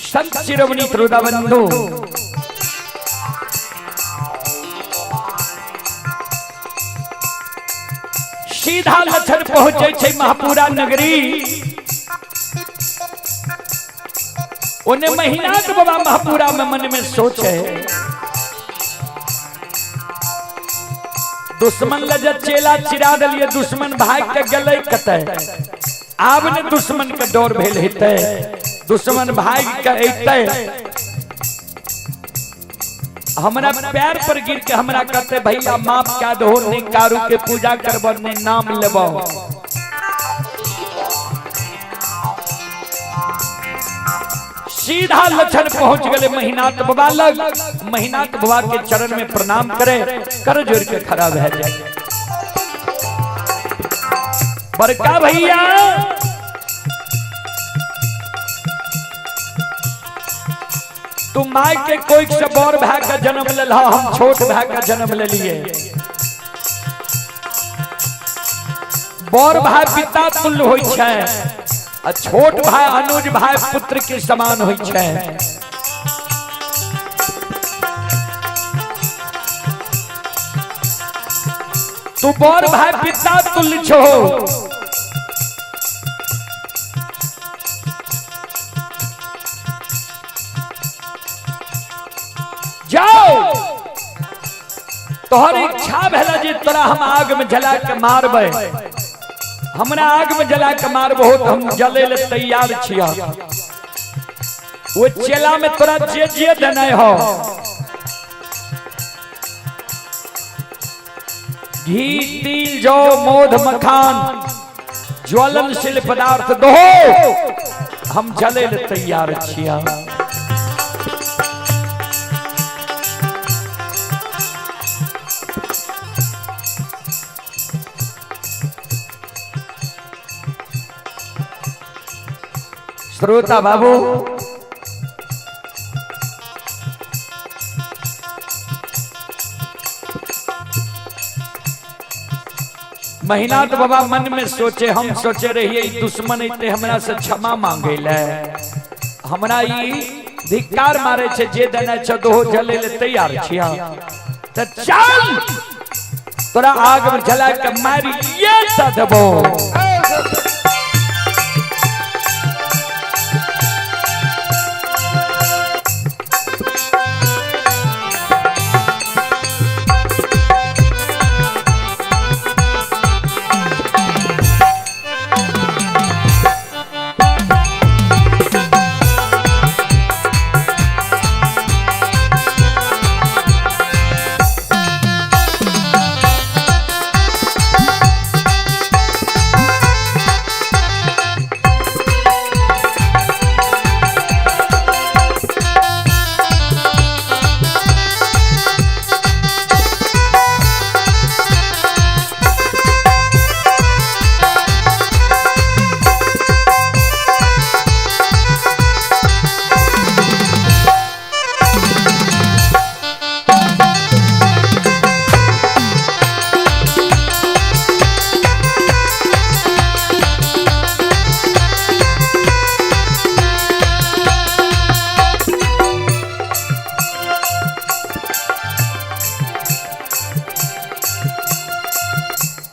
Speaker 1: संत शिरोमणि श्रोता बंधु, सीधा लक्षण पहुंचे छे महापुरा नगरी। ओने महीनाथ बाबा महापुरा में मन में सोचे दुश्मन लज चेला चिरा दिलिए, दुश्मन भाग के गेलै कतै। आब ने दुश्मन के डर भेल हेतै, दुश्मन भाग के अइतै हमरा पैर पर गिर के हमरा कहते भैया माफ क्या दो, ने कारू के पूजा करब ने नाम लेबो। सीधा लक्षण पहुंच गए महीनाथ बाबा लग। महीनाथ बाबा के चरण में प्रणाम करे, कर जोड़ के खड़ा भै जाए। बड़का भैया तू my के कोई से बड़ भाई का जन्म ले, हम छोट भाई का जन्म ले लिए। बड़ भाई पिता तुल्य होई छै आ छोट भाई अनुज भाई पुत्र के समान होई छै। तू बड़ भाई पिता तुल्य छो, जाओ तोहर इच्छा भेला जे तोरा हम आग में जला के मारबै, हमरा आग में जला के मारबो तो हम जले ले तैयार छिया। वो चेला में तोरा जे जे देने हो, घी तिल जौ मोध मखान ज्वलनशील पदार्थ दो, हम जले ले तैयार छिया। श्रोता बाबू महिनाथ बाबा मन में सोचे, हम सोचे रहिए ई दुश्मन अइते हमरा से क्षमा मांगे ले, हमरा ई धिक्कार मारे छे, जे देने छे दोहो जले ले तैयार छिया, त चल तोरा आग में जला के मारी ये त देबो।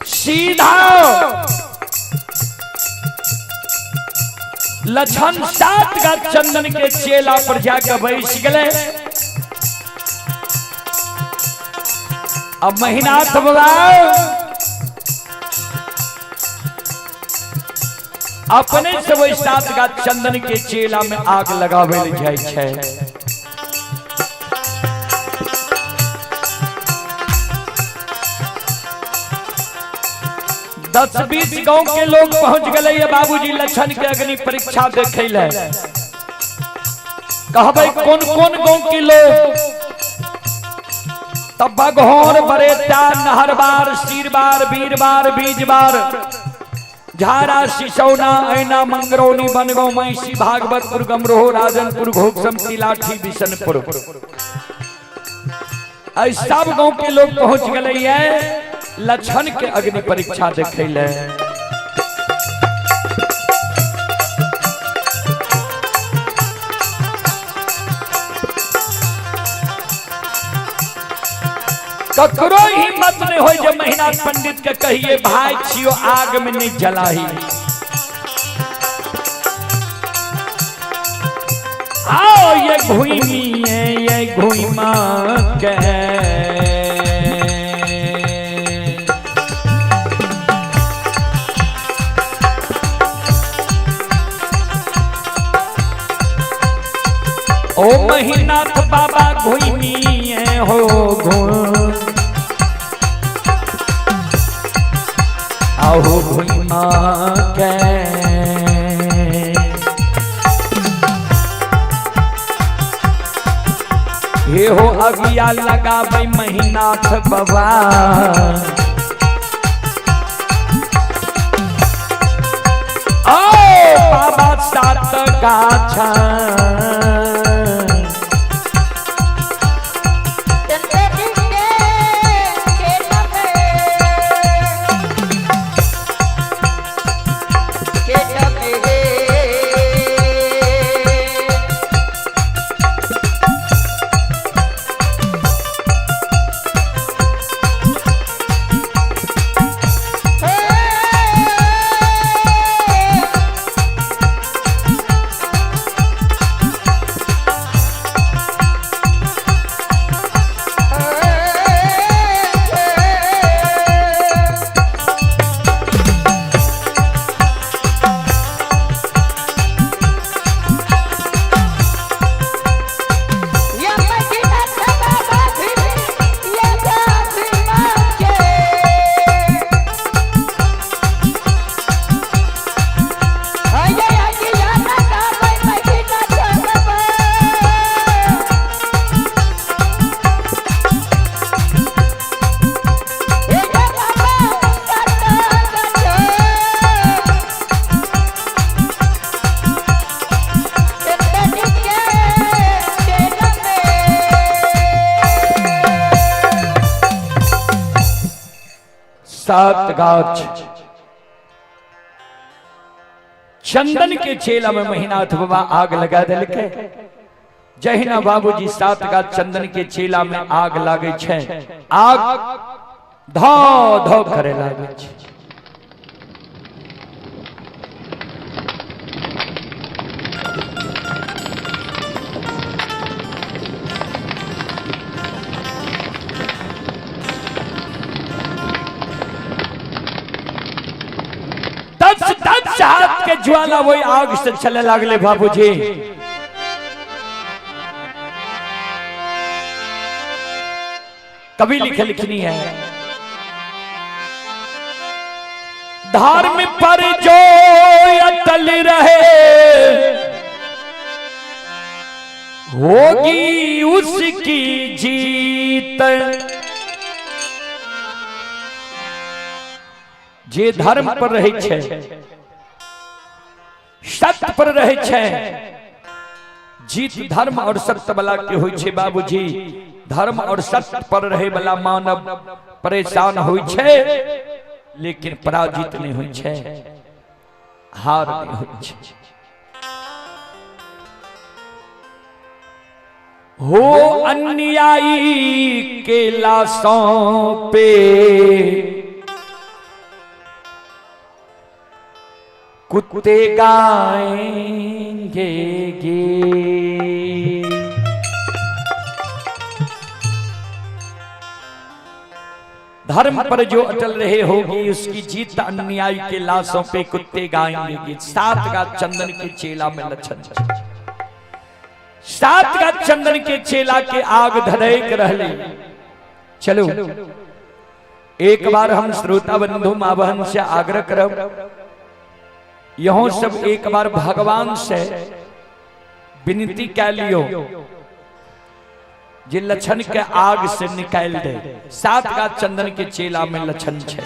Speaker 1: सीधा लछन 7 गाछ चंदन के चेला पर जाकर बैस गए। अब महिनाथ बाबा अपने से वही 7 गाछ चंदन के चेला में आग लगावे ले जाय छै। दस 20 गांव के लोग पहुंच गए बाबूजी लछन के अग्नि परीक्षा देखे ले। कहबै कौन कौन गांव के लोग, तब बघौर बरेटा नहरबार सीरबार बीरबार बीजबार झारा सिसौना ऐना मंगरौनी बनगांव महिषी भागवतपुर गमरोह राजनपुर घोकसम तिलाठी बिशनपुर, सब गांव के लोग पहुंच गए लछन के अग्नि परीक्षा देखे ले। ककरो हिम्मत नहीं हो जे महिनाथ पंडित के कहिए भाई छियो आग में नहीं जलाही। आओ ये घुइमी ये घुइमा के ओ महिनाथ बाबा घुइमी हो घुम आओ घुइमा के हे हो अगिया लगाबै महिनाथ बाबा। ओ बाबा 7 गाछा सात गाछ चंदन के चेला में महिनाथ बाबा आग लगा देलकै। जहिना बाबूजी 7 गाछ चंदन के चेला में आग लागे छै, आग धो धो करे लागे छै। 10-10 हाथ के ज्वाला वही आग से चले लागले बाबूजी। कभी लिखे लिखनी है, धर्म पर जो अटल रहे होगी उसकी जीत। जे धर्म पर रहे छे, सत्य पर रहे छे, जीत धर्म और सत्य वाला के होई छे बाबूजी। धर्म और सत्य पर रहे वाला मानव परेशान होई छे, लेकिन पराजित नहीं होई छे, हार नहीं होई छे। हो अन्यायी के लाशों पे कुत्ते गाएंगे गीत। धर्म पर जो अटल रहे होगी उसकी जीत अन्याय के लाशों पे कुत्ते गाएंगे गीत। 7 गाछ चंदन के चेला में लक्षण, 7 गाछ चंदन के चेला के आग धरेक रहले। चलो एक बार हम श्रोता बंधु माँ बहन से आग्रह करब, यहो सब एक बार भगवान से विनती कै लियो जे लक्षण के आग से निकाल दे। 7 गाछ चंदन के चेला में लक्षण छे।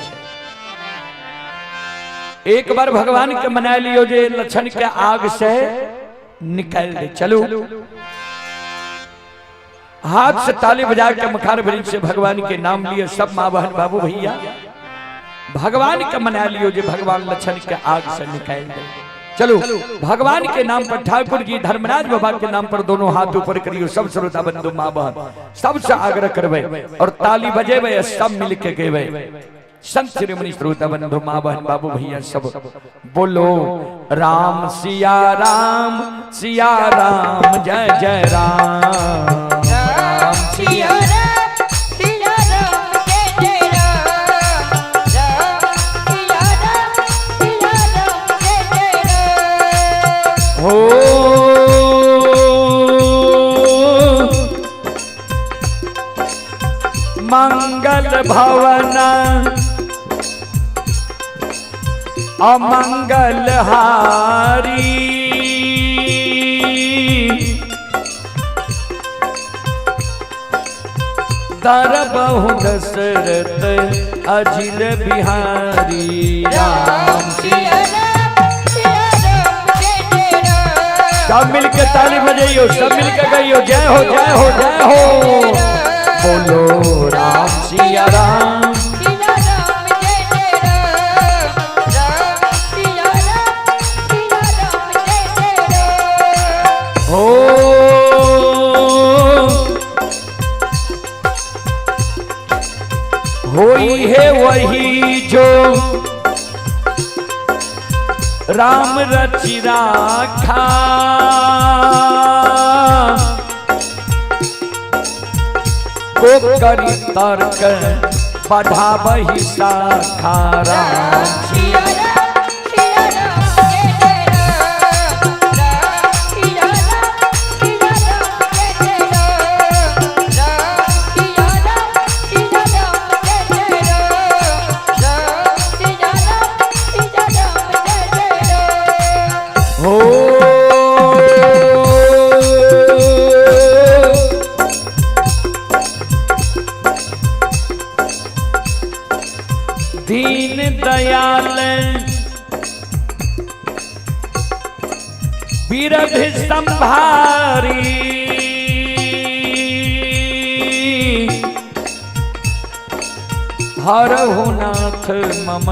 Speaker 1: एक बार भगवान के मना लियो जे लक्षण के आग से निकाल दे। चलो हाथ से ताली बजा के मुखार वृक्ष से भगवान के नाम लिए सब माँ बहन बाबू भैया भगवान के मना लियो जे भगवान लक्षण के आग से निकाल दे। चलो भगवान के नाम पर, ठाकुर जी धर्मराज बाबा के नाम पर दोनों हाथ ऊपर करियो सब श्रोता बंधु माँ बहन, सबसे आग्रह करवे और ताली बजेबे, सब मिल के गेबे। संत श्रोमणी श्रोता बंधु माँ बहन बाबू भैया सब बोलो राम सिया राम सिया राम जय जय राम,
Speaker 2: राम सिया राम सिया राम जय जय राम, राम सिया राम सिया राम जय जय राम।
Speaker 1: हो मंगल भवन अमंगल हारी, दरबहु दशरथ अजिर बिहारी।
Speaker 2: राम सिया राम सिया राम जय जय राम।
Speaker 1: सब मिलके ताली बजाइयो, सब मिलके गाइयो जय हो जय हो जय हो। बोलो राम सिया राम
Speaker 2: सिया राम जय जय राम, राम सिया राम सिया राम जय जय राम।
Speaker 1: हो होई है वही जो राम रचि राखा, को करी तर्क बढ़ावही शाखा। राम
Speaker 2: सिया राम सिया राम जय जय राम, राम सिया राम सिया राम जय जय राम, राम सिया राम सिया राम जय जय राम, राम सिया राम सिया राम जय जय राम।
Speaker 1: हो दीन दयाल बीरभ संभारी, हरहु नाथ मम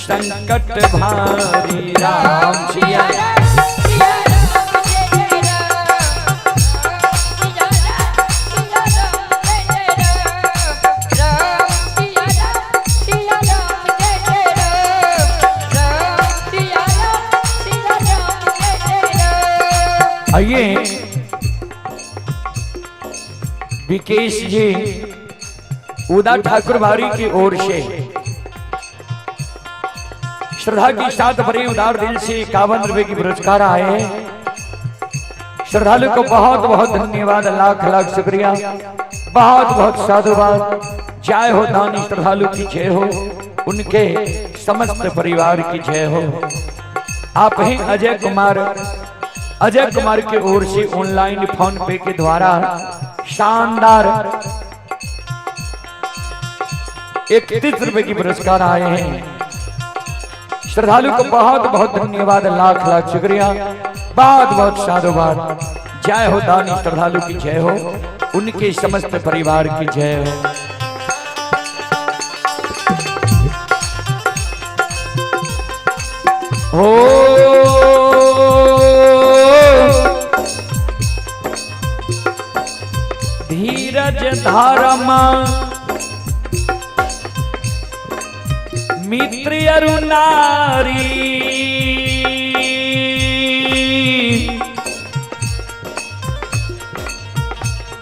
Speaker 1: संकट भारी राम सिया।
Speaker 2: सिया राम जय जय राम, सिया राम, सिया राम जय जय राम, राम सिया राम, सिया राम जय जय राम, राम सिया राम, सिया राम जय जय राम।
Speaker 1: आइए विकेश जी उदा ठाकुर बारी की ओर से श्रद्धा के साथ भरे उदार दिल से 51 रुपए की पुरस्कार आए हैं। श्रद्धालु को बहुत बहुत धन्यवाद, लाख लाख शुक्रिया, बहुत बहुत साधुवाद। जय हो दानी श्रद्धालु की जय हो, उनके समस्त परिवार की जय हो। आप हैं अजय कुमार, अजय कुमार की ओर से ऑनलाइन फोन पे के द्वारा शानदार 31 रुपए की पुरस्कार आए हैं। श्रद्धालु को बहुत बहुत धन्यवाद, लाख लाख शुक्रिया, बहुत बहुत साधुवाद। जय हो दानी श्रद्धालु की जय हो, उनके समस्त परिवार की जय हो। हो धीरज धारमा मित्र अरु नारी,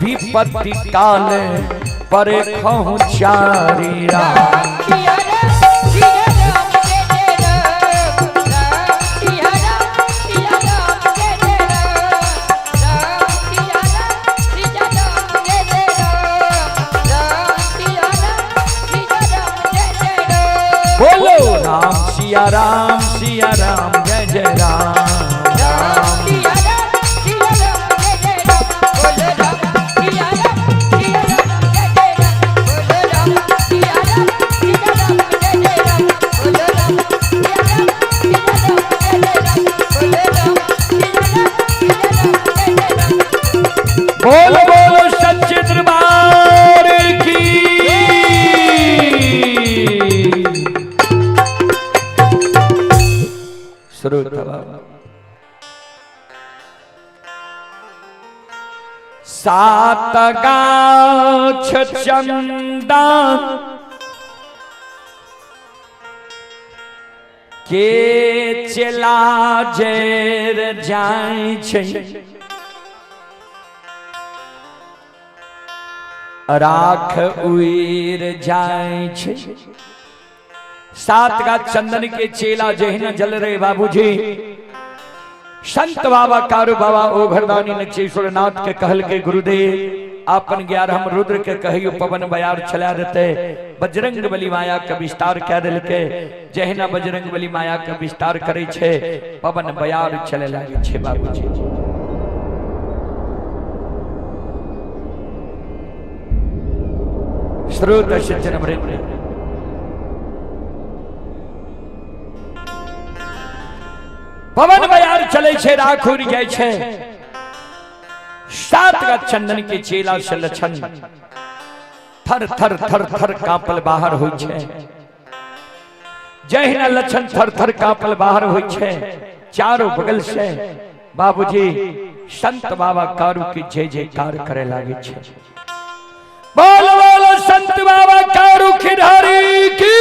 Speaker 1: विपत्ति काल पर खहु चारी राम।
Speaker 2: सिया राम, सिया राम जय जय राम, राम सिया राम, सिया राम जय जय राम, राम सिया राम, सिया राम जय जय राम, राम सिया राम, सिया राम जय जय राम।
Speaker 1: बोलो राम सिया राम, सिया राम जय जय राम,
Speaker 2: राम सिया राम, सिया राम जय जय राम, बोलो राम सिया राम, सिया राम जय जय राम, बोलो राम सिया राम, सिया राम जय जय राम, बोलो राम सिया राम, सिया राम जय जय राम, बोलो राम सिया राम, सिया राम जय जय राम।
Speaker 1: बोलो बोलो सच्चे दरबार की। श्रोता बाबा सात गाछ चंदा के चला जेर जाय छै, राख उइर जाय छै। सात गाछ चंदन के चेला जहिना जल रे बाबूजी, संत बाबा कारू बाबा ओ घरदानी नक्षेश्वर नाथ के कहल के गुरुदेव आपन ग्यारह रुद्र के कहियो पवन बयार चला देते, बजरंग बली माया के विस्तार कह दिलके। जहिना बजरंग बली माया के विस्तार करे छे पवन बयार चले लागे छे बाबूजी। श्रोत सज्जन वृंद, पवन बयार चले छे, राख उड़ जाय छे। सात का चंदन के चेला से लछन थर थर थर थर कांपल बाहर होई छे। जहिना लछन थर थर कांपल बाहर होई छे, चारों बगल से बाबूजी संत बाबा कारू की जय जयकार करे लागे छे। बोल बोलो संत बाबा कारू खिधारी की।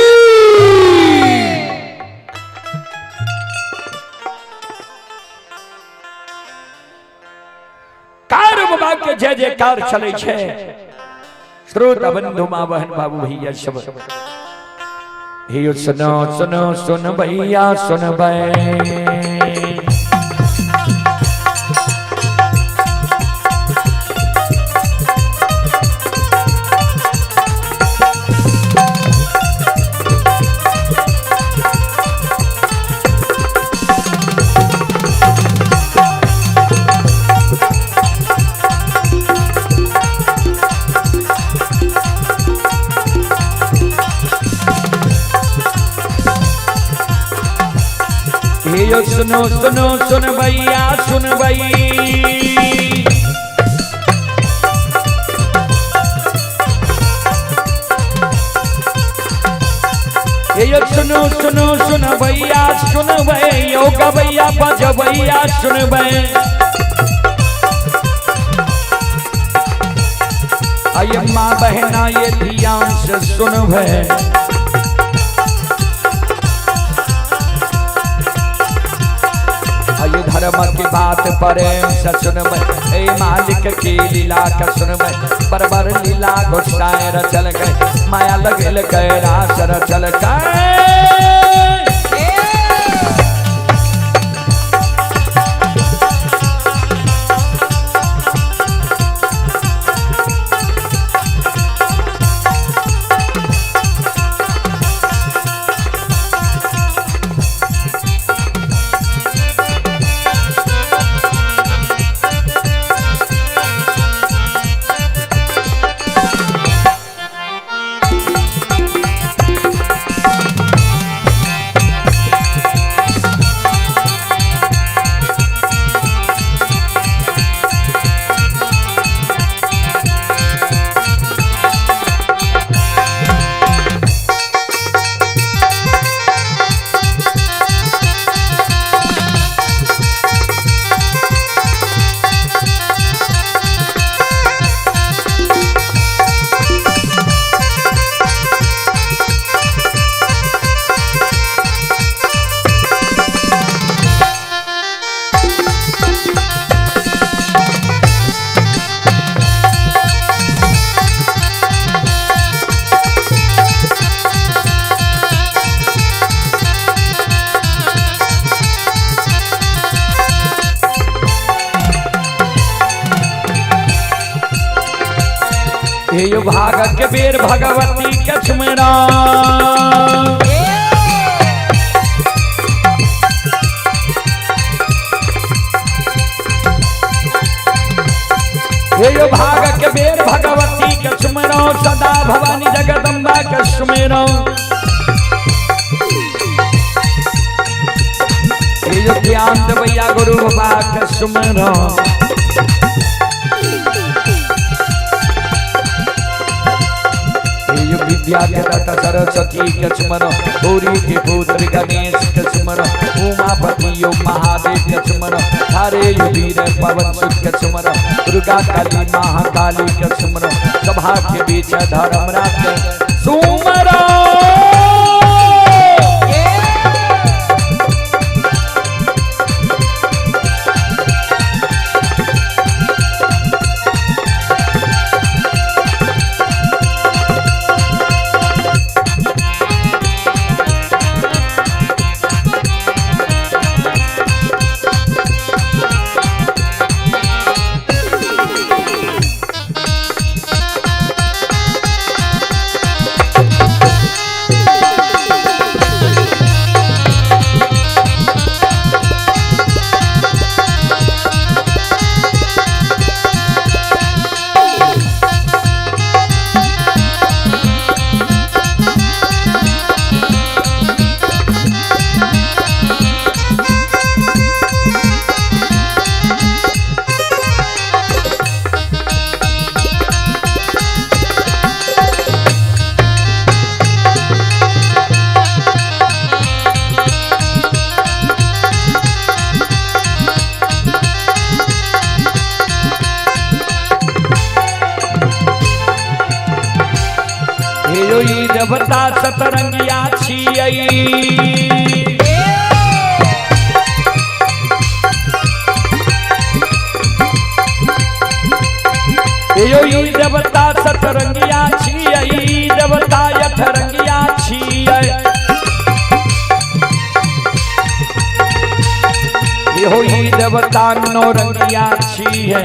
Speaker 1: कारू बाबा के जय जयकार चले छे। श्रोता बंधु माँ बहन बाबू भैया सब हे सुनो सुनो सुन भैया सुन भै। हे सुनो सुनो सुन भैया सुन भई। ये सुनो सुनो सुनबैया सुनबै यो गबैया बजबैया सुनबै। आये माँ बहना ये ध्यान से सुनबै। आये धर्म की बात प्रेम से सुनबै, ए मालिक की लीला का सुनबै। बरबर लीला घुसाए रचल गए, माया लगल गए रास रचल गए। हे भाग के बेर भगवती कछमेरा, हे भाग के बेर भगवती कछमेरा, सदा भवानी जगदम्बा कछमेरा। हे ज्ञान देवैया गुरु बाबा कछमेरा। विद्या के दाता सरस्वती के सुमर, गौरी के पुत्र गणेश के सुमर, उमापति यो महादेव के सुमर, थारे वीर पवन सुत के सुमर, दुर्गा काली महाकाली के सुमर, सभा के बीच धर्मराज के सुमर। देवता सतरंगिया छियै, देवता सतरंगिया छियै, देवता अठरंगिया छियै। देवता नौरंगिया छियै।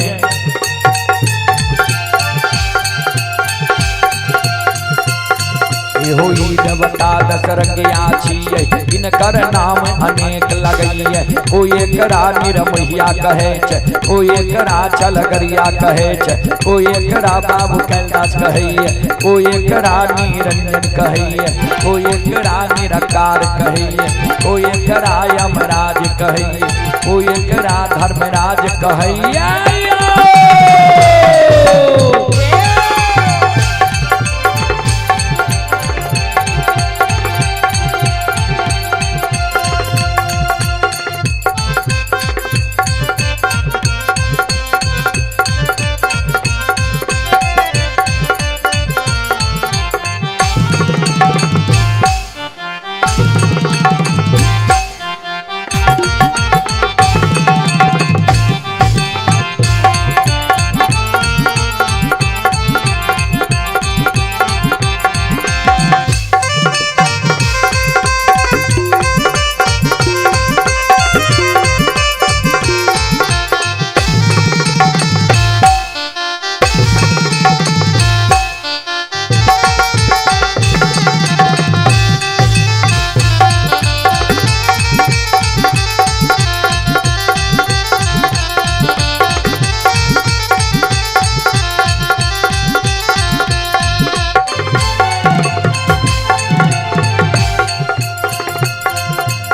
Speaker 1: देवता दशरंगिया छियै, इनकर नाम अनेक लगैये। कोई एकरा निरमहिया कहै छै, कोई एकरा छलगरिया कहै छै, कोई एकरा बाबू कैलाश कहैये, कोई एकरा निरंजन कहैये, कोई एकरा निराकार कहैये, कोई एकरा यमराज कहैये, कोई एकरा धर्मराज कहैये।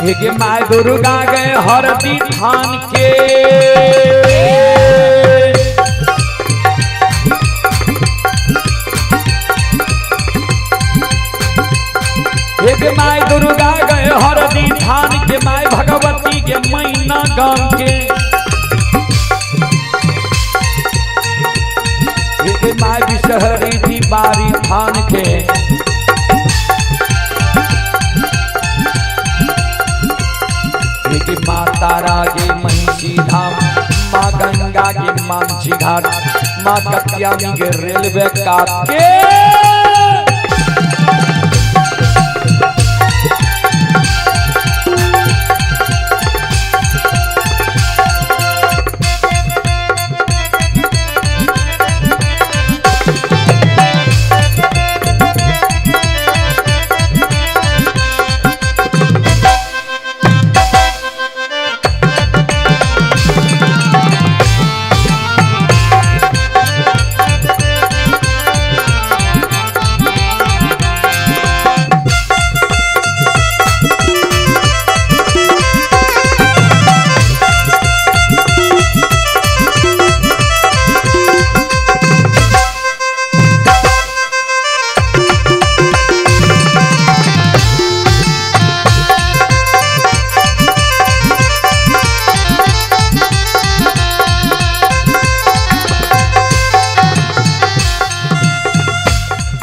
Speaker 1: हे गे माय दुर्गा गए हरदी थान के। हे गे my Durga गए हरदी थान के, my Bhagwati के मैना गांव के। हे गे my Bishahari थी बारी थान के। हे माँ तारा गे महिषी धाम, माँ गंगा के मांझी घाट, माँ कत्यानी के रेलवे कात के।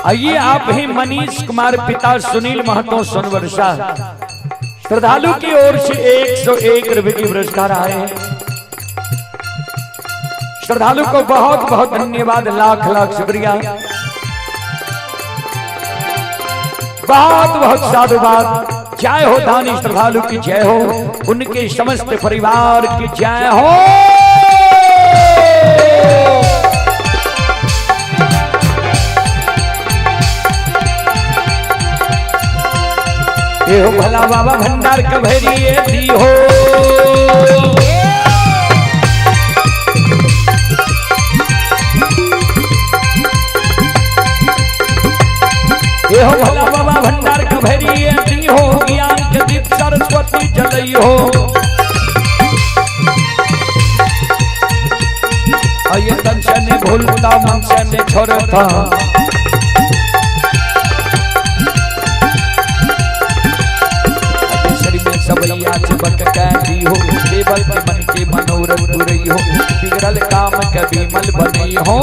Speaker 1: आइए आप ही मनीष कुमार पिता सुनील महतो सोनवर्षा श्रद्धालु की ओर से 101 रुपए की पुरस्कार आए हैं। श्रद्धालु को बहुत बहुत धन्यवाद, लाख लाख शुक्रिया, बहुत बहुत साधुवाद। जय हो दानी श्रद्धालु की जय हो, उनके समस्त परिवार की जय हो। ये हो भला बाबा भंडार कभेरी दी हो। ये हो भला बाबा भंडार कभेरी दी हो, ज्ञान के दीप सरस्वती जलई हो। ये तन से ने भूलता मन से ने छोड़ता, सबैया चिपक दी हो, केवल के मन के मनोरथ पुरई हो, बिगड़ल काम के विमल बनई हो।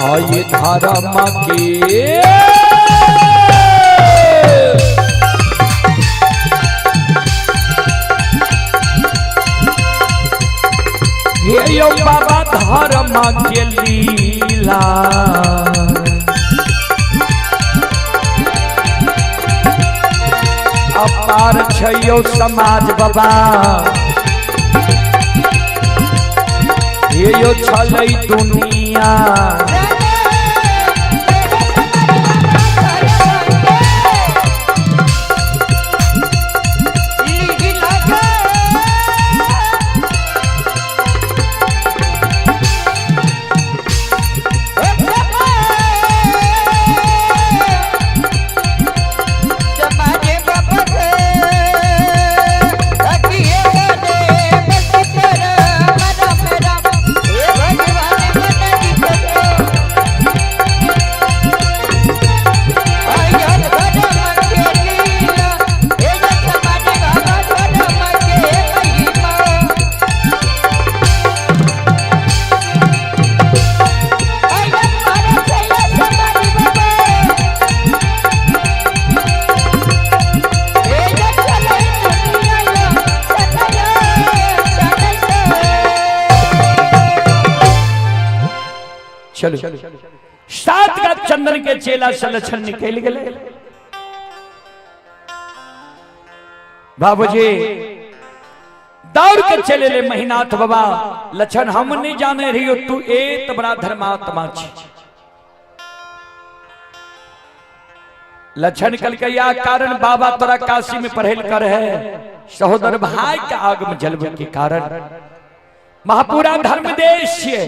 Speaker 1: आइए धारा माँ के हे यो बाबा धारा माँ के लीला, अपार छयो समाज बाबा, हे यो छलई दुनिया।
Speaker 2: Yeah.
Speaker 1: चलो 7 गाछ चंदन के चेला से लक्षण निकल गए। बाबूजी दौड़ के चले ले महिनाथ बाबा, लक्षण हम नहीं जाने रही हो तू एत बड़ा धर्मात्मा छी। लक्षण कल के या कारण बाबा तोरा काशी में पढ़ेल कर है, सहोदर भाई के आग में जलवे के कारण महापुरा धर्म देश छिए,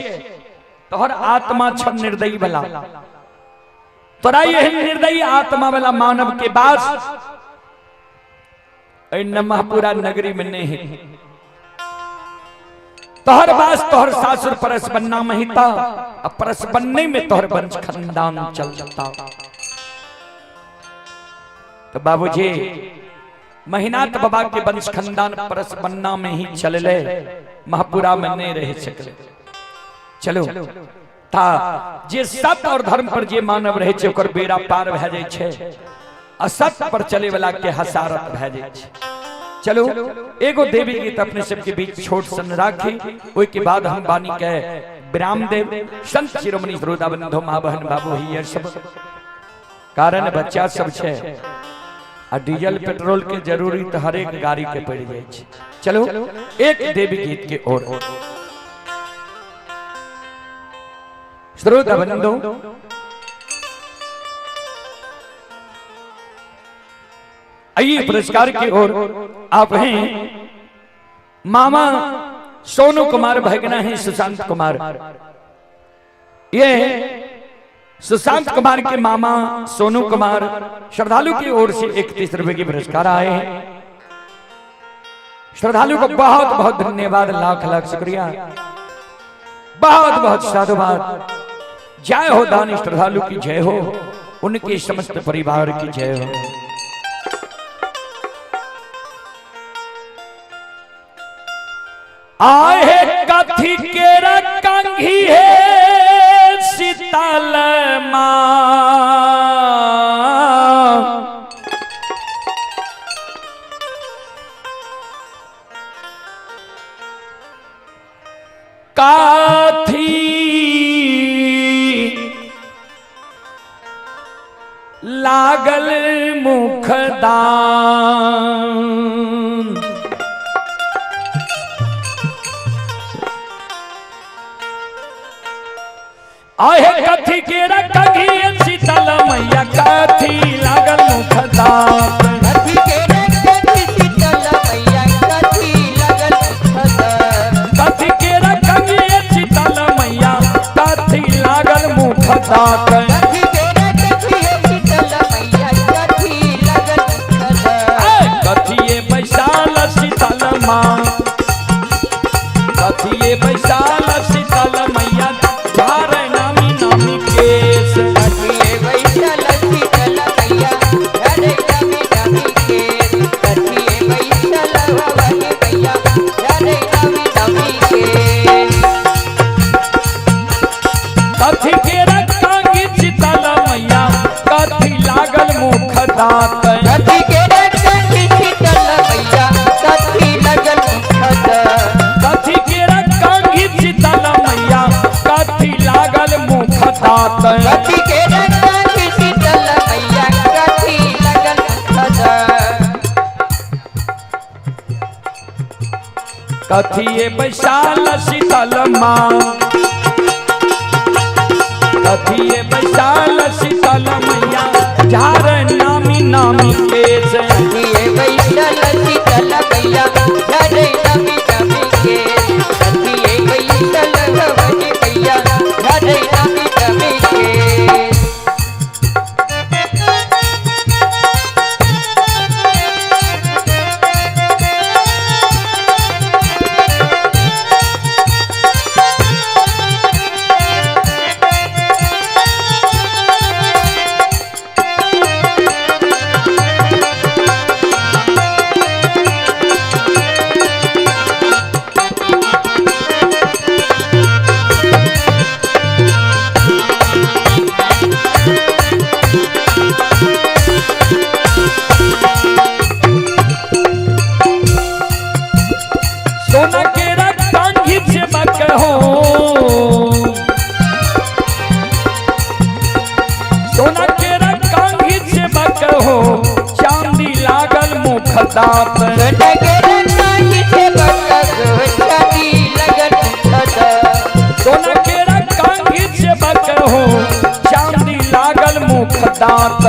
Speaker 1: तोहर आत्मा छ निर्दयी वाला, तोरा यही निर्दयी आत्मा वाला मानव के बास महापुरा नगरी में नहीं है। तोहर बास तोहर सासुर परस बनना महिता, अब परस बनने में तोहर वंश खानदान चल जाता। तो बाबूजी महिनाथ बाबा के वंश खानदान परस बनना में ही चल ले, महापुरा में नहीं रह सकले। चलो ता जे सत और धर्म पर जे मानव रहे छे ओकर बेड़ा पार भए जाय छे, असत पर चले वाला के हसारत भए जाय छे। चलो एगो देवी गीत अपने सबके बीच छोट सन राखी, ओई के बाद हम बानी के विराम देव। संत शिरोमणि श्रोता बंधु माँ बहन बाबू ही सब कारण बच्चा सब छे आ डीजल पेट्रोल के जरूरी तो हरेक गाड़ी के पड़ जाय छे। चलो एक देवी गीत के ओर श्रोता बंधु आइए पुरस्कार की ओर आप हैं मामा सोनू कुमार भगना है सुशांत कुमार, ये सुशांत कुमार के मामा सोनू कुमार श्रद्धालु की ओर से 31 रुपए के पुरस्कार आए हैं। श्रद्धालु को बहुत बहुत धन्यवाद, लाख लाख शुक्रिया, बहुत बहुत साधुवाद। जय हो दानी श्रद्धालु की जय हो, उनके समस्त परिवार की जय हो। आए कथी केरा कंघी है शीतल मां, काथी लागल मुखदान, आहे कथी केरा कंघी शीतल मैया कथी लागल मुखदान,
Speaker 2: कथी केरा कंघी शीतल मैया कथी लागल मुखदान,
Speaker 1: कथी केरा कंघी शीतल मैया कथी लागल मुखदान,
Speaker 2: कथी केरा कंघी शीतल मैया कथी लागल मुखदान,
Speaker 1: कथिए बैसाल शीतल मां, कथिए बैसाल शीतल मैया झार नामी नामी केस,
Speaker 2: कथिए बैसाल शीतल मैया झार नामी नामी केस, कथिए बैसाल भवानी मैया झार नामी नामी केस,
Speaker 1: कथी केरा कंघी शीतल मैया कथी लागल मुखदात,
Speaker 2: कथी केरा कंघी शीतल मैया कथी लागल मुखदात,
Speaker 1: कथी केरा कंघी शीतल मैया कथी लागल मुखदात,
Speaker 2: कथी केरा कंघी शीतल मैया कथी लागल मुखदात,
Speaker 1: कथिए बैसाल शीतल मां, कथिए बैसाल शीतल मैया झार नामी नामी केस,
Speaker 2: कथिए बैसाल शीतल मैया झार नामी नामी केस, कथिए बैसाल भवानी मैया झार नामी नामी केस।
Speaker 1: मुख दांत। सोना केरा कांघी सेवक हो चांदी लागल मुख दांत।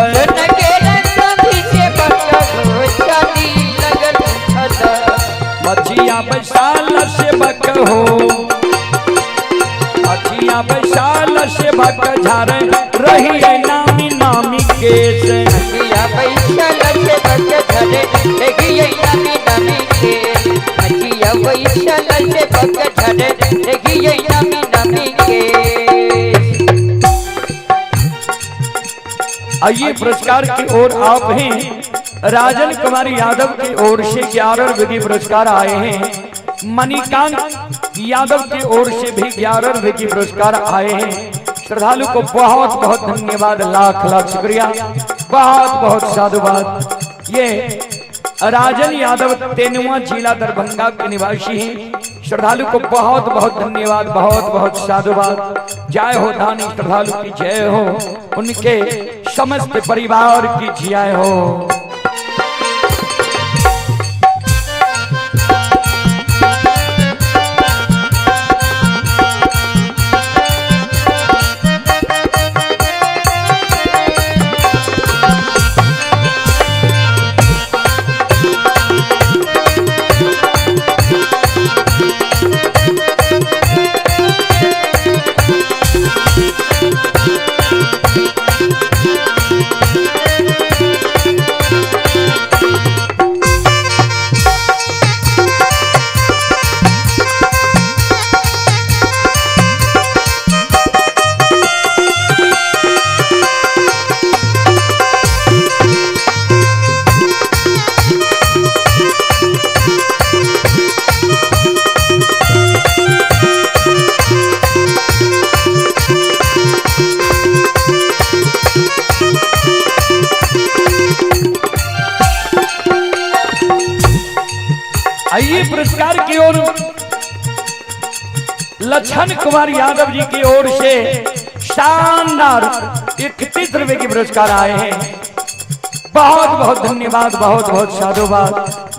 Speaker 1: मछिया बैसाल सेवक हो, मछिया बैसाल सेवक झारे रही है नामी नामी केस। आइए पुरस्कार की ओर आप हैं। राजन कुमार यादव की ओर से 11 रुपए के पुरस्कार आए हैं। मणिकांत यादव की ओर से भी 11 रुपए के पुरस्कार आए हैं। श्रद्धालु को बहुत बहुत धन्यवाद, लाख लाख शुक्रिया, बहुत बहुत साधुवाद। ये राजन यादव तेनुआ जिला दरभंगा के निवासी हैं। श्रद्धालु को बहुत बहुत धन्यवाद, बहुत बहुत साधुवाद। जय हो दानी श्रद्धालु की जय हो, उनके समस्त परिवार की जय हो। आइए पुरस्कार की ओर लक्षण कुमार यादव जी की ओर से शानदार 31 रुपए के पुरस्कार आए हैं। बहुत बहुत धन्यवाद, बहुत बहुत साधुवाद।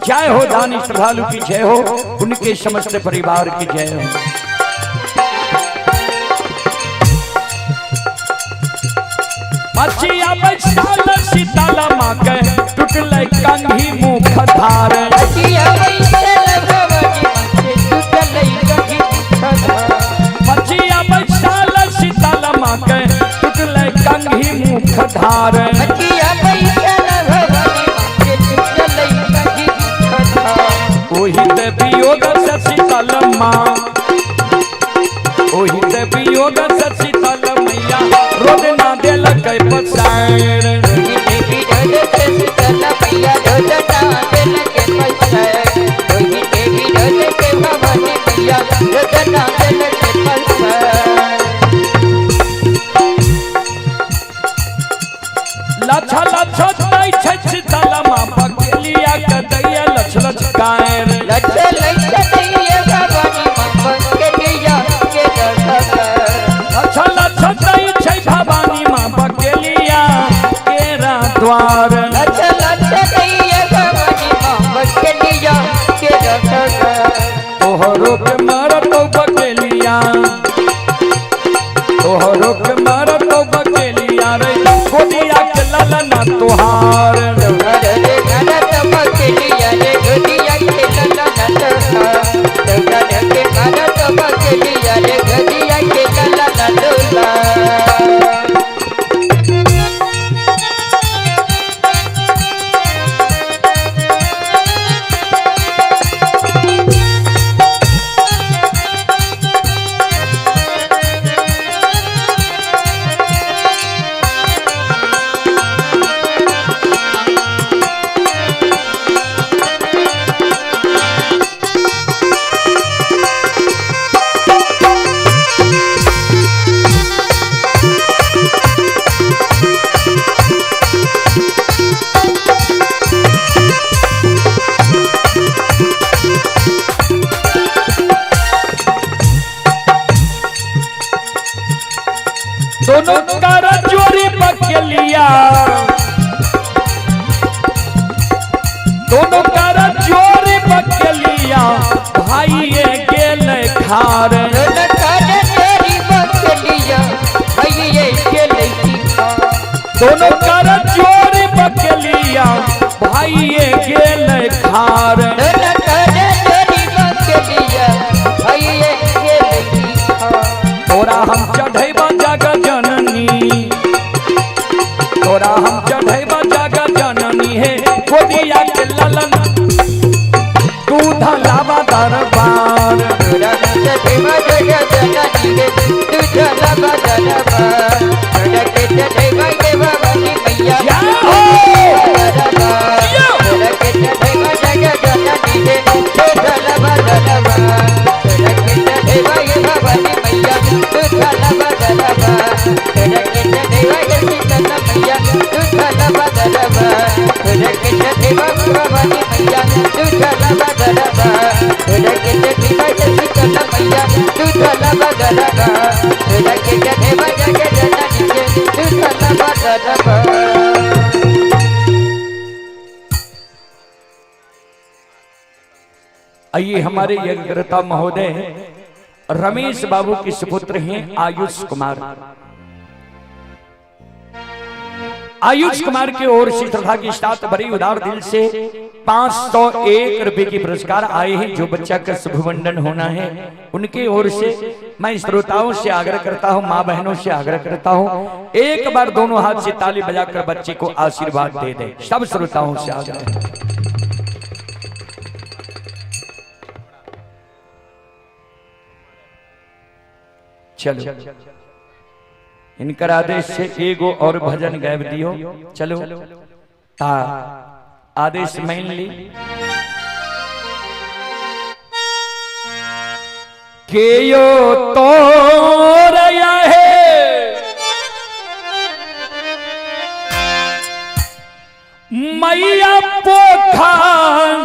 Speaker 1: जय हो दानी श्रद्धालु की जय हो, उनके समस्त परिवार की जय हो। मछिया बैसाल सीताला माँ के टूटल कंघी मुख धार। मछिया बैसाल सीताला माँ के टूटल कंघी मुख धार। ओही ते वियोग सीतल माँ, ओही ते वियोग सीतल मैया रोज ना देलक पसार। लछ लछ दै छै सीतल माँ बकेलिया के दैया लछ लछ कायर। लछ लछ दै छै भवानी माँ बकेलिया केरा द्वार। तोहरो के मारतो बकेलिया, तोहरो के मारतो बकेलिया रे गोदिया के ललना तोहार।
Speaker 2: रे
Speaker 1: खार। दोनों कर चोरी बकलिया भाई ये गेल खार। तोरा हम चढ़ैबा जग जननी, तोरा हम चढ़ैबा जग जननी हे गोदिया के ललन दूध लावा दरबार। आइए हमारे यज्ञकर्ता महोदय रमेश बाबू के सुपुत्र हैं आयुष कुमार। आयुष कुमार की ओर से श्रद्धा के साथ बड़ी उदार दिल से 501 रुपए की पुरस्कार आए हैं। जो बच्चा का शुभमंडन होना है उनकी ओर से मैं श्रोताओं से आग्रह करता हूं, माँ बहनों से आग्रह करता हूं, एक बार दोनों हाथ से ताली बजाकर बच्चे को आशीर्वाद दे दें। सब श्रोताओं से आग्रह। चलो इनकर आदेश से एगो और भजन गायब दियो। चलो ता आदेश मान ली के यो तो रया है मैया पोखरी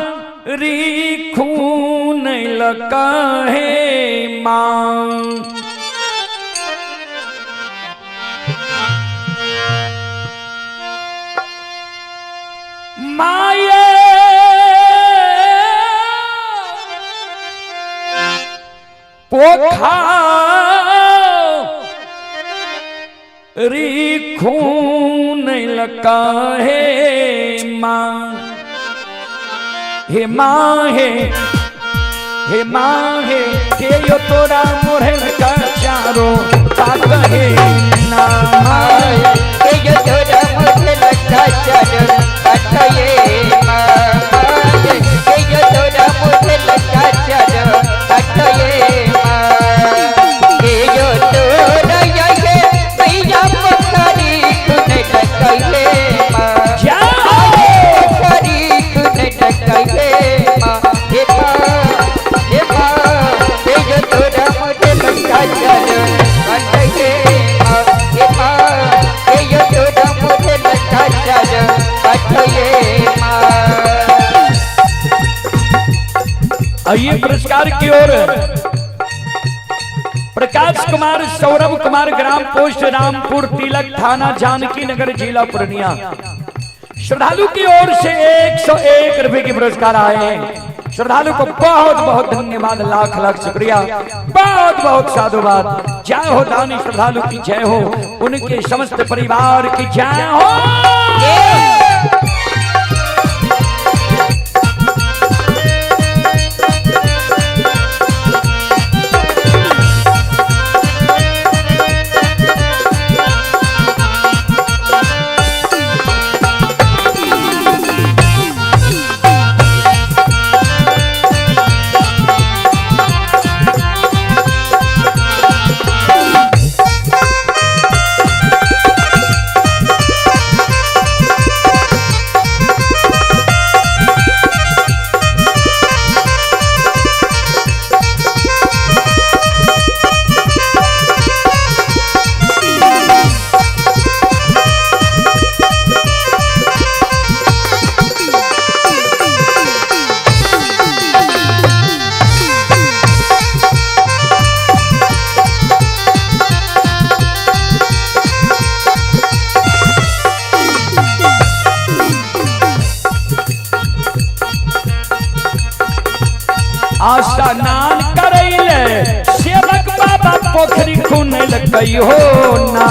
Speaker 1: खून लकाहे मां। माये पोखरी खून लकाहे मां। हे मां हे, हे मां हे के यो तोरा मोरे का चारो ताक हे ना।
Speaker 2: के यो तोरा मोरे का चारो ताक हे मां। के यो तोरा मोरे का चारो ताक हे मां। के यो तोरा ये मैया पोखरी खून लकाहे मां। पोखरी खून लकाहे मां। हे मां, हे मां, के यो तोरा मोरे का चारो ताक हे मां। हे मां, के यो तोरा मोरे का चारो ताक हे मां।
Speaker 1: आइए पुरस्कार की ओर प्रकाश कुमार, सौरभ कुमार, ग्राम पोस्ट रामपुर तिलक, थाना जानकी नगर, जिला पूर्णिया। श्रद्धालु की ओर से 101 रुपए के पुरस्कार आए हैं। श्रद्धालु को बहुत बहुत धन्यवाद, लाख लाख शुक्रिया, बहुत बहुत साधुवाद। जय हो दानी श्रद्धालु की जय हो, उनके समस्त परिवार की जय हो। स्नान करैले। पोखरी खुनल हो ना।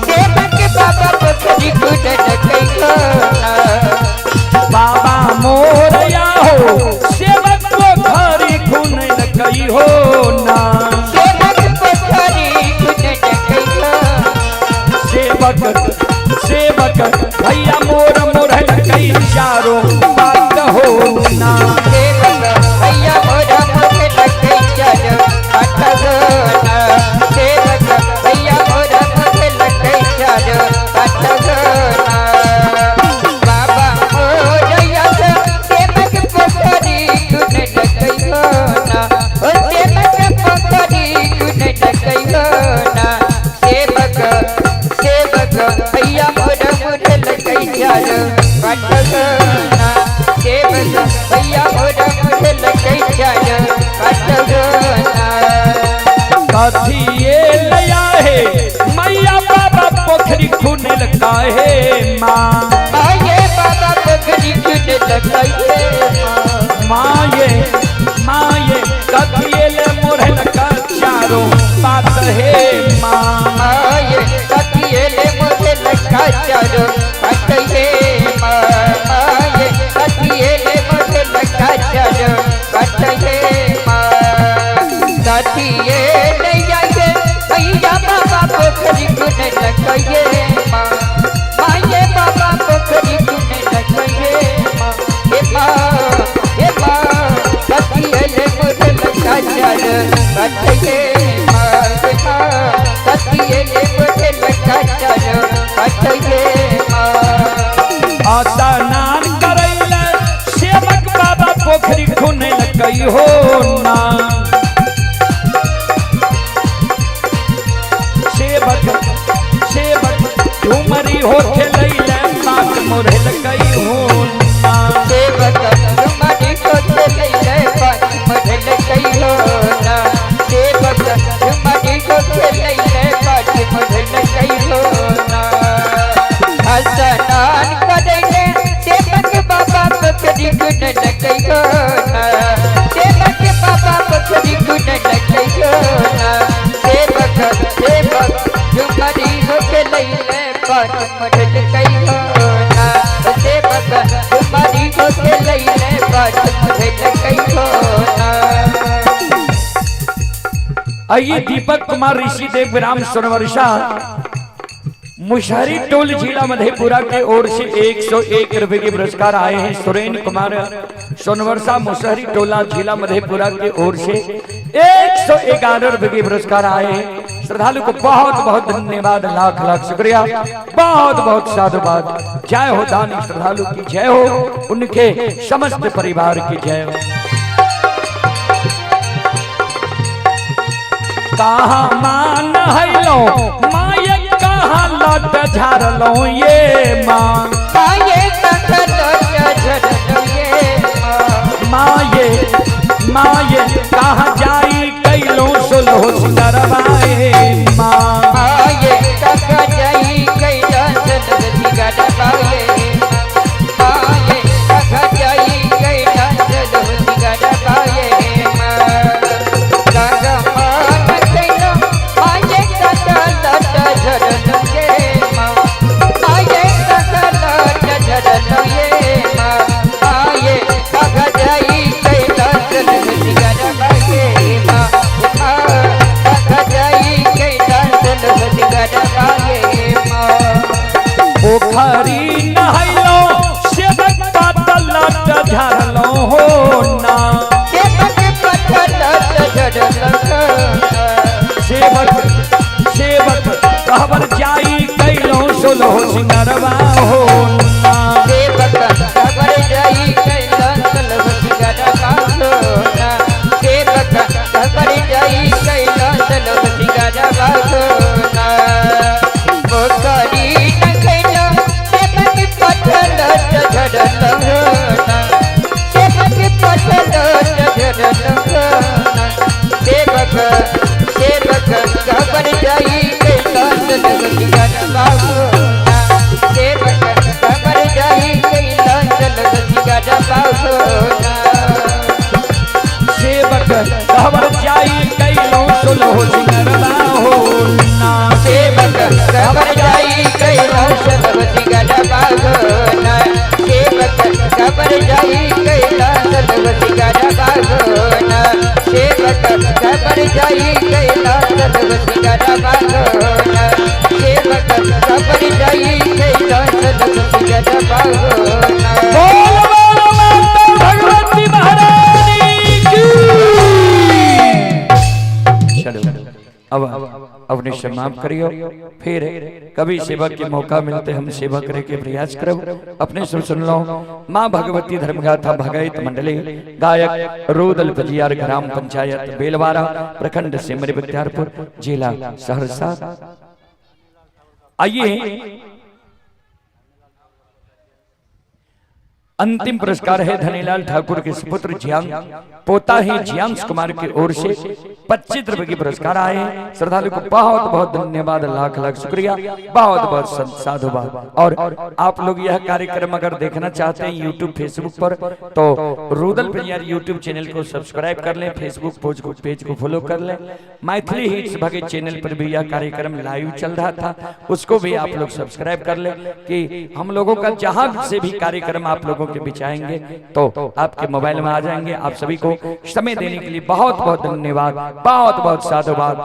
Speaker 2: सेवक बाबा पोखरी खुनल हो ना।
Speaker 1: बाबा मोरया हो सेवक पोखरी खुनल हो ना।
Speaker 2: सेवक पोखरी खुनल हो।
Speaker 1: सेवक सेवक भैया मोर मोरल कई चारों बात हो ना।
Speaker 2: सेवक भैया मोर मोरल कई चारों बात हो ना। सेवक भैया मोर मोरल कई चारों बात हो ना। बाबा मोरया सेवक पोखरी खुनल हो ना। ओ सेवक पोखरी खुनल हो ना। सेवक सेवक भैया मोर मोरल कई चारों बात हो ना। सेवक भैया मोर मोरल कई चारों बात हो ना।
Speaker 1: कथिए लया है मैया बाबा पोखरी खुनल काहे माँ।
Speaker 2: माये बाबा पोखरी खुनल काहे माँ।
Speaker 1: माये माये कथिए ले मोरल का चारों बात हे माँ।
Speaker 2: माये कथिए ले मोरल का चारों बात हे माँ। माये कथिए ले मोरल का चारों बात हे माँ। कथिए ले आये भैया बाबा पोखरी खुनल काहे माँ। माये बाबा पोखरी खुनल काहे माँ। हे माँ हे माँ कथिए ले मोरल का चारों बात हे माँ। हे माँ कथिए ले मोरल का चारों बात हे माँ।
Speaker 1: स्नान करैले सेवक बाबा पोखरी खुनल कई हो ना। सेवक सेवक झुमरी हो खेलैले बात मोरल कई हो ना।
Speaker 2: सेवक तुम्हारी को खेलैले बात मोरल कई हो ना। सेवक तुम्हारी को खेलैले बात मोरल कई हो ना। स्नान करैले सेवक बाबा पोखरी खुनल कई हो ना। सेवक बाबा पोखरी खुनल कई हो ना। सेवक सेवक तुम्हारी हो खेलैले बात मोरल कई हो ना। सेवक तुम्हारी हो खेलैले बात मोरल कई हो ना।
Speaker 1: आइए दीपक कुमार ऋषिदेव ग्राम सोनवर्षा मुशहरी टोल जिला मधेपुरा के ओर से 101 रुपए के पुरस्कार आए हैं। सुरेंद्र कुमार सोनवर्षा मुशहरी टोला जिला मधेपुरा के ओर से 111 रुपए के पुरस्कार आए हैं। श्रद्धालु को बहुत बहुत धन्यवाद, लाख लाख शुक्रिया, बहुत बहुत साधुवाद। जय हो दानी श्रद्धालु की जय हो, उनके समस्त परिवार की जय हो। कहाँ मान हैलो माय कहाँ लट झारलो ये माँ।
Speaker 2: माये कहाँ लट झरलो ये माँ।
Speaker 1: माये माये कहाँ जाई कैलो सुलहो सिंगरवाए माँ।
Speaker 2: माये कहाँ जाई कैलो सुलहो सिंगरवाए। माये कहाँ जाई कैलो सुलहो सिंगरवाए माँ। कहाँ मान कैलो माये कहाँ लट झरलो ये माँ। माये कहाँ लट झरलो ये माँ। माये कहाँ जाई कैलो सुलहो सिंगरवाए माँ। कहाँ जाई कैलो सुलहो सिंगरवाए माँ।
Speaker 1: पोखरी नहैलो सेवक पातल लट झारलो हो ना।
Speaker 2: सेवक पातल लट झरलो हो ना।
Speaker 1: सेवक सेवक कहबर जाई कैलो सुलहो सिंगरवा हो ना।
Speaker 2: सेवक कहबर जाई कैलो सुलहो सिंगरवा हो ना। सेवक कहबर जाई कैलो सुलहो सिंगरवा हो ना। पोखरी नहैलो सेवक पातल लट झरलो हो ना। सेवक पातल लट झरलो हो ना। सेवक सेवक कहबर जाई कैलो सुलहो सिंगरवा हो ना।
Speaker 1: अब अपने से माफ करियो, फिर कभी सेवा के मौका मिलते हम सेवा करे के प्रयास करब। अपने सब सुन लो माँ भगवती धर्मगाथा भगैत मंडली, गायक रोदल पजियार, ग्राम पंचायत बेलवारा, प्रखंड सिमरी बख्तियारपुर, जिला सहरसा। आइए अंतिम पुरस्कार है धनीलाल ठाकुर के सुपुत्र जियांग पोता ही जियांश कुमार की ओर से 25 रुपए की पुरस्कार आए। श्रद्धालु को बहुत बहुत धन्यवाद, लाख लाख शुक्रिया, बहुत बहुत साधुवाद। और आप लोग यह कार्यक्रम अगर देखना चाहते हैं यूट्यूब फेसबुक पर तो रुदल पिनियार यूट्यूब चैनल को सब्सक्राइब कर लें, फेसबुक पेज को फॉलो कर लें। मैथिली हिट्स भगत चैनल पर भी यह कार्यक्रम लाइव चल रहा था, उसको भी आप लोग सब्सक्राइब कर लें कि हम लोगों का जहां से भी कार्यक्रम आप लोगों के बीच आएंगे तो आपके मोबाइल में आ जाएंगे। आप सभी को समय देने के लिए बहुत बहुत धन्यवाद, बहुत बहुत साधुवाद।